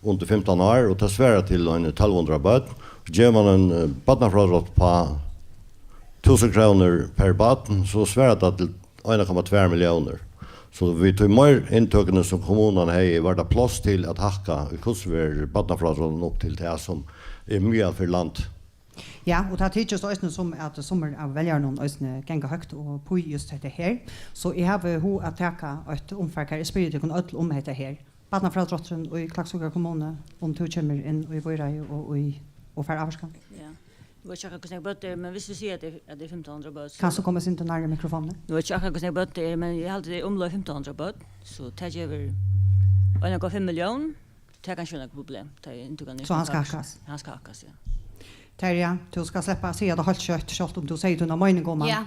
undir fimtan ár, og tað svarar til eini tólv hundrað børn. Gevur man ein, eh, barnafrádrátt uppá túsund krónur per barn, so svarar tað til ein komma tvær milliónir. So við tí meir inntøkuni, sum kommunan hevði, var tað pláss til at hækka, í hvussu verður, barnafrádráttin upp til tað, sum er miðal fyri land. Ja, og tað tykist eisini sum, at summir av veljarunum eisini ganga høgt og upp í júst hetta her. So eg havi hug at taka eitt umfar, har eg spyrji tykkum øll um hetta her. Barnafrádrátturin í Klaksvíkar kommunu, um tú kemur inn í býráðið og í, og fær ávirkan. Ja. Nú veit eg ikki akkurát, hvussu nógv børn tað er, men viss vit siga, at tað er, at tað er fimtan hundrað børn, so... Kanst tú koma eitt sindur nærri mikrofonini? Nú veit eg ikki akkurát, hvussu nógv børn tað er, men eg haldi, tað er umleið fimtan hundrað børn, so tað gevur ein komma fimm millión. Tað er kanska eitt problem. Tað er inntøkan er... So hann skal hækkast? Hann skal hækkast, ja. Terja, tú skalt sleppa at siga tað heilt skjótt, sjálvt um tú segði tína meining um hann. Ja.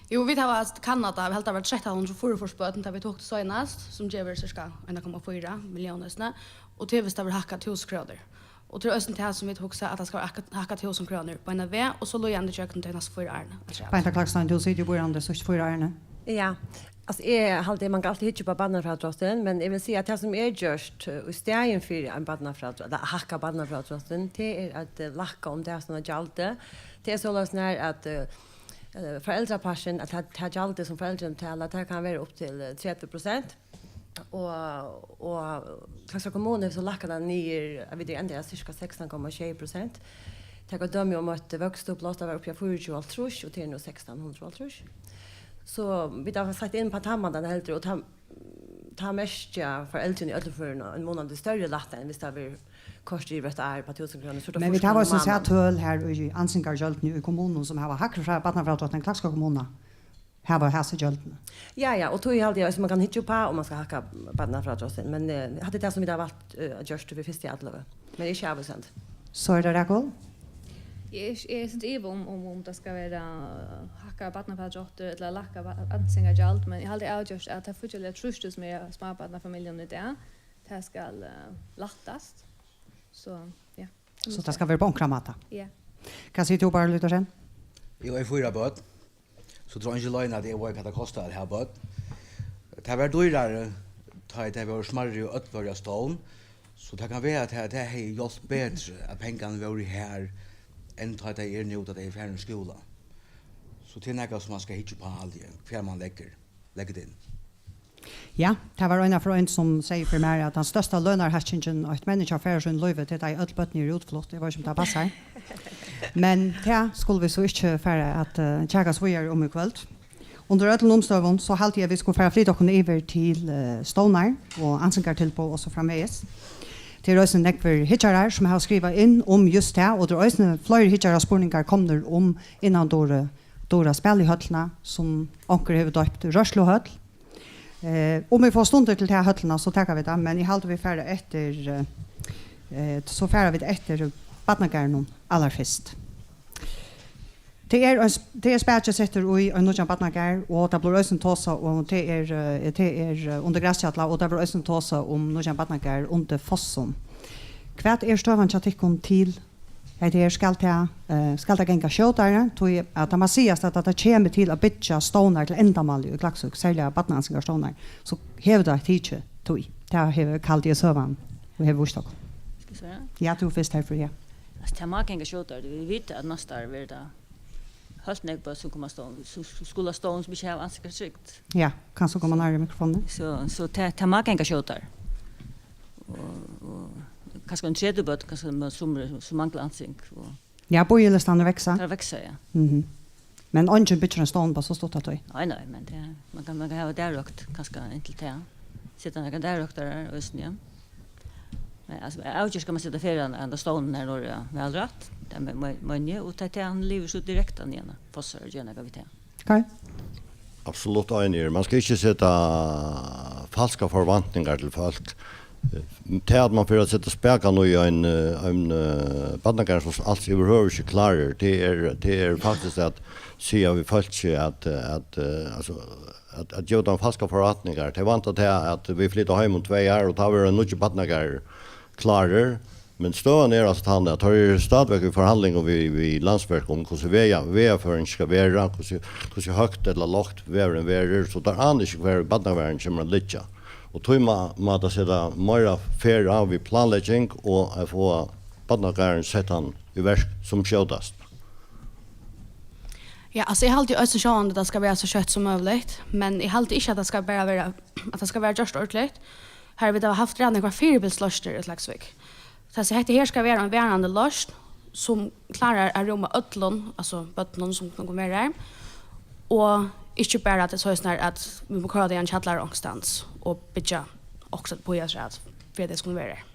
Jú, vit hava kannað tað. Vit halda, tað var trettan hundrað og fýraogfýrs børn, tá vit tóku tað seinast, sum gevur sirka ein komma fýra millión eisini. Og tað er, viss tað verður hækkað, túsund krónur. Og tað er eisini tað, sum vit hugsa, at tað skal hækka, hækka túsund krónur beinan veg, og so líðandi gjøgnum tey næstu fýra árini afturat. Beinta Klakstein, tú situr í býráðnum tey síðstu fýra árini. Ja, altso, eg haldi, man kann altíð hyggja upp á barnafrádráttin, men eg vil siga, at tað, sum er gjørt, eh, í staðin fyri ein barnafrádrátt, ella at hækka barnafrádráttin, tað er at, eh, lækka um tað, sum er gjaldið. Tað er soleiðis nær at, eh, eh, foreldrapartin, at tað, tað gjaldið, sum foreldrini betala, tað kann vera upp til, eh, tretivu prosent. Og, og Klaksvíkar kommuna hevur so lækkað tað niður, at vit eru endaði á sirka sekstan komma sjey prosent. Taka dømi um eitt vøkstuppláss, tað var uppi á fýraogtjúgu hálvtrýss, og tað er nú sekstan hundrað og hálvtrýss. So vit hava sett inn á tann mátan heldur, og tað, tað merkja foreldrini í øllum førum ein munandi størri lætta enn viss tað verður koyrt yvir eitt ár upp á túsund krónur. So er tað... Men vit hava eisini sæð tøl her í ansingargjøldini í kommununum, sum hava hægri frá barnafrádrátt enn Klaksvíkar kommuna. Hava hasi gjøldini. Ja, ja, og tí haldi eg, at man kann hyggja upp á, um man skal hækka barnafrádráttin, men, eh, hatta er tað, sum vit hava valt, eh, at gjørt við fyrstu atløgu. Men ikki avvísandi. So er tað Rakul? Eg er, eg er ikki í iva um, um, um tað skal vera hækka barnafrádráttur ella lækka ba-, ansingargjald, men eg haldi avgjørt, at tað fíggjarliga trýstið, sum er á smábarnafamiljum í dag, tað skal, eh, lættast. So, ja. So tað skal vera á onkran máta? Ja. Hvat sigur tú, Bárður Lítharsen? Eg eigi fýra børn. So tað er ikki løgn, at eg veit, hvat tað kostar at hava børn. Tað var dýrari, tá ið tey vóru smærri og øll vóru á stovn. So tað kann vera, at tað, tað hevði hjálpt betri, at pengarnir vóru her, enn tá tey eru nú, tá tey eru farin í skúla. So tað er nakað, sum man skal hyggja upp á, haldi eg, hvar man leggur, leggur tað inn. Ja, tað var ein av frá ein, sum segði fyri mær, at tann størsta lønarhækkingin, eitt menniskja fær í sínum lívi, tað er, tá ið øll børnini eru útflutt. Eg veit ikki, um tað passar. Men tað skulu vit so ikki fara at, eh, kjakast víðari um í kvøld. Undir øllum umstøðum, so haldi eg, at vit skulu fara at flyta okkum yvir til, eh, stovnar og ansingartilboð og so framvegis. Tað eru eisini nógvir hyggjarar, sum hava skrivað inn um júst tað, og tað eru eisini fleiri hyggjaraspurningar komnir um innandura, dura spælihøllina, sum onkur hevur døypt Rørsluhøll. Eh, um vit fáa stundir til ta høllina, so taka vit tað, men eg haldi, vit fara eftir, eh, eh, so fara vit eftir barnagarðinum allarfyrst. Tað er ein sp-, tað er spaki settur í ein nýggjan barnagarð, og tað blívur eisini tosað um, tað er, eh, tað er, eh, undir Graskjalla, og tað blívur eisini tosað um nýggjan barnagarð undir Fossum. Hvat er støðan hjá tykkum til hetta her? Skal tað, eh, skal tað ganga skjótari? Tí at tað má sigast, at, at tað kemur til at byggja stovnar til endamálið í Klaksvík, serliga barnaansingarstovnar, so hevur tað tikið tíð. Tað hevur Kaldi Søvan og hevur víst okkum. Skal eg svara? Ja, tú fyrst, herfrú, ja. Altso, tað má ganga skjótari. Vit vita, at næsta ár verður tað heilt nógv børn, sum koma stovn, sum, sum skulu á stovn, sum ikki hava ansingartrygd. Ja, kanst tú koma nærri mikrofonini? So, so tað, tað má ganga skjótari. Og, og kanska ein tretivu børn, kanska, sum, sum mangla ansing. Og ja, bíðilistarnir vaksa. Teir vaksa, ja. Mhm. Men eingin byggir ein stovn bara so stutt aftur. Nei, nei, men tað, man kann, man kann hava dagvakt, kanska inntil tað. Seta nakrar dagrøktarar eisini, ja. Men, altso, avgjørt skal man seta ferian, enda stovnin her norðuri, ja, væl rætt. Tað me-, me-, meini eg, og tað, tað hann livir so direkta niðan á Fossar og gera nakað við tað. Kai? Absolutt einigur. Man skal ikki seta falskar forventningar til fólk. Tað, at man fer at seta spakan í ein, eh, ein, eh, barnagarð, sum als yvirhøvur ikki klárur, tað er, tað er faktiskt at siga við fólki at, eh, at, eh, altso, at, at geva teimum falskar forventningar. Tey vænta tað, at vit flyta heim um tvey ár, og tá verður ein nýggjur barnagarður klárur. Men støðan er altso tann, at teir eru stadigvæk í forhandlingum við, við Landsverk um, hvussu vega-, vegføring skal vera, hvussu, hvussu høgt ella lágt vegurin verður, so teir ana ikki, hvar barnagarðurin kemur at liggja. Og tí má, má tað seta meira ferð á við planlegging og at fáa barnagarðin settan í verk sum skjótast. Ja, altso, eg haldi eisini sjálvandi, at tað skal vera so skjótt sum møguligt, men eg haldi ikki, at tað skal bara vera, at tað skal vera gjørt ordiligt. Har vit hava havt ræðuliga nógvar fyribils loysnir í Klaksvík. Tað, so hetta her skal vera ein varandi loysn, sum klárar at rúma øllum, altso børnum, sum kunnu vera her, og ikki bara, at tað er soleiðis, at vit mugu koyra tey í ein kjallara onkrastaðni og byggja okkurt upp afturat, fyri at tey skulu vera her.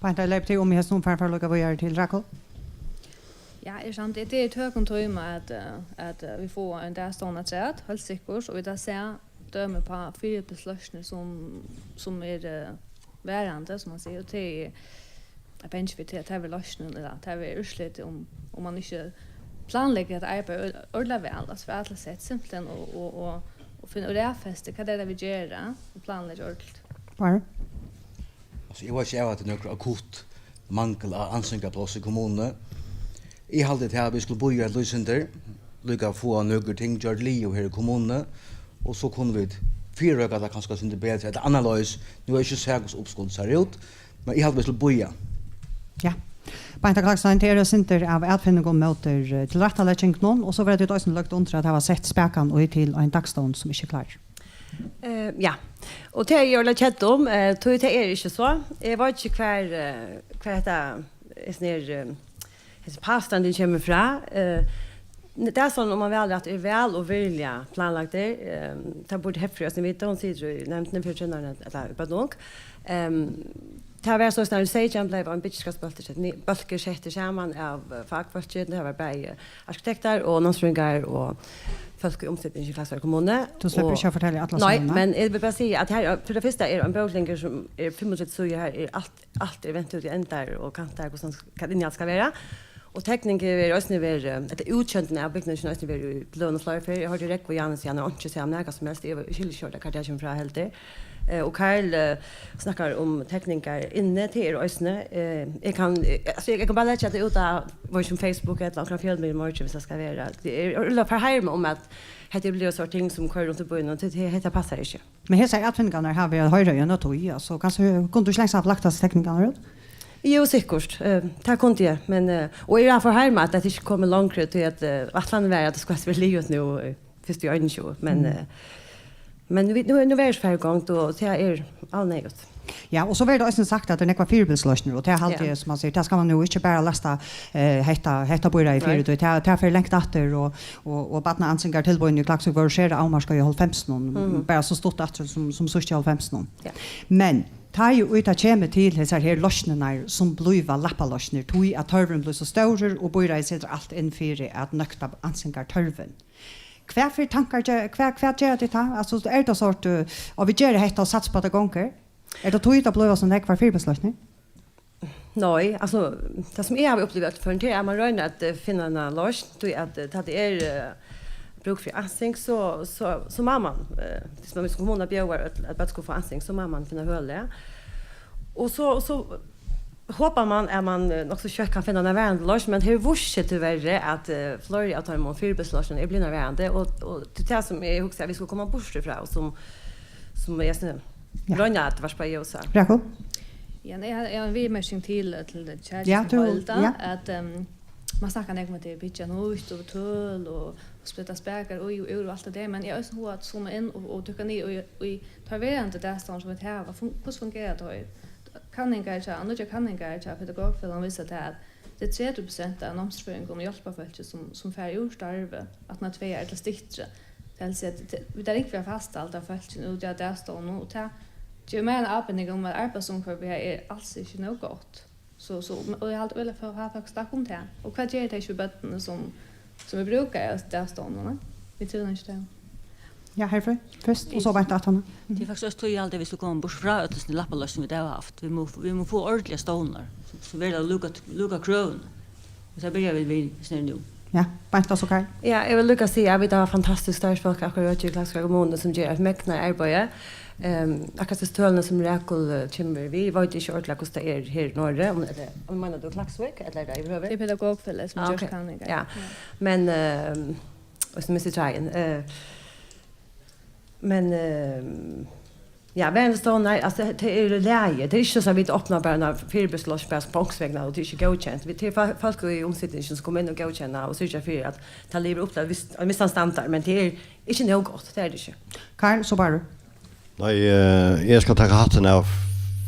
Beinta, leyp teg um í hesum, fara, fara líka víðari til Rakul. Ja, er sant. Tað er í tøkum tíma, at, eh, at, eh, vit fáa ein dagstovn afturat, heilt sikkurt, og vit hava sæð dømi uppá fyribils loysnir, sum, sum er, eh, varandi, sum man sigur, og tað er, eg eri bangin fyri, at tað verður loysnin, ella tað verður úrslitið, um, um man ikki planleggur hetta arbeiðið ør-, ordiliga væl, altso, fyri alla sett, simpelthen, og, og, og, og finna, og raðfesta, hvat er tað, vit gera, og planleggja ordiligt. Bára? Altso, eg veit ikki av, at tað er nøkur akutt mangel á ansingapláss í kommununi. Eg haldi, tað, at vit skulu bíða eitt lítið sindur, líka fáa nøkur ting gjørd liðug her í kommununi, og so kunnu vit fyrireika tað kanska eitt sindur betri, ella annarleiðis. Nú havi eg ikki sæð, hvussu uppskotið sær út, men eg haldi, vit skulu bíða. Ja. Beinta Klakstein, tað eru eitt sindur av atfinningum móti, eh, tilrættaleggingunum, og so verða tit eisini løgd undir at hava sett spakan í til ein dagstovn, sum ikki er klárur. Eh, ja. Og tað eri eg øgiliga kedd um, eh, tí tað er ikki so. Eg veit ikki, hvar, eh, hvar hetta, hesin her, eh, hesin påstandin kemur frá. Eh, n-, tað er soleiðis, um man valrætt er væl og virðiliga planlagdur, eh, tað burdi Hepfrø eisini vita, hon situr í nevndini fyri trúnaðarnevnd, ella í børn og ung. Ehm, tað var soleiðis, nítjan seytjan bleiv ein byggiskapsbólkur settur ni-, bólkur settur saman av, eh, fakfólki, tað var bæði arkitektar og námsfrøðingar og fólk í umseting í Klaksvíkar kommunu. Tú sleppur Og ikki at fortelja alla Nei, søguna. Men eg vil bara siga at her, fyri tað fyrsta er ein bóklingur sum er fimmogtretivu síður, her er alt, alt er vent út í endar og kantar, hvussu hann skal, hvat innihald skal vera. Og tekning er eisini verið, ella útsjóndin av bygninginum eisini verið í bløðum fleiri ferð. Eg hoyrdi Rógvu Johannessen, hann hevur einki sæð um nakað sum helst, eg skilji ikki, hvar tað kemur frá heldur. Eh, og Karl, eh, snakkar um tekningar inni, tað er eisini, eh, eg kann, eh, altso, eg, eg kann bara leggja tað út á, veit ikki um Facebook ella onkran fjølmiðil í morgin, viss tað skal vera. Tað er, eg vil bara forharma um, at hetta er blivið so ting sum koyra runt í býnum, og tað, tað, hetta passar ikki. Men hesar atfinningarnar hava vit at hoyra í eina tíð, altso, kanska kundi tú slett havt lagt hasar tekningarnar út? Jú, sikkurt. Eh, tað kundi eg, men, eh, og eg eri forharmað, at tað ikki er komið longri, tí at, eh, ætlanin var, at tað skuldi verið liðugt nú, eh, fyrst í einogtjúgu, men, Mm. eh, men vit, nú, nú verður ikki farið í gongd, og tað er alneyðugt. Ja, og so verður tað eisini sagt, at tað eru nógvar fyribils loysnir, og tað haldi Ja. eg, sum man sigur, tað skal man nú ikki bara lasta, eh, hetta, hetta býráðið Nei. fyri, tí tað, tað fer langt aftur, og, og, og barnaansingartilboðini í Klaksvík vóru sera avmarkað í hálvfemsunum, Mhm. bara so stutt aftur sum, sum síðst í hálvfemsunum. Ja. Men tá ið tað kemur til hesar her loysnirnar, sum blíva lappaloysnir, tí at tørvurin blívur so stórur, og býráðið setir alt inn fyri at nøkta ansingartørvin. Hvat fyri tankar ge-, hvat, hvat gera tit tá? Altso, er tað sort, eh, og vit gera hetta og satsa upp á, at tað gongur? Er tað tí, tað blívur so nógvar fyribils loysnir? Nei, altso, tað sum eg havi upplivað í øllum førum, tað er, at man roynir at, eh, finna eina loysn, tí at, eh, tá tað er, eh, brúk fyri ansing, so, so, so má man, eh, viss man, viss kommunan bjóðar øll, at børn skulu fáa ansing, so má man finna høli. Og so, og so Håpar man at man, eh, nokk so skjótt kann finna eina varandi loysn, men tað hevur víst seg tíverri, at, eh, fleiri av teimum fyribýtslósnum eru blivnar varandi, og, og til tað sum eg hugsi at vit skulu koma burtur frá, og sum, sum eg sn-, Ja. royni at varpa ljós á. Rakul? Ja, nei, eg har, eg har ein viðmerking til, eh, til det chat Ja, sum tú, Holda, ja. at, ehm, man snakkar nógv um at tað er byggja nýtt og tøl og, og splitta spakar í og úr og alt det der, men eg har eisini hug at zooma inn og, og dukka niður í, í teir verandi dagstovnar sum vit hava. Fun-, hvussu fungerar teir? Kanningar hjá, nýggjar kanningar hjá Pedagogfelagnum vísa tað, at tað er tretivu prosent av námsfrøðingum og hjálparfólki, sum, sum fara úr starvi aftan á tvey ár ella styttri. Tað vil siga, at te-, vit hava ringt við at fasthalda fólkini úti á dagstovnunum, og tað gevur mær eina ábending um, at arbeiðsumhvørvið her er als ikki nóg gott. So, so, og eg haldi øgiliga for at fólk snakka um tað. Og hvat gera tey ikki við børnini, sum, sum er brúkarar av dagstovnunum? Vit trúðu ikki tað. Ja, Herfrø, fyrst, og so beint aftaná. Tað er faktiskt øgiliga tíðarligt, at vit skulu koma burtur frá øllum sum lappaleiðslu, vit hava havt. Vit mugu, vit mugu fáa ordiligar stovnar, sum, sum verða at lúka, lúka krøvini. Og tað byrja vit við, við snart nú. Ja, beint av so, Kaj. Ja, eg vil líka siga at vit hava fantastisk starvsfólk akkurát í Klaksvíkar kommunu, sum ger eitt megnar arbeiði. Ehm, akkurát hesi tølini sum Rakul, eh, kemur við, veit eg ikki ordiliga hvussu tað er her í Noregi, um, ella, um meinar tú Klaksvík, ella er tað yvirhøvur? Tað er Pedagogfelagið sum Ah, ger ok. kanningar. Ja. Ja. Men, ehm, og so misti eg tráðin. Eh, men, ehm, ja, verandi stovnar, altso, tað, tað er í lagi. Tað er ikki so at vit opna bara eina fyribýtslósn bara sum onkursvegna, og tað er ikki góðkent. Vit, tað er fó-, fólk í umsitingini sum koma inn og góðkenna og syrgja fyri at tað livir upp til ein viss, ein vissan standard, men tað er ikki nóg gott, tað er tað ikki. Karl, so bara. Nei, eh, eg skal taka hattin av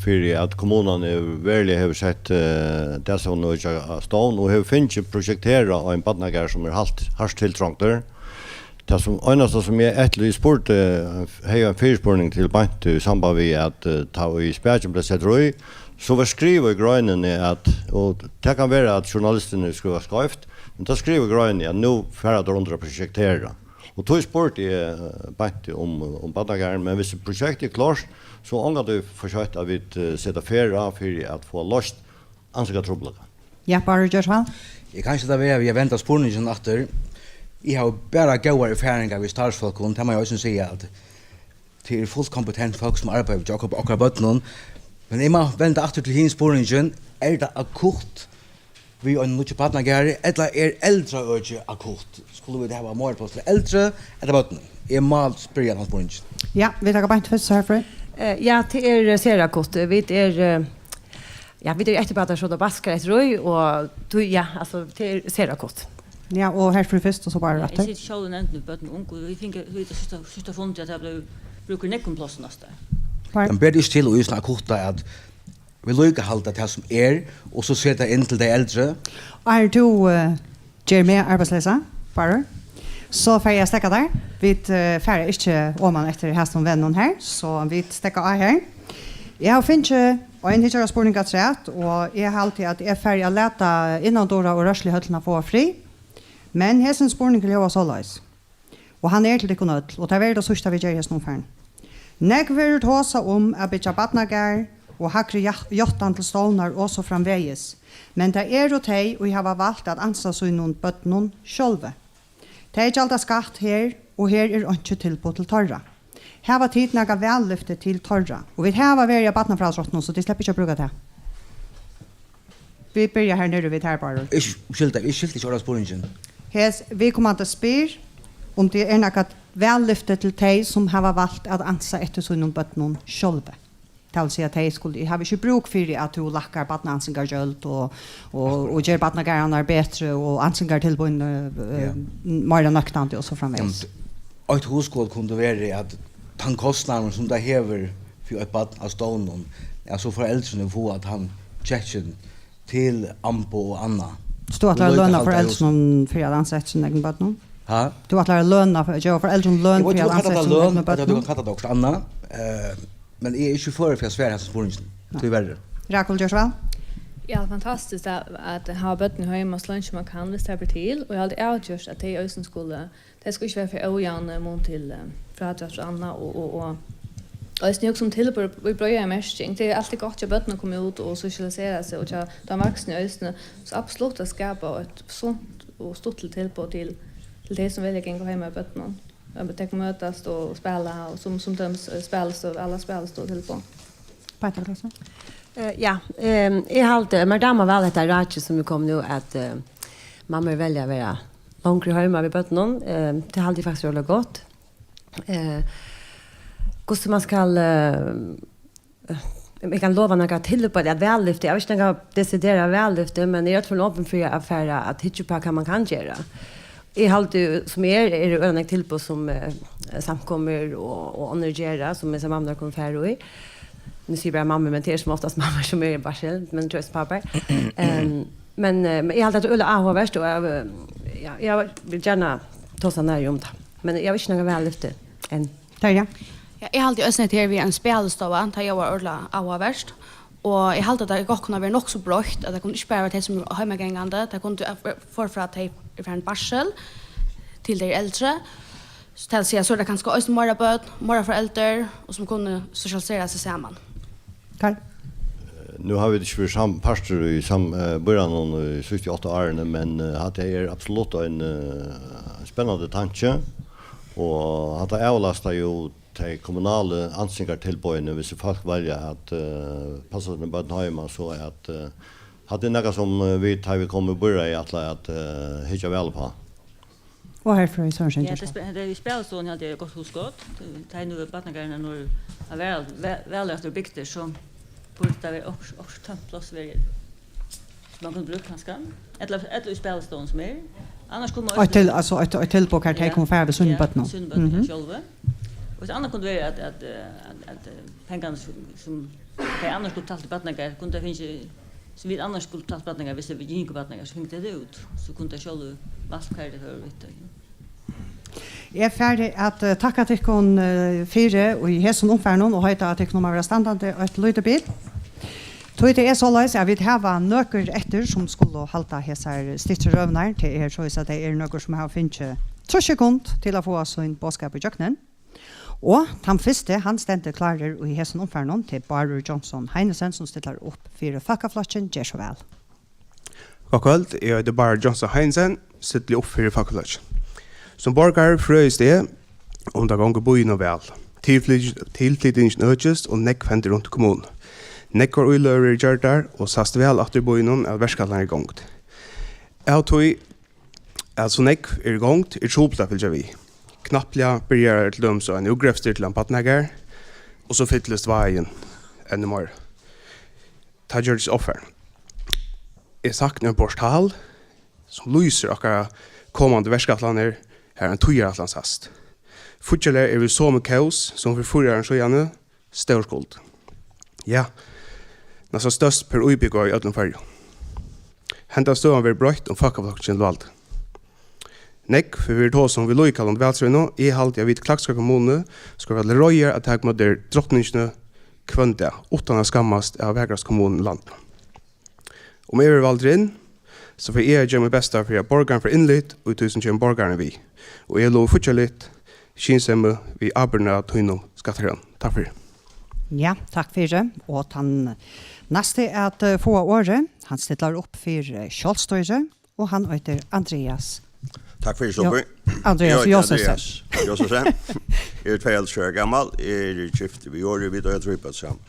fyri at kommunan hevur, veruliga hevur sett, eh, dagstovnarøkið á stovn og hevur fingið prosjekterað ein barnagarð sum er halt, hart tiltrongdur. Tað sum, einasta sum eg eftirlýsti, spurdi, hevði ein fyrispurning til beint í samband við at, eh, tá ið spakin bleiv settur í, so var skrivað í greinini at, og tað kann vera at journalistirnir skriva skeivt, men tað skrivað í greinini at nú fara teir undir at prosjektera. Og tí spurdi eg, eh, beint um, um barnagarðin, men viss eitt prosjekt er klárt, so ongantíð for seint at vit, eh, seta ferð á fyri at fáa loyst ansóknartrupulleikan. Ja, Bárður, ger so væl. Eg kann ikki lata vera við at venda spurningin aftur. Eg havi bara góðar erfaringar við starvsfólkum, tað má eg eisini siga, at tað eru fult kompetent fólk, sum arbeiða við okkara, okkara børnum. Men eg má venda aftur til hin spurningin. Er tað akutt við einum nýggjum barnagarði, ella er eldraøkið akutt? Skulu vit hava meira pláss til eldri ella børnum? Eg má spyrja tann spurningin. Ja, vit taka beint fyrst, Herfrø. Eh, ja, tað er, eh, sera akutt. Vit er, eh, ja, vit er eftirbátar, so tað baskar eftir í, og tú, ja, altso, tað er sera akutt. Ja, og Herfrø fyrst, og so bara Ja, eg aftur. siti sjálv í nevndini við børn og ung, og vit fingu, vit síðsta, síðsta fundi, at tað bleiv brúk fyri nógvum plássum næsta ár. Bara Men ber tað ikki til í sovorðnum akutta at viðlíkahalda tað sum er, og so seta inn til tey eldru? Áðrenn tú, eh, ger meg arbeiðsleysa, Bárður, so fari eg at steðga tær. Vit, eh, fara ikki oman eftir hasum vegnum her, so vit steðga á her. Eg havi fingið ein hyggjaraspurning afturat, og eg haldi, at eg fari at lata innandura og rørslihøllina fáa frið. Men hesin spurningur ljóðar soleiðis. Og hann er til tykkum øll, og tað verður tað síðsta, vit gera í hesum umfarinum. Nógv verður tosað um at byggja barnagarð og hægri jat-, játtan til stovnar og so framvegis, men tað eru tey, ið hava valt at ansa sínum børnum sjálvi. Tey gjalda skatt her, og her er einki tilboð til teirra. Hava tit nakað vallyfti til teirra? Og vit hava verið á barnafrælsráttinum, so tit sleppa ikki at brúka tað. Vit byrja her niðri við tær, Bárður. Eg skilti, eg skilti ikki orðið spurningin. Hes, viðkomandi spyr, um tað er nakað vallyfti til tey, sum hava valt at ansa eftir sínum børnum sjálvi. Tað vil siga, tey skulu, eg havi ikki brúk fyri, at tú lækkar barnaansingargjøld og, og, og ger barnagarðarnar betri og ansingartilboðini, eh, Ja. meira nøktandi og so framvegis. Ja, men eitt hugskot kundi verið, at tann kostnaðurin, sum tað hevur fyri eitt barn á stovnum, at so foreldrini fáa tann kekkin til amboð og annað. So tú ætlar at Og líka løna halda foreldrunum fyri at ansa eftir sínum egnu børnum? Ha? Tú ætlar at løna, geva foreldrunum løn Eg veit, fyri tú at kanst ansa kalla eftir tað sínum løn, egnu ella tú børnum? kanst kalla tað okkurt annað, eh, men eg eri ikki førur fyri at svara hasum spurninginum, Nei. tíverri. Rakul, ger so væl. Ja, fantastiskt at, at hava børn heima so leingi man kann, viss tað ber til, og eg haldi avgjørt, at tey eisini skulu Tey skulu ikki vera fyri ójavnan mun til, eh, frádrátt og annað, og, og, og eisini hugsa um tilburð í breiðari merking. Tað er altíð gott hjá børnum at koma út og sosialisera seg, og hjá teimum vaksnu eisini. So absolutt at skapa eitt sunt og stuttligt tilboð til, til tey, sum velja at ganga heima við børnunum. At tey kunnu møtast og spæla, og sum, sum dømis, eh, spælistøð, alla spælistovutilboð. Beint av, Klaksvík. Eh, ja, eh, eg haldi, mær dámar væl hetta rákið sum er komið nú, at eh, mammur velja at vera longri heima við børnunum. Eh, tað haldi eg faktiskt er øgiliga gott. Eh, hvussu man skal eh, eh, eg kann lova nakað tilboð, at vællyfti, eg havi ikki nakað desidera vællyfti, men eg eri øll opin fyri at fara at hyggja upp á, hvat man kann gera. Eg haldi, sum er, eru øgiliga nógv tilboð sum eh, samkomur og, og onnur gera, sum hesar mammurnar kunnu fara í. Nú sigi eg bara mammur, men tað er sum oftast mammur sum eru í barsel, men tað eru eisini pápar. Em, men, eh, men eg haldi, at tað er øgiliga áhugavert, og eg, eh, ja, eg vil gjarna tosa nærri um tað. Men eg havi ikki nakað vællyfti enn. Terja? Ja, eg haldi eisini, at her við ein spælistova, tað ljóðar ordiliga áhugavert. Og eg haldi, at tað gott kundi verið nokk so broytt, at tað kundi ikki bara vera tey, sum eru heimagangandi, tað kundi fara frá, at tey eru farin í barsel, til tey eru eldri. So tað vil siga, so er tað kanska eisini meira børn, meira foreldur, og sum kunnu sosialisera seg saman. Karl? Eh, nú hava vit ikki verið sam-, partur í sam-, eh, býráðnum í síðstu átta árini, men eh, hatta er absolutt ein eh, spennandi tanki, og hatta avlastar jú tey kommunalu ansingartilboðini, hvis fólk velja at eh, passa síni børn heima, so at eh, hatta er nakað sum eh, vit, tá vit koma í býráðið, ætla at eh, hyggja væl upp á. Og herfrøði Sørensen. Ja, tað spe-, tað er í spælistovan, ja, tað er gott hugskot. Tað er nú barnagarðin er nú at vera væl, væl, væl aftur bygdur, so burdi tað vera okkurt, okkurt tømt pláss verið, sum man kundi brúkt kanska. Ella, ella í spælistovuni sum er. Annars kunnu Og til, altso, eitt, eitt tilboð, har tey Ja. kunnu fara við sínum Ja, børnum. sínum børnum Mhm. sjálvi. Og eitt annað kundi verið at, at, eh, at, at eh, pengarnir sum, sum tey annars skuldu talt í barnagarð, kundu tey fingið, sum vit annars skuldu talt barnagarð, hvis tey gingu í barnagarð, so fingu tey tað út. So kundu tey sjálv valt hvar tey fóru við tað. Eg fari at eh, takka tykkum eh, fyri í hesum umfarinum og heita, at tykkum um at vera standandi eitt lítið bil. Tí tað er soleiðis, at vit hava nøkur eftir, sum skulu halda hesar stytri røðurnar. Tað er soleiðis, at tað eru nøkur, sum hava fingið trýss sekund til at fáa sín boðskap í gjøgnum. Og tann fyrsti, hann stendur klárur í hesum umfarinum, tað er Bárður Johnsen Heinesen, sum stillar upp fyri Fólkaflokkin. Ger so væl. Gott kvøld, eg eiti Bárður Johnsen Heinesen, stilli upp fyri Fólkaflokkin. Sum borgari frøist eg, um tað gongur býnum væl. Tilflyt-, tilflytingin økist, og nógv hendir runt í kommununi. Nógvar íløgur eru gjørdar, og sæst væl aftur í býnum, at verkætlan er í gongd. Av tí at so nógv er í gongd, er trupult at fylgja við. Knappliga byrjar til dømis ein útgrevstur til ein barnagarð, og so fyllist vágin enn meira. Tað gjørdist ovfarin. Eg sakni ein portal, sum lýsir okkara komandi verkætlanir, har ein tíðarætlan sæst. Fíggjarliga eru vit í somu kós sum fyri fýra árum síðani, stór skuld. Ja, næstan størst per íbúgva í øllum Føroyum. Henda støðan verður broytt, um Fólkaflokkurin kemur til vald. Nógv hevur verið tosað um viðlíkahaldi á valdsviðnum. Eg haldi, at vit í Klaksvíkar kommunu skulu vera til reiðar at taka ímóti drotningini hvønn dag, uttan at skammast av vakrastu kommununi í landinum. Um eg verði valdur inn, so fari eg at gera mítt besta fyri, at borgarin fær innlit í tí, sum kemur borgaranum við. Og eg lovi fíggjarligt, skynsemi við ábyrgdini av tínum skattakrónum. Takk fyri. Ja, takk fyri. Og tann næsti at eh, fáa orðið, hann stillar upp fyri eh, sjálvstýri, og hann eitur Andreas. Takk fyri, Jo-, Sophie. Andreas Eg eiti Josefsen. Andreas Josefsen. Eg eri tveyoghálvtrýss ára gamal. Eg eri gift við Joru, vit eiga trý børn saman.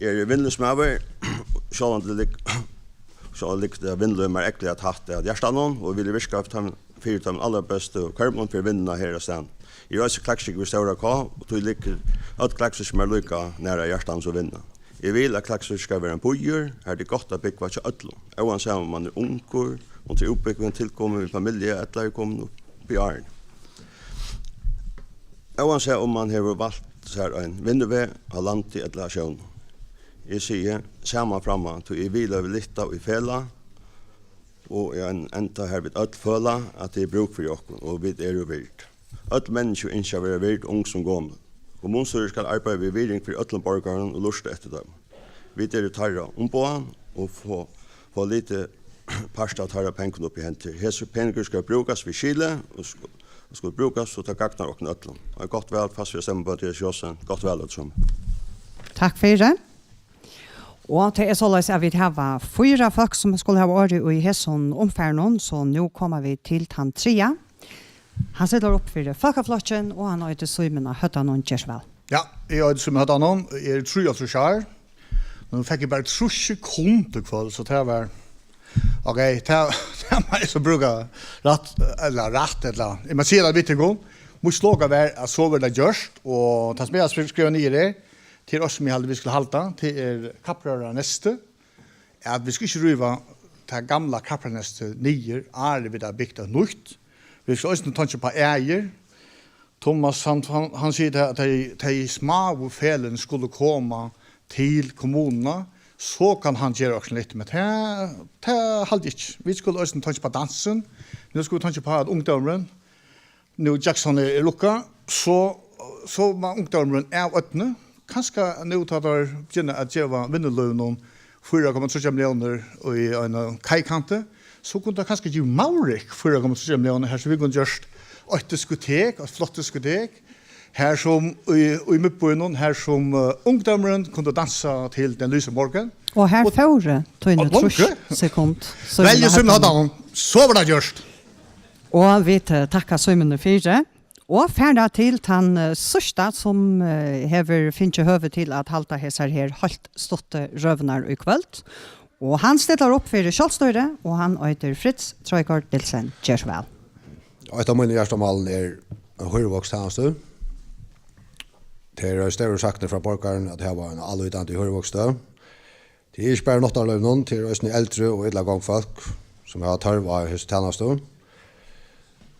Eg eri vinnuligur maður. Sjálvandi lig-, sjálvandi liggur tað vinnulív mær ógvuliga tætt at hjartanum, og vil virka fyri teimum, fyri teimum allarbestu, og hvørjum fyri vinnuna her á staðnum. Eg eri eisini klaksvíkingur við stóra K, og tí liggur øll Klaksvík mær líka nær á hjartanum sum vinna. Eg vil, at Klaksvík skal vera ein býur, har tað er gott at búgva hjá øllum, óansæð um mann er ungur, undir útbúgving, tilkomin við familju ella er komin upp í árini. Óansæð um mann hevur valt sær ein vinnuveg á landi ella á sjónum. Eg sigi sama framman, tí eg vil, at vit lyfta í felag, og í ein enda, har vit øll føla, at tað er brúk fyri okkum, og vit eru vird. Øll menniskju ynskja at vera vird, ung sum gomul. Kommunustýrið skal arbeiða við virðing fyri øllum borgarum og lurta eftir teimum. Vit eru teirra umboðan og fáa, fáa lítið part av teirra pengum upp í hendur. Hesir peningar skal brúkast við skili og sk-, og skulu brúkast, so tað gagnar okkum øllum. Ein gott val, fast fyri at stemma á Mathias Jossen. Gott val, øll saman. Takk fyri. Og tað er soleiðis, at vit hava fýra fólk, sum skulu hava orðið í hesum umfarinum, so nú koma vit til tann triðja. Hann stillar upp fyri Fólkaflokkin, og hann eitur Símun á Høvdanum. Ger so væl. Ja, eg eiti Símun á Høvdanum, eg eri trýoghálvtrýss ár. Nú fekk eg bara trýss sekund í kvøld, so tað var, ok, tað, tað má eg so brúka rætt, ella rætt, ella, eg má siga tað við tykkum. Mítt slogan var, at so verður tað gjørt, og tað sum eg havi skrivað niður her, til oss, sum eg haldi, vit skulu halda, til er Kappróðrarneystið, at vit skulu ikki ríva tað gamla Kappróðrarneystið niður, áðrenn vit hava bygt eitt nýtt. Vit skulu eisini tonkja upp á æðir. Tummas, hann, hann, hann sigur, at tey, tey smáu feløgini skulu koma til kommununa, so kann hann gera okkurt litt, men tað, tað haldi eg ikki. Vit skulu eisini tonkja upp á dansin. Nú skulu vit tonkja upp á, at ungdómurin, nú Jackson er, er lukkað, so, so má ungdómurin av oynni, kanska nú tá teir begynna at geva vinnulívinum fýra komma tríggjar milliónir í einum kaikanti, so kundu teir kanska givið Maverick fýra komma tríggjar milliónir, har sum vit kundu gjørt eitt diskotek, eitt flott diskotek, har sum í, í miðbýnum, har sum, eh, ungdómurin kundi dansa til Den lyse morgen. Og her Og fóru tíni Og trýss Munke. sekund, Símun Velji Símun Høddaholm. Høddaholm, so var tað gjørt. Og vit, eh, takka Símuni fyri. Og fara til tann, eh, síðsta, sum, eh, hevur fingið høvi til at halda hesar her heilt stuttu røðurnar í kvøld. Og hann stillar upp fyri sjálvstýri, og hann eitur Fritz Treukert Nielsen. Ger so væl. Eitt av mínum hjartamálum er hýruvogstænastu. Tað er størri saknir frá borgarum at hava ein álítandi hýruvogstøð. Tað er ikki bara náttarlívinum, tað er eisini eldri og illa gongd fólk, sum hava tørv á hesi tænastu.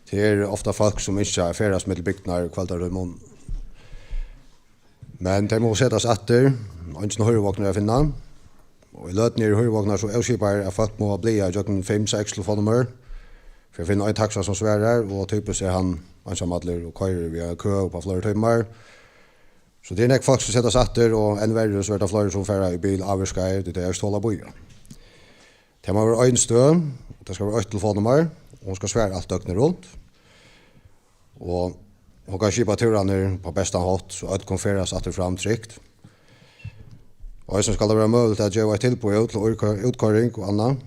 Tað er ofta fólk, sum ynskja at ferðast millum bygdirnar í kvøldartímum. Men tey mugu setast aftur, eingin hýruvogn er at finna. Og í løtuni eru hýruvognar so óskipaðar, at fólk mugu blaða gjøgnum fimm, seks telefonnummør fyri at finna ein taxa, sum svarar, og typiskt er hann einsamallur og koyrir við eina kø upp á fleiri tímar. So tað er nógv fólk, sum setast aftur, og enn verri, so er tað fleiri, sum fara í bil ávirkaðir, tí tey ikki tola at bíða. Tað má vera ein støð, tað skal vera eitt telefonnummar, og hon skal svara alt døgnið runt. Og hon kann skipa túrarnar upp á bestan hátt, so øll kunnu ferðast aftur og fram trygt. Og eisini skal tað vera møguligt at geva eitt tilboð út til útkoy-, útkoyring og annað.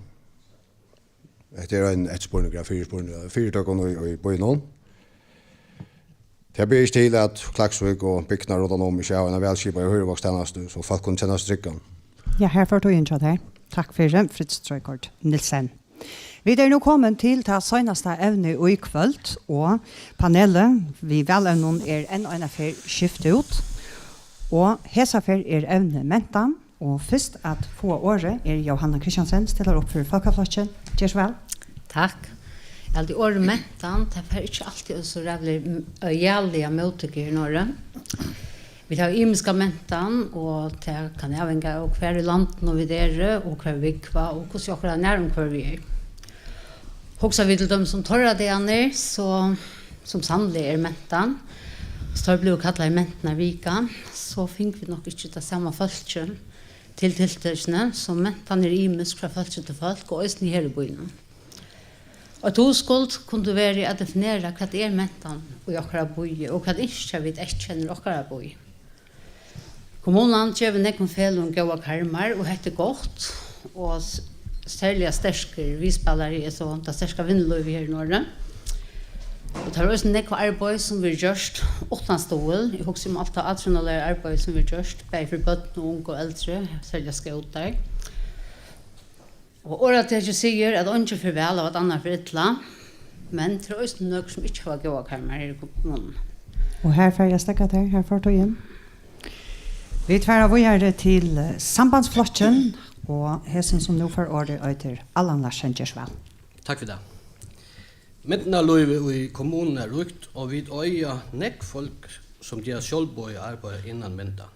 Hetta er ein eftirspurningur av fyrispurning-, fyritøkum í, í býnum. Tað ber ikki til, at Klaksvík og bygdirnar rundan um ikki hava eina vælskipaða hýruvogstænastu, so fólk kunnu kenna seg tryggan. Ja, her fór tíðin hjá tær. Takk fyri, Fritz Treukert Nielsen. Vit eru nú komin til tað seinasta evnið í kvøld, og panelið við valevnum er enn eina ferð skift út. Og hesa ferð er evnið mentan, og fyrst at fáa orðið er Jóhanna Kristiansen, stillar upp fyri Fólkaflokkin. Ger so væl. Takk. Eg haldi, orðið mentan, tað fær ikki altíð so ræðuliga, mm, øgiliga móttøku her í Noregi. Vit hava ymiska mentan, og tað kann avhanga av, hvar í landinum vit eru, og hvar vit búgva, og hvussu okkara nærumhvørvi er. Hugsa vit til dømis um teirra dagarnar, so, sum sanniliga er mentan, so teir blivu kallaðir mentanarvika, so fingu vit nokk ikki tað sama fólkið til tiltøkini, so mentan er ymisk frá fólki til fólk, og eisini her í býnum. Eitt hugskot kundi verið at definera, hvat er mentan í okkara býi, og hvat ynskja vit eyðkennir okkara býi. Kommunan gevur nógvum feløgum góðar karmar, og hetta er gott, og s-, serliga sterkur viðspælari er so tað sterka vinnulívið her í Noregi. Og tað er eisini nógv arbeiði, sum verður gjørt uttan stuðul. Eg hugsi um alt tað átrúnaðarliga arbeiði, sum verður gjørt, bæði fyri børn og ung og eldri, serliga skótar. Og orðatakið sigur, at eingin fer væl av, at annar fer illa, men tað eru eisini nøkur, sum ikki hava góðar karmar her í kommununi. Og her fari eg at steðga tær, her fór tíðin. Vit fara víðari til, eh, Sambandsflokkin, og hesin, sum nú fær orðið, eitur Allan Larsen. Ger so væl. Takk fyri tað. Mentanarlívið í kommununi er ríkt, og vit eiga nógv fólk, sum gera sjálvboðið arbeiði innan mentan.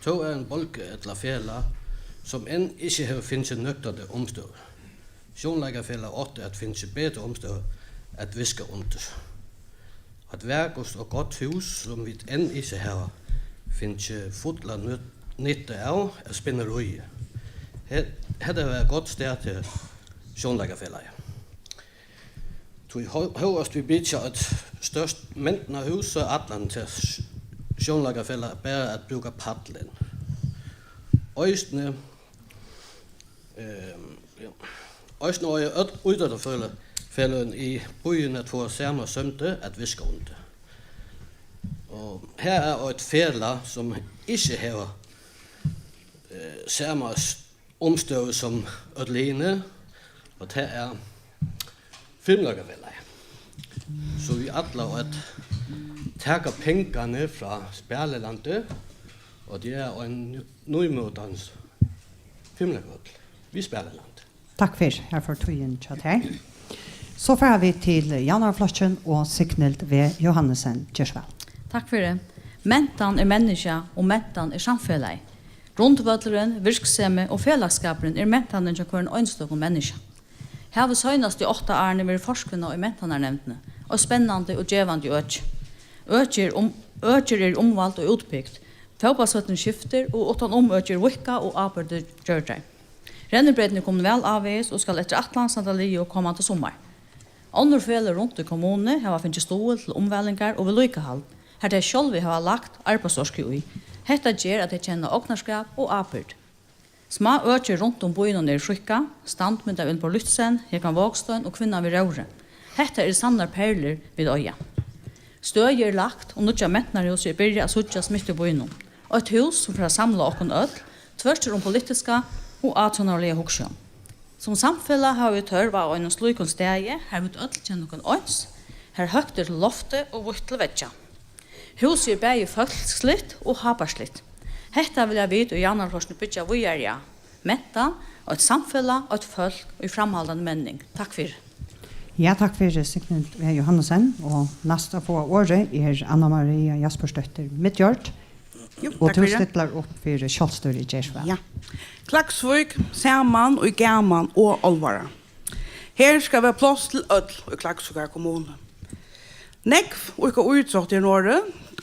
Tó er ein bólkur ella felag, sum enn ikki hevur fingið nøktandi umstøður. Sjónleikafelagið átti at fingið betri umstøður at virka undir. Eitt vakurt og gott hús, sum vit enn ikki hava fingið fulla nyt-, nyttu av, er spinneríið. He-, hetta var eitt gott stað til sjónleikafelagið. Tí hó-, hóast vit byggja eitt stórt mentanarhús, so er ætlanin til s-, sjónleikafelagið bara at brúka pallin. Eisini, ehm, ja. Eisini eiga øll ítróttafeløg-, feløgini í býnum at fáa sama sømdu at virka undir. Og her er eitt felag, sum ikki hevur eh, sama s-, umstøðu sum øll hini, og tað er Fimleikafelagið. So vit ætla at taka pengarnar frá Spælilandi og gera ein nýmótans fimleikavøll við Spælilandi. Takk fyri. Her fór tíðin hjá tær. So fara vit til Javnaðarflokkin og Signild V. Johannesen. Ger so væl. Takk fyri. Mentan er menniskja, og mentan er samfelag. Grundvøllurin, virksemi og felagsskapurin er mentanin hjá hvørjum einstøkum menniskja. Havi seinastu átta árini verið forkvinna í Mentanarnevndini, eitt spennandi og gevandi øki. Økir um, økir eru umvæld og útbygd. Fótbóltsvøllurin skiftir, og uttan um økir víðka og ábyrgdir gjørdar. Rennibreytin er komin væl ávegis og skal eftir ætlan standa liðug komandi summar. Onnur feløg runt í kommununi hava fingið stuðul til umvælingar og viðlíkahald, har tey sjálvi hava lagt arbeiðsorku í. Hetta ger, at tey kenna ognarskap og ábyrgd. Smá øki runt um býin eru skýggað, standmynd av Ellinborg Lützen, Hegan Vågstein og Kvinnan við róðri. Hetta eru sannar perlur, vit eiga. Støðið er lagt, og nýggja mentanarhúsið er byrjað at síggjast mitt í býnum. Eitt hús, sum fer at samla okkum øll, tvørtur um politiska og átrúnaðarliga hugsjón. Sum samfelag hava vit tørv á einum slíkum staði, har vit øll kenna okkum eins, har høgt er til loftið og vítt til veggja. Húsið er bæði fólksligt og hábærsligt. Hetta vilja vit í Javnaðarflokkinum byggja víðari á. Mentan, eitt samfelag, eitt fólk í framhaldandi menning. Takk fyri. Ja, takk fyri, Signild V. Johannesen. Og næst at fáa orðið er Anna Maria Jaspersdóttir Midjord. Jú, og takk tú fyri. Stillar upp fyri sjálvstýri, ger so væl. Ja. Klaksvík, saman í gaman og álvara. Her skal vera pláss til øll í Klaksvíkar kommunu. Nógv íðka ítrótt her norði.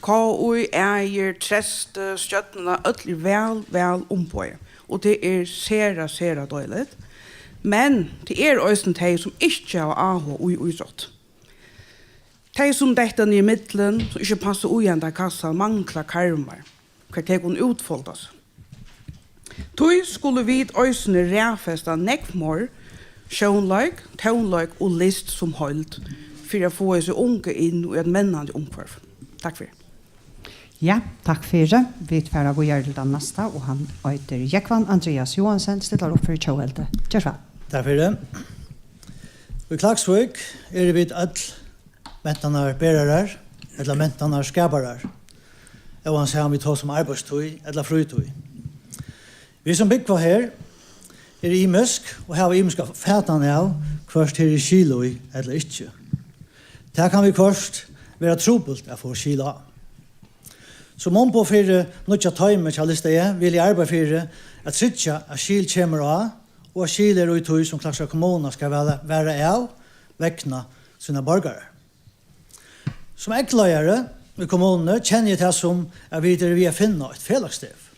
K I, Ægir, Treysti, Stjørnuna, øll eru væl, væl umboðað. Og tað er sera, sera deiligt. Men tað eru eisini tey, sum ikki hava áhuga í ítrótt. Tey, sum detta niður millum, sum ikki passa í henda kassan, mangla karmar, hvar tey kunnu útfolda seg. Tí skulu vit eisini raðfesta nógv meir sjónleik, tónleik og list sum heild fyri at fáa hesi ungu inn í eitt mennandi umhvørvi. Takk fyri. Ja, takk fyri. Vit fara víðari til tann næsta, og hann eitur Jógvan Andreas Johansen, stillar upp fyri Tjóðveldi. Ger so væl. Takk fyri. Í Klaksvík eru vit øll mentanarberarar ella mentanarskaparar, óansæð um vit tosa um arbeiðstíð ella frítíð. Vit, sum búgva her, eru ymisk og hava ymiska fatan av, hvørt her er skil í ella ikki. Tað kann viðhvørt vera trupult at fáa skil á. Sum umboð fyri nýggja toymið hjá Lista E vil eg arbeiða fyri at tryggja, at skil kemur á, og at skil er í tí, sum Klaksvíkar Kommuna skal vera, vera av vegna sínar borgarar. Sum eygleiðari í kommununi kenni eg tað sum, at vit eru við at finna eitt felagsstøð,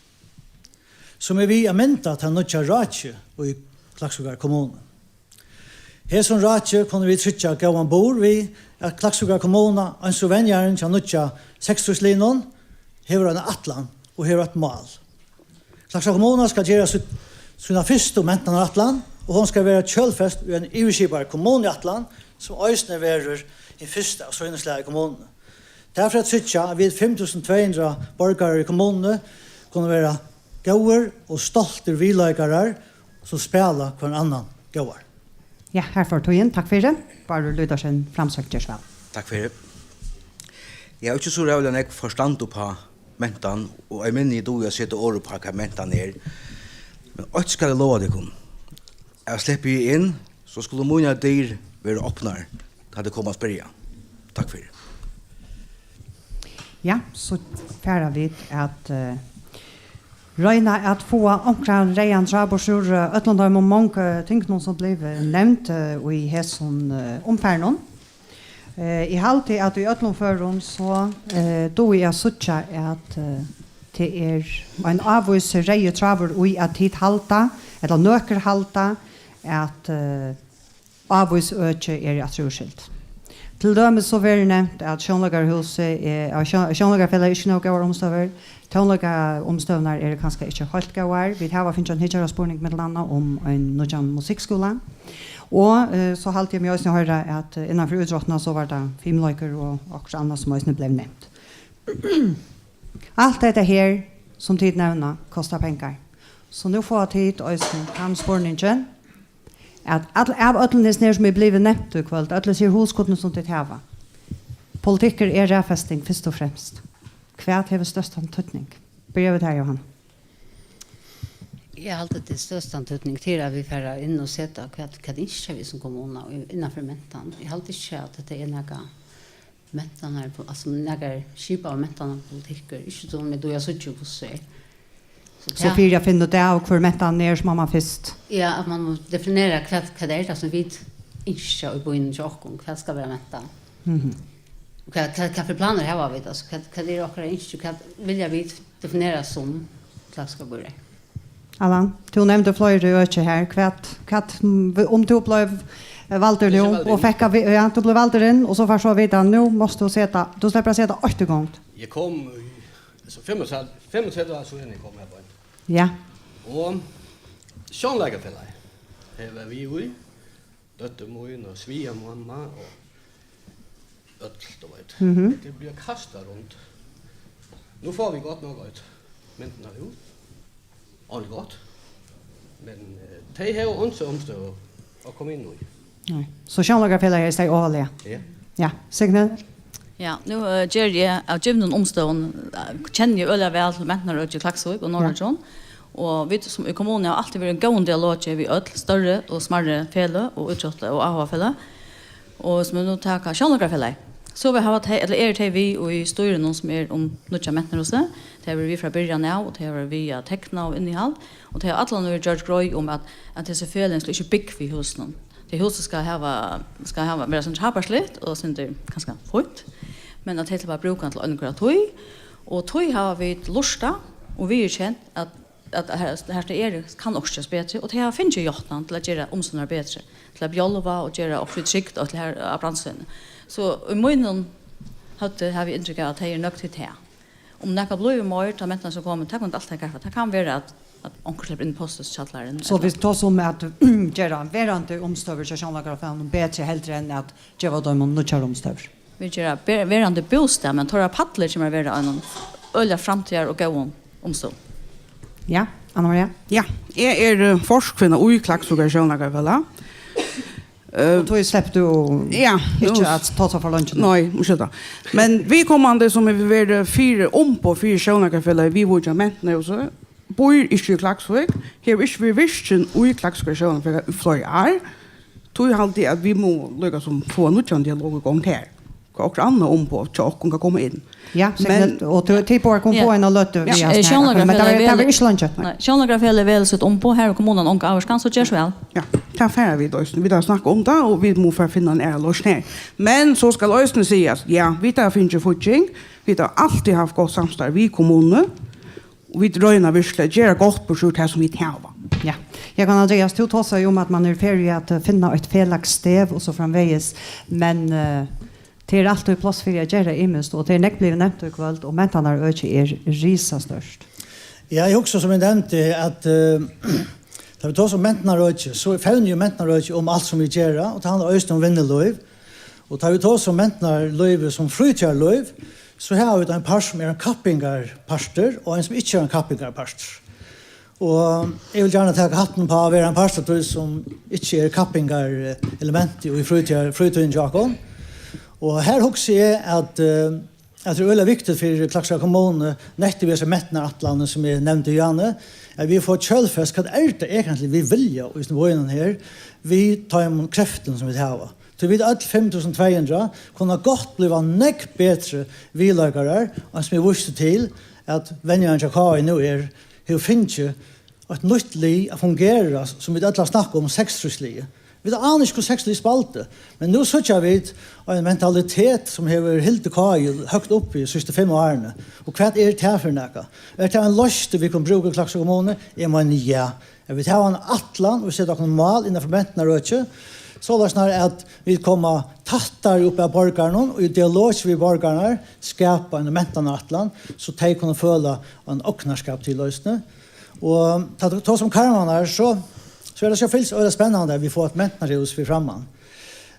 sum er við at mynda tað nýggja rákið í Klaksvíkar Kommunu. Hesum ráki kunnu vit tryggja góðan burð við, at Klaksvíkar Kommuna, eins og venjarin hjá nýggja sekstýsliðnum, hevur eina ætlan og hevur eitt mál. Klaksvíkar Kommuna skal gera sítt, sína fyrstu mentanarætlan, og hon skal vera kjølfest í ein yvirskipaðari kommunuætlan, sum eisini verður hin fyrsta av sínum slag í kommununi. Tað fer at tryggja, at vit fimm túsund tvey hundrað borgarar í kommununi kunnu vera góðir og stoltir viðleikarar, sum spæla hvønn annan góðar. Ja, her fór tíðin. Takk fyri. Bárður Lýdersen, Framsókn, ger so væl. Takk fyri. Eg havi ikki so ræðuliga nógv forstand upp á mentan, og eg minni, eg dugi at seta orð upp á, hvat mentan er. Men eitt skal eg lova tykkum, at sleppi eg inn, so skulu mínar dyr vera opnar, tá tit koma at spyrja. Takk fyri. Ja, so fara vit at, eh, royna at fáa onkran reyðan tráð burtur úr, eh, øllum teimum mongu tingunum, sum blivu nevnd, eh, í hesum, eh, umfarinum. Eh, eg haldi, at í øllum førum, so, eh, dugi eg at síggja, at, eh, tað er ein ávísur reyður tráður í, at tit halda, ella nøkur halda, at, eh, ávís øki eru afturúrskild. Til dømis so verður nevnt, at sjónleikarahúsið er, at sjón-, sjónleikarfelagið er ikki nóg góðar umstøður, tónleikaumstøðurnar eru kanska ikki heilt góðar. Vit hava fingið ein hyggjaraspurning millum annað um ein nýggjan musikkskúla. Og, eh, so haldi eg meg eisini hoyra, at, eh, innan fyri ítróttina, so var tað fimleikur og okkurt annað, sum eisini bleiv nevnt. Alt hetta her, sum tit nevna, kostar pengar. So nú fáa tit eisini tann spurningin, at all, av øllum hesum her, sum er blivið nevnt í kvøld, øll hesi hugskotini, sum tit hava, politikkur er raðfesting fyrst og fremst. Hvat hevur størstan týdning? Byrja við tær, Jóhanna. Eg haldi, at tað er størstan týdning til, at vit fara inn og seta, hvat, hvat ynskja vit sum kommuna og innanfyri mentan. Eg haldi ikki, at hetta er nakað mentanar-, altso, nakar skipaður mentanarpolitikkur, ikki sum vit duga at síggja, hvussu er. So So tað fyri at finna út av, hvør mentanin er, so má man fyrst Ja, at man má definera, hvat, hvat er tað, sum vit ynskja í býnum hjá okkum? Hvat skal vera mentan? Mhm. Hvat, hvat, hvat fyri planar hava vit? Altso, hvat, hvat er okkara ynski? Hvat vilja vit definera sum Klaksvíkar býráð? Allan, tú nevndi fleiri øki her. Hvat, hvat, mm, um tú bleiv, eh, valdur Tú nú, ert valdur og inn. fekk at vi-, ja, tú bleiv valdur inn, og so fært so at vita, nú mást tú seta, tú sleppur at seta eitt í gongd. Eg kom í, altso, fimmogtretivu, fimmogtretivu ár síðan eg kom her beint. Ja. Og Sjónleikafelagið hevur verið við í, dóttir mín og svigermamma og øll, tú veit. Mhm. Tað blívur kastað runt. Nú fáa vit gott nokk eitt mentanarhús. Ordentligt gott. Men, eh, tey hava einki umstøður at koma inn í. Nei. So Sjónleikafelagið er stað ovalega. Ja. Ja, Signy? Ja, nú, eh, geri eg av givnum umstøðum, eh, kenni eg øgiliga væl til mentanarøkið í Klaksvík og Norðuroyggjum. Og vit sum í kommununi hava altíð verið í góðum dialogi við øll størri og smærri feløg og ítrótta- og áhugafeløg. Og sum vit nú taka Sjónleikafelagið, so vit hava tey, ella eru tey við í stýrinum sum er um nýggja mentanarhúsið. Tey hava verið við frá byrjan av, og tey hava verið við at tekna og innihald. Og tey hava allan verið gjørd greið um, at, at hesi feløgini skulu ikki búgva í húsinum. Tey húsið skal hava, skal hava, vera sindur hábærsligt og sindur kanska fínt, men at tey til bara brúka hann til eina góða tíð. Og tí hava vit lurtað og viðurkent, at, at her, her tey eru, kann okkurt gerast betri, og tey hava fingið játtan til at gera umstøðurnar betri, til at bjálva og gera okkurt við trygd og til her á brandstøðini. So í mínum høvdi havi eg inntrykk av, at tey eru nøgd við tað. Um nakað blívur meir, tá mentan skal koma, tað kann alt taka, tað kann vera, at, at onkur sleppur inn í posthúskjallaran, So ella vit tosa um at gera verandi umstøður hjá Sjónleikafeløgunum betri heldur enn at geva teimum nýggjar umstøður? Vit gera be-, verandi bústað, men teirra pallur kemur at vera einum øgiliga framtíðar og góðum umstøðum. Ja, Anna Maria? Ja, eg eri, eh, forkvinna í Klaksvíkar Sjónleikafelag. Eh, Og tí sleppur tú ja, nú ikki at tosa for leingi nú. Nei, umskylda. Men viðkomandi, sum hevur verið fyri umboð fyri Sjónleikafelagið viðvíkjandi mentanarhúsi, býr ikki í Klaksvík, hevur ikki verið virkin í Klaksvíkar Sjónleikafelag í fleiri ár. Tí haldi eg, at vit mugu líka sum fáa nýggjan dialog í gongd her. Hvat okkurt annað umboð hjá okkum kann koma inn. Ja, Men sikkert. Og tú, tit báðar kunnu Ja. fáa eina løtu Ja. við Eh, at snakka, men Sjónleikafelagið tað verður, tað verður vel- ikki leingi. Nei, Sjónleikafelagið velur sítt umboð, her hevur kommunan onga ávirkan, so ger so væl. Ja, tað fara vit eisini. Vit hava snakkað um tað, og vit mugu fara at finna eina aðra loysn her. Men so skal eisini sigast, ja, vit hava fingið fígging, vit hava altíð havt gott samstarv við kommununi, og vit royna virkiliga at gera gott burtur úr tað, sum vit hava. Ja. Jógvan Andreas, tú tosaði um, at man er í ferð við at, eh, finna eitt felagsstøð og so framvegis, men, eh, tað er altíð pláss fyri at gera ymiskt, og tað er nógv blivið nevnt í kvøld, og mentanarøkið er risastórt. Ja, eg hugsi, sum eg nevndi, at, eh, tá vit tosa um mentanarøkið, so fevnir jo mentanarøkið um alt, sum vit gera, og tað handlar eisini um vinnulív. Og tá vit tosa um mentanarlívið sum frítíðarlív, so hava vit ein part, sum er ein kappingarpartur, og ein, sum ikki er ein kappingarpartur. Og eg vil gjarna taka hattin uppá at vera ein part av tí, sum ikki er kappingarelementi í frítíðar-, frítíðini hjá okkum. Og her hugsi eg, at, eh, at tað er øgiliga viktigt fyri Klaksvíkar kommunu, nettupp við hesa mentanarætlanina, sum eg nevndi, Jane, at vit fáa kjølfest, hvat er tað eigentliga, vit vilja í hesum býnum her, við teimum kreftum, sum vit hava. Tí vit øll fimm túsund tvey hundrað kunnu gott blíva nógv betri viðleikarar, og sum eg vísti til, at venjarin hjá K I nú er, hevur fingið eitt nýtt lið at fungera, sum vit øll hava snakkað um, seksogtrýss liðið. Vit ana ikki, hvussu seksogtrýss liðið spældi, men nú síggja vit ein mentalitet, sum hevur hildið K I høgt uppi í síðstu fimm árini. Og hvat er tað fyri nakað? Er tað ein loysn, vit kunnu brúka í Klaksvíkar kommunu? Eg meini, ja. At vit hava eina ætlan, og vit seta okkum mál innanfyri mentanarøkið, soleiðis nær at vit koma tættari upp at borgarunum, og í dialogi við borgararnar skapa eina mentanarætlan, so tey kunnu føla ein ognarskap til eisini. Og tá tú tosar um karmarnar, so, so er tað sjálvfylgis øgiliga spennandi, at vit fáa eitt mentanarhús fyri framman.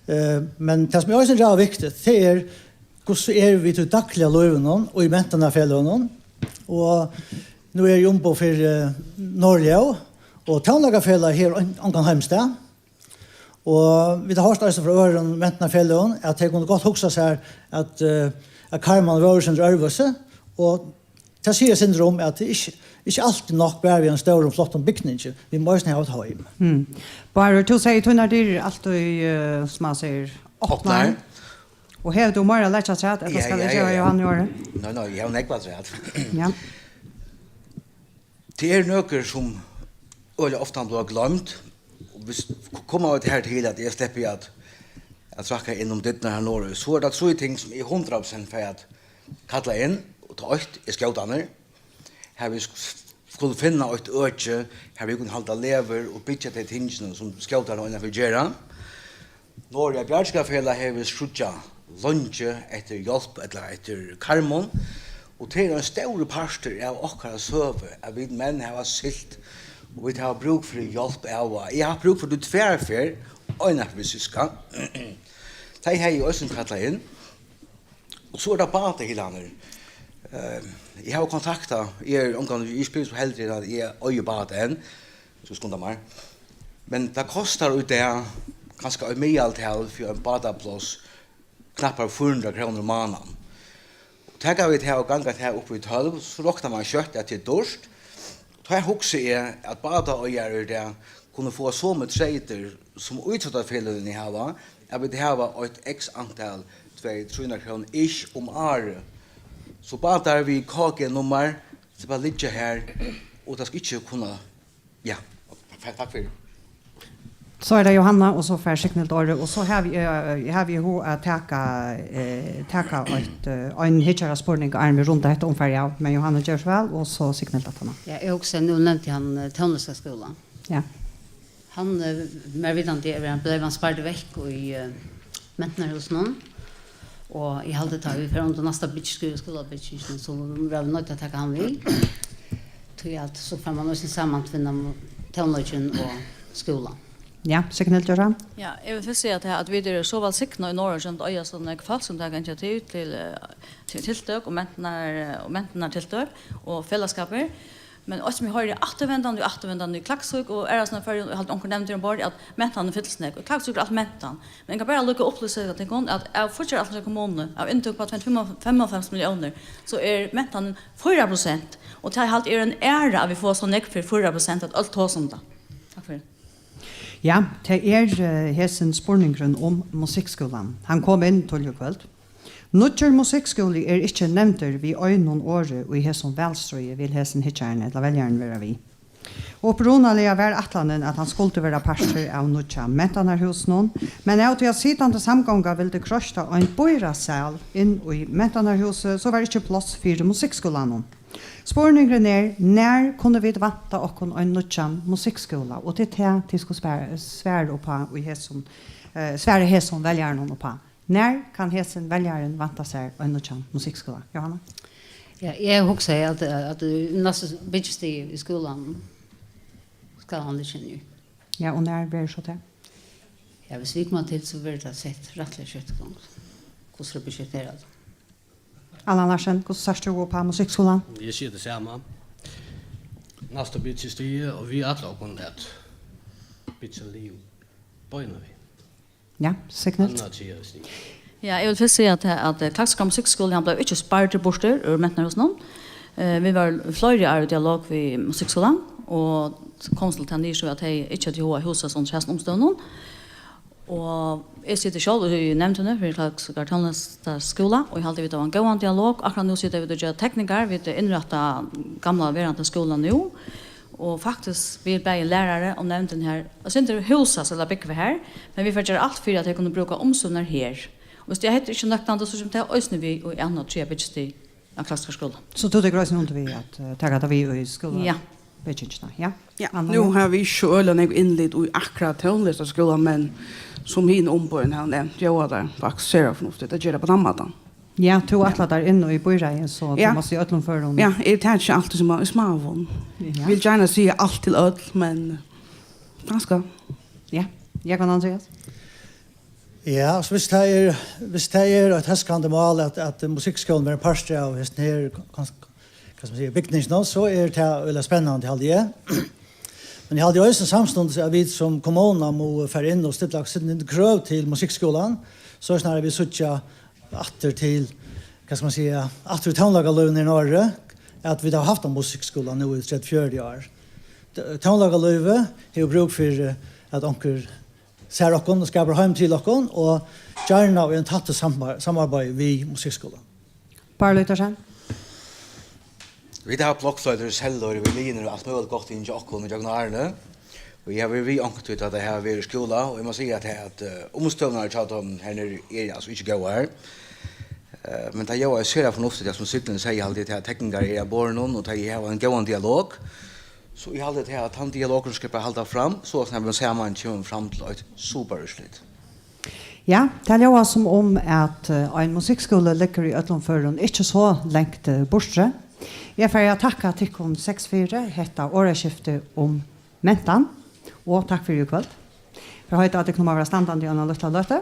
Eh, men tað, sum er eisini ræðuliga viktigt, tað er, hvussu eru vit í dagliga lívinum og í mentanarfeløgunum? Og Nú eri eg umboð fyri, eh, Norðljóð, og Tónleikafelagið hevur ein-, ongan heimastað. Og vit hava hoyrt eisini frá øðrum mentanarfeløgum, at tey kunnu gott hugsa sær, at, eh, at karmarnir vóru eitt sindur øðrvísi, og tað sigur eitt sindur um, at tað er ikki, ikki altíð nokk bara við einum stórum, flottum bygningi. Vit mugu eisini hava eitt heim. Mm. Bárður, tú sigur, tínar dyr eru altíð, eh, sum man sigur, opnar. Opnar. Og hevur tú meira at leggja afturat, ella Ja, skal eg ja, geva ja, ja. Jóhanni orðið? Nei, nei, eg havi nógv afturat. Ja. Tað eru nøkur, sum øgiliga ofta blíva gloymd. Og hvis koma vit her til, at eg sleppi at, at trakka inn um dyrnar her norður, so er tað trý ting, sum eg hundrað prosent fái at kalla inn, og tað eitt er skótarnir. Har vit sk-, skulu finna eitt øki, har vit kunnu halda legur og byggja tey tingini, sum skótarnir einaferð gera. Norðoya Bjargskaparfelag hevur síggjað leingi eftir hjálp ella eftir karmum, og tað er ein stórur partur av okkara søgu, at vit menn hava siglt, og vit hava brúk fyri hjálp av og á. Eg havi havt brúk fyri tí tvær ferð, einaferð við Syðska. Tey hevði eg eisini kallað inn. Og so er tað bátahylarnir. Eh, eg havi kontaktað, eg eri ongan, eg spyr so heldur enn at eg eigi bát enn, so skunda mær. Men tað kostar í dag kanska eitt miðaltal fyri ein bátapláss knappar fýra hundrað krónur um mánaðin. Og taka vit tað og ganga tað upp í tólv, so roknar man skjótt at tað er dýrt. Tá hugsi eg at bátaeigarar í dag kunnu fáa somu treytir sum ítróttafeløgini hava, at vit hava eitt x antal, tvey, trý hundrað krónur ish um árið. So bátar við K G-nummar sleppa at liggja har, og tað skal ikki kunna, ja, takk fyri. So er tað Jóhanna, og so fær Signild orðið, og so havi eg, eh, havi eg hug at taka, eh, taka eitt, eh, ein hyggjaraspurning, áðrenn vit runda hetta umfarið av, men Jóhanna, ger so væl, og so Signild aftaná. Ja, eg hugsi, nú nevndi hann, eh, Tónlistarskúlan. Ja. Hann, eh, mær vitandi, er hann, bleiv hann spardur vekk í, eh, Mentanarhúsinum. Og eg haldi, tá vit fara undir næsta byggiskúla, skúlabyggingina, so verða vit noydd at taka hann við. Tí at so fær man eisini samantvinna tónleikin og skúlan. Ja, Signild, ger so væl. Ja, eg vil fyrst siga tað, at vit eru so vælsignað í Noregi, at eiga so nógv fólk, sum taka initiativ til, eh, til tiltøk og mentanar-, og mentanartiltøk og felagsskapir. Men eitt sum eg hoyri afturvendandi og afturvendandi í Klaksvík og aðrastaðni í Føroyum, og eg haldi, onkur nevndi umborð, at mentanin fyllir so nógv. Og Klaksvík er alt mentan. Men eg kann bara líka upplýsa tykkum, at av fíggjaraldursfrá kommunu, av inntøku upp á tvey hundrað og fimmoghálvfems milliónir, so er mentanin fýra prosent. Og tað haldi eg er ein æra, at vit fáa so nógv fyri fýra prosent, at øll tosa um tað. Takk fyri. Ja, tað er, eh, hesin spurningurin um musikkskúlan. Hann kom inn tíðliga í kvøld. Nýggjur musikkskúli er ikki nevndur við einum orði í hesum valstríði, vil hesin hyggjarin ella veljarin vera við. Upprunaliga var ætlanin, at hann skuldi vera partur av nýggja mentanarhúsinum, men av tí at sitandi samgonga vildi kroysta ein býráðssal inn í mentanarhúsið, so var ikki pláss fyri musikkskúlanum. Spurningurin er, nær kunnu vit vænta okkum ein nýggjan musikkskúla? Og tað er tað, tit skulu spara, svara upp á í hesum, eh, svara hesum veljaranum upp á. Nær kann hesin veljarin vænta sær ein nýggjan musikkskúla? Jóhanna? Ja, eg hugsaði, at, at í næstu byggistig í skúlanum skal hann liggja niður. Ja, og nær verður so tað? Ja, hvis vit koma til, so verður tað sett rættiliga skjótt í gongd. Hvussu er budsjetterað? Allan Larsen, hvussu sært tú upp á musikkskúlan? Eg sigi tað sama. Næsta byggistig, og vit ætla okkum at byggja liðugt beinanvegin. Ja, Signild. Annað triðja stig. Ja, eg vil fyrst siga, at, at, eh, Klaksvíkar musikkskúli, hann bleiv ikki spardur burtur úr mentanarhúsinum. Eh, vit vóru fleiri ár í dialog við musikkskúlan, og komust til ta niðurstøðu, at tey ikki høvdu hug at húsast undir hasum umstøðunum. Og eg siti sjálv í nevndini fyri Klaksvíkar tónlistarskúla, og eg haldi, vit hava ein góðan dialog. Akkurát nú sita vit og gera tekningar, vit innrætta gamla verandi skúla nú. Og faktiskt vil bæði lærari og nevndin her, og sindur húsast ella búgva her, men vit fara at gera alt fyri, at tey kunnu brúka umstøðurnar her. Og hvis tað er ikki nøktandi, so kemur tað eisini við í annað og triðja byggistig av Klaksvíkar skúla. So tú tekur eisini undir við at, eh, taka tað við í skúla? Ja. Byggingina, ja? Ja, Anna, nú ja. Hava vit ikki so øgiliga nógv innlit í akkurát tónlistarskúlan, men sum hini umboðini hava nevnt, ljóðar tað faktiskt sera fornuftigt at gera á tann mátan. Ja, tú ætlar tær inn í býráðið, so tú Ja. mást í øllum førum. Ja, eg taki ikki altíð sum í smáum. Ja. Vil gjarna siga alt til øll, men kanska. Ja. Jógvan Andreas? Ja, so hvis tað er, hvis tað er eitt hóskandi mál, at, at musikkskúlin verður ein partur av hesum her, kanska, hvat skal man siga, bygninginum, so er tað øgiliga spennandi, haldi eg. Men eg haldi eisini samstundis, at vit sum kommuna mugu fara inn og stilla okkum krøv til musikkskúlan, so snarari vit síggja aftur til, hvat skal man siga, aftur í tónleikalívinum í Noregi, at vit hava havt ein musikkskúla nú í tretivu fjøruti ár. T-, tónleikalívið hevur brúk fyri, at onkur sær okkum og skapar heim til okkum, og gjarna í ein tættum samar-, samarbeiði við musikkskúlan. Bárður Lyngdalsheim. Vit hava blokkfloytur, sellur, violin og alt møguligt gott inn hjá okkum ígjøgnum árini. Og eg havi verið við onkuntíð, tá tey hava verið í skúla, og eg má siga, at, at, eh, umstøðurnar hjá teimum her niðri eru, altso, ikki góðar. Eh, men tað ljóðaði sera fornuftigt, tað sum Sigrun segði, haldi eg, at teknikarar eru á borðinum, og tey hava ein góðan dialog. So eg haldi, at tann dialogurin skal bara halda fram, so at vit saman koma fram til eitt superúrslit. Ja, tað ljóðar sum um, at, eh, ein musikkskúli liggur í øllum førum ikki so langt, eh, burturi. Eg fari at takka tykkum seks fyri hetta orðaskifti um mentan, og takk fyri í kvøld. Fyri at heita, at tykkum má vera standandi í eina lítla løtu.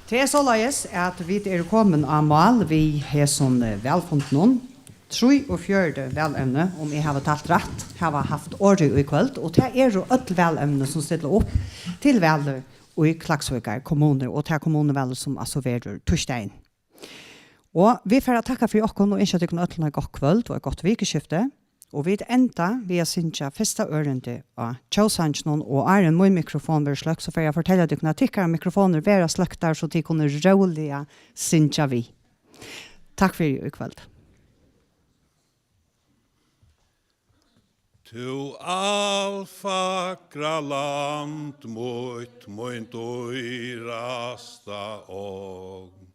Tað er soleiðis, at vit eru komin á mál við hesum, eh, valfundinum. Trýogfjøruti valevni, um eg havi talt rætt, hava havt orðið í kvøld, og tað eru øll valevni, sum stilla upp til valið í Klaksvíkar kommunu, og tað kommunuvalið, sum altso verður týsdagin. Og vit fara at takka fyri okkum og ynskja tykkum øllum eitt gott kvøld og eitt gott vikuskifti. Og vit enda við at syngja fyrsta ørindi á tjóðsanginum, og áðrenn mín mikrofon verður sløkt, so fari eg at fortelja tykkum, at tykkara mikrofonir verða sløktar, so tit kunnu róliga syngja við. Takk fyri í kvøld. Tú alfagra land mítt, mín dýrasta ogn,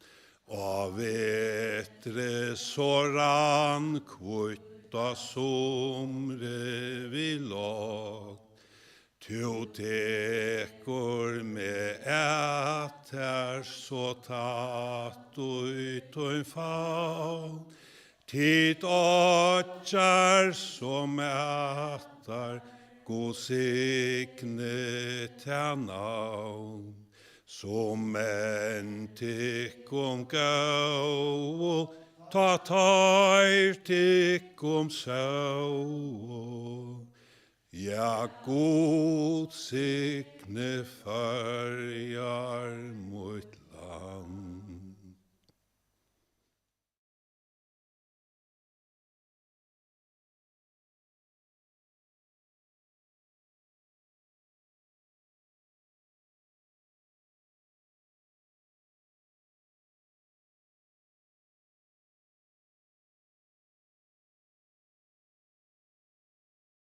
á vetri so rann hvítt, á sumri við logn. Tú tekur meg at tær so tætt í tín favn, tit oyggjar so mætar, Gud signi tað navn, sum menn tykkum góðu, tá teir tykkum sóu. Ja, Gud signi Føroyar, mítt land.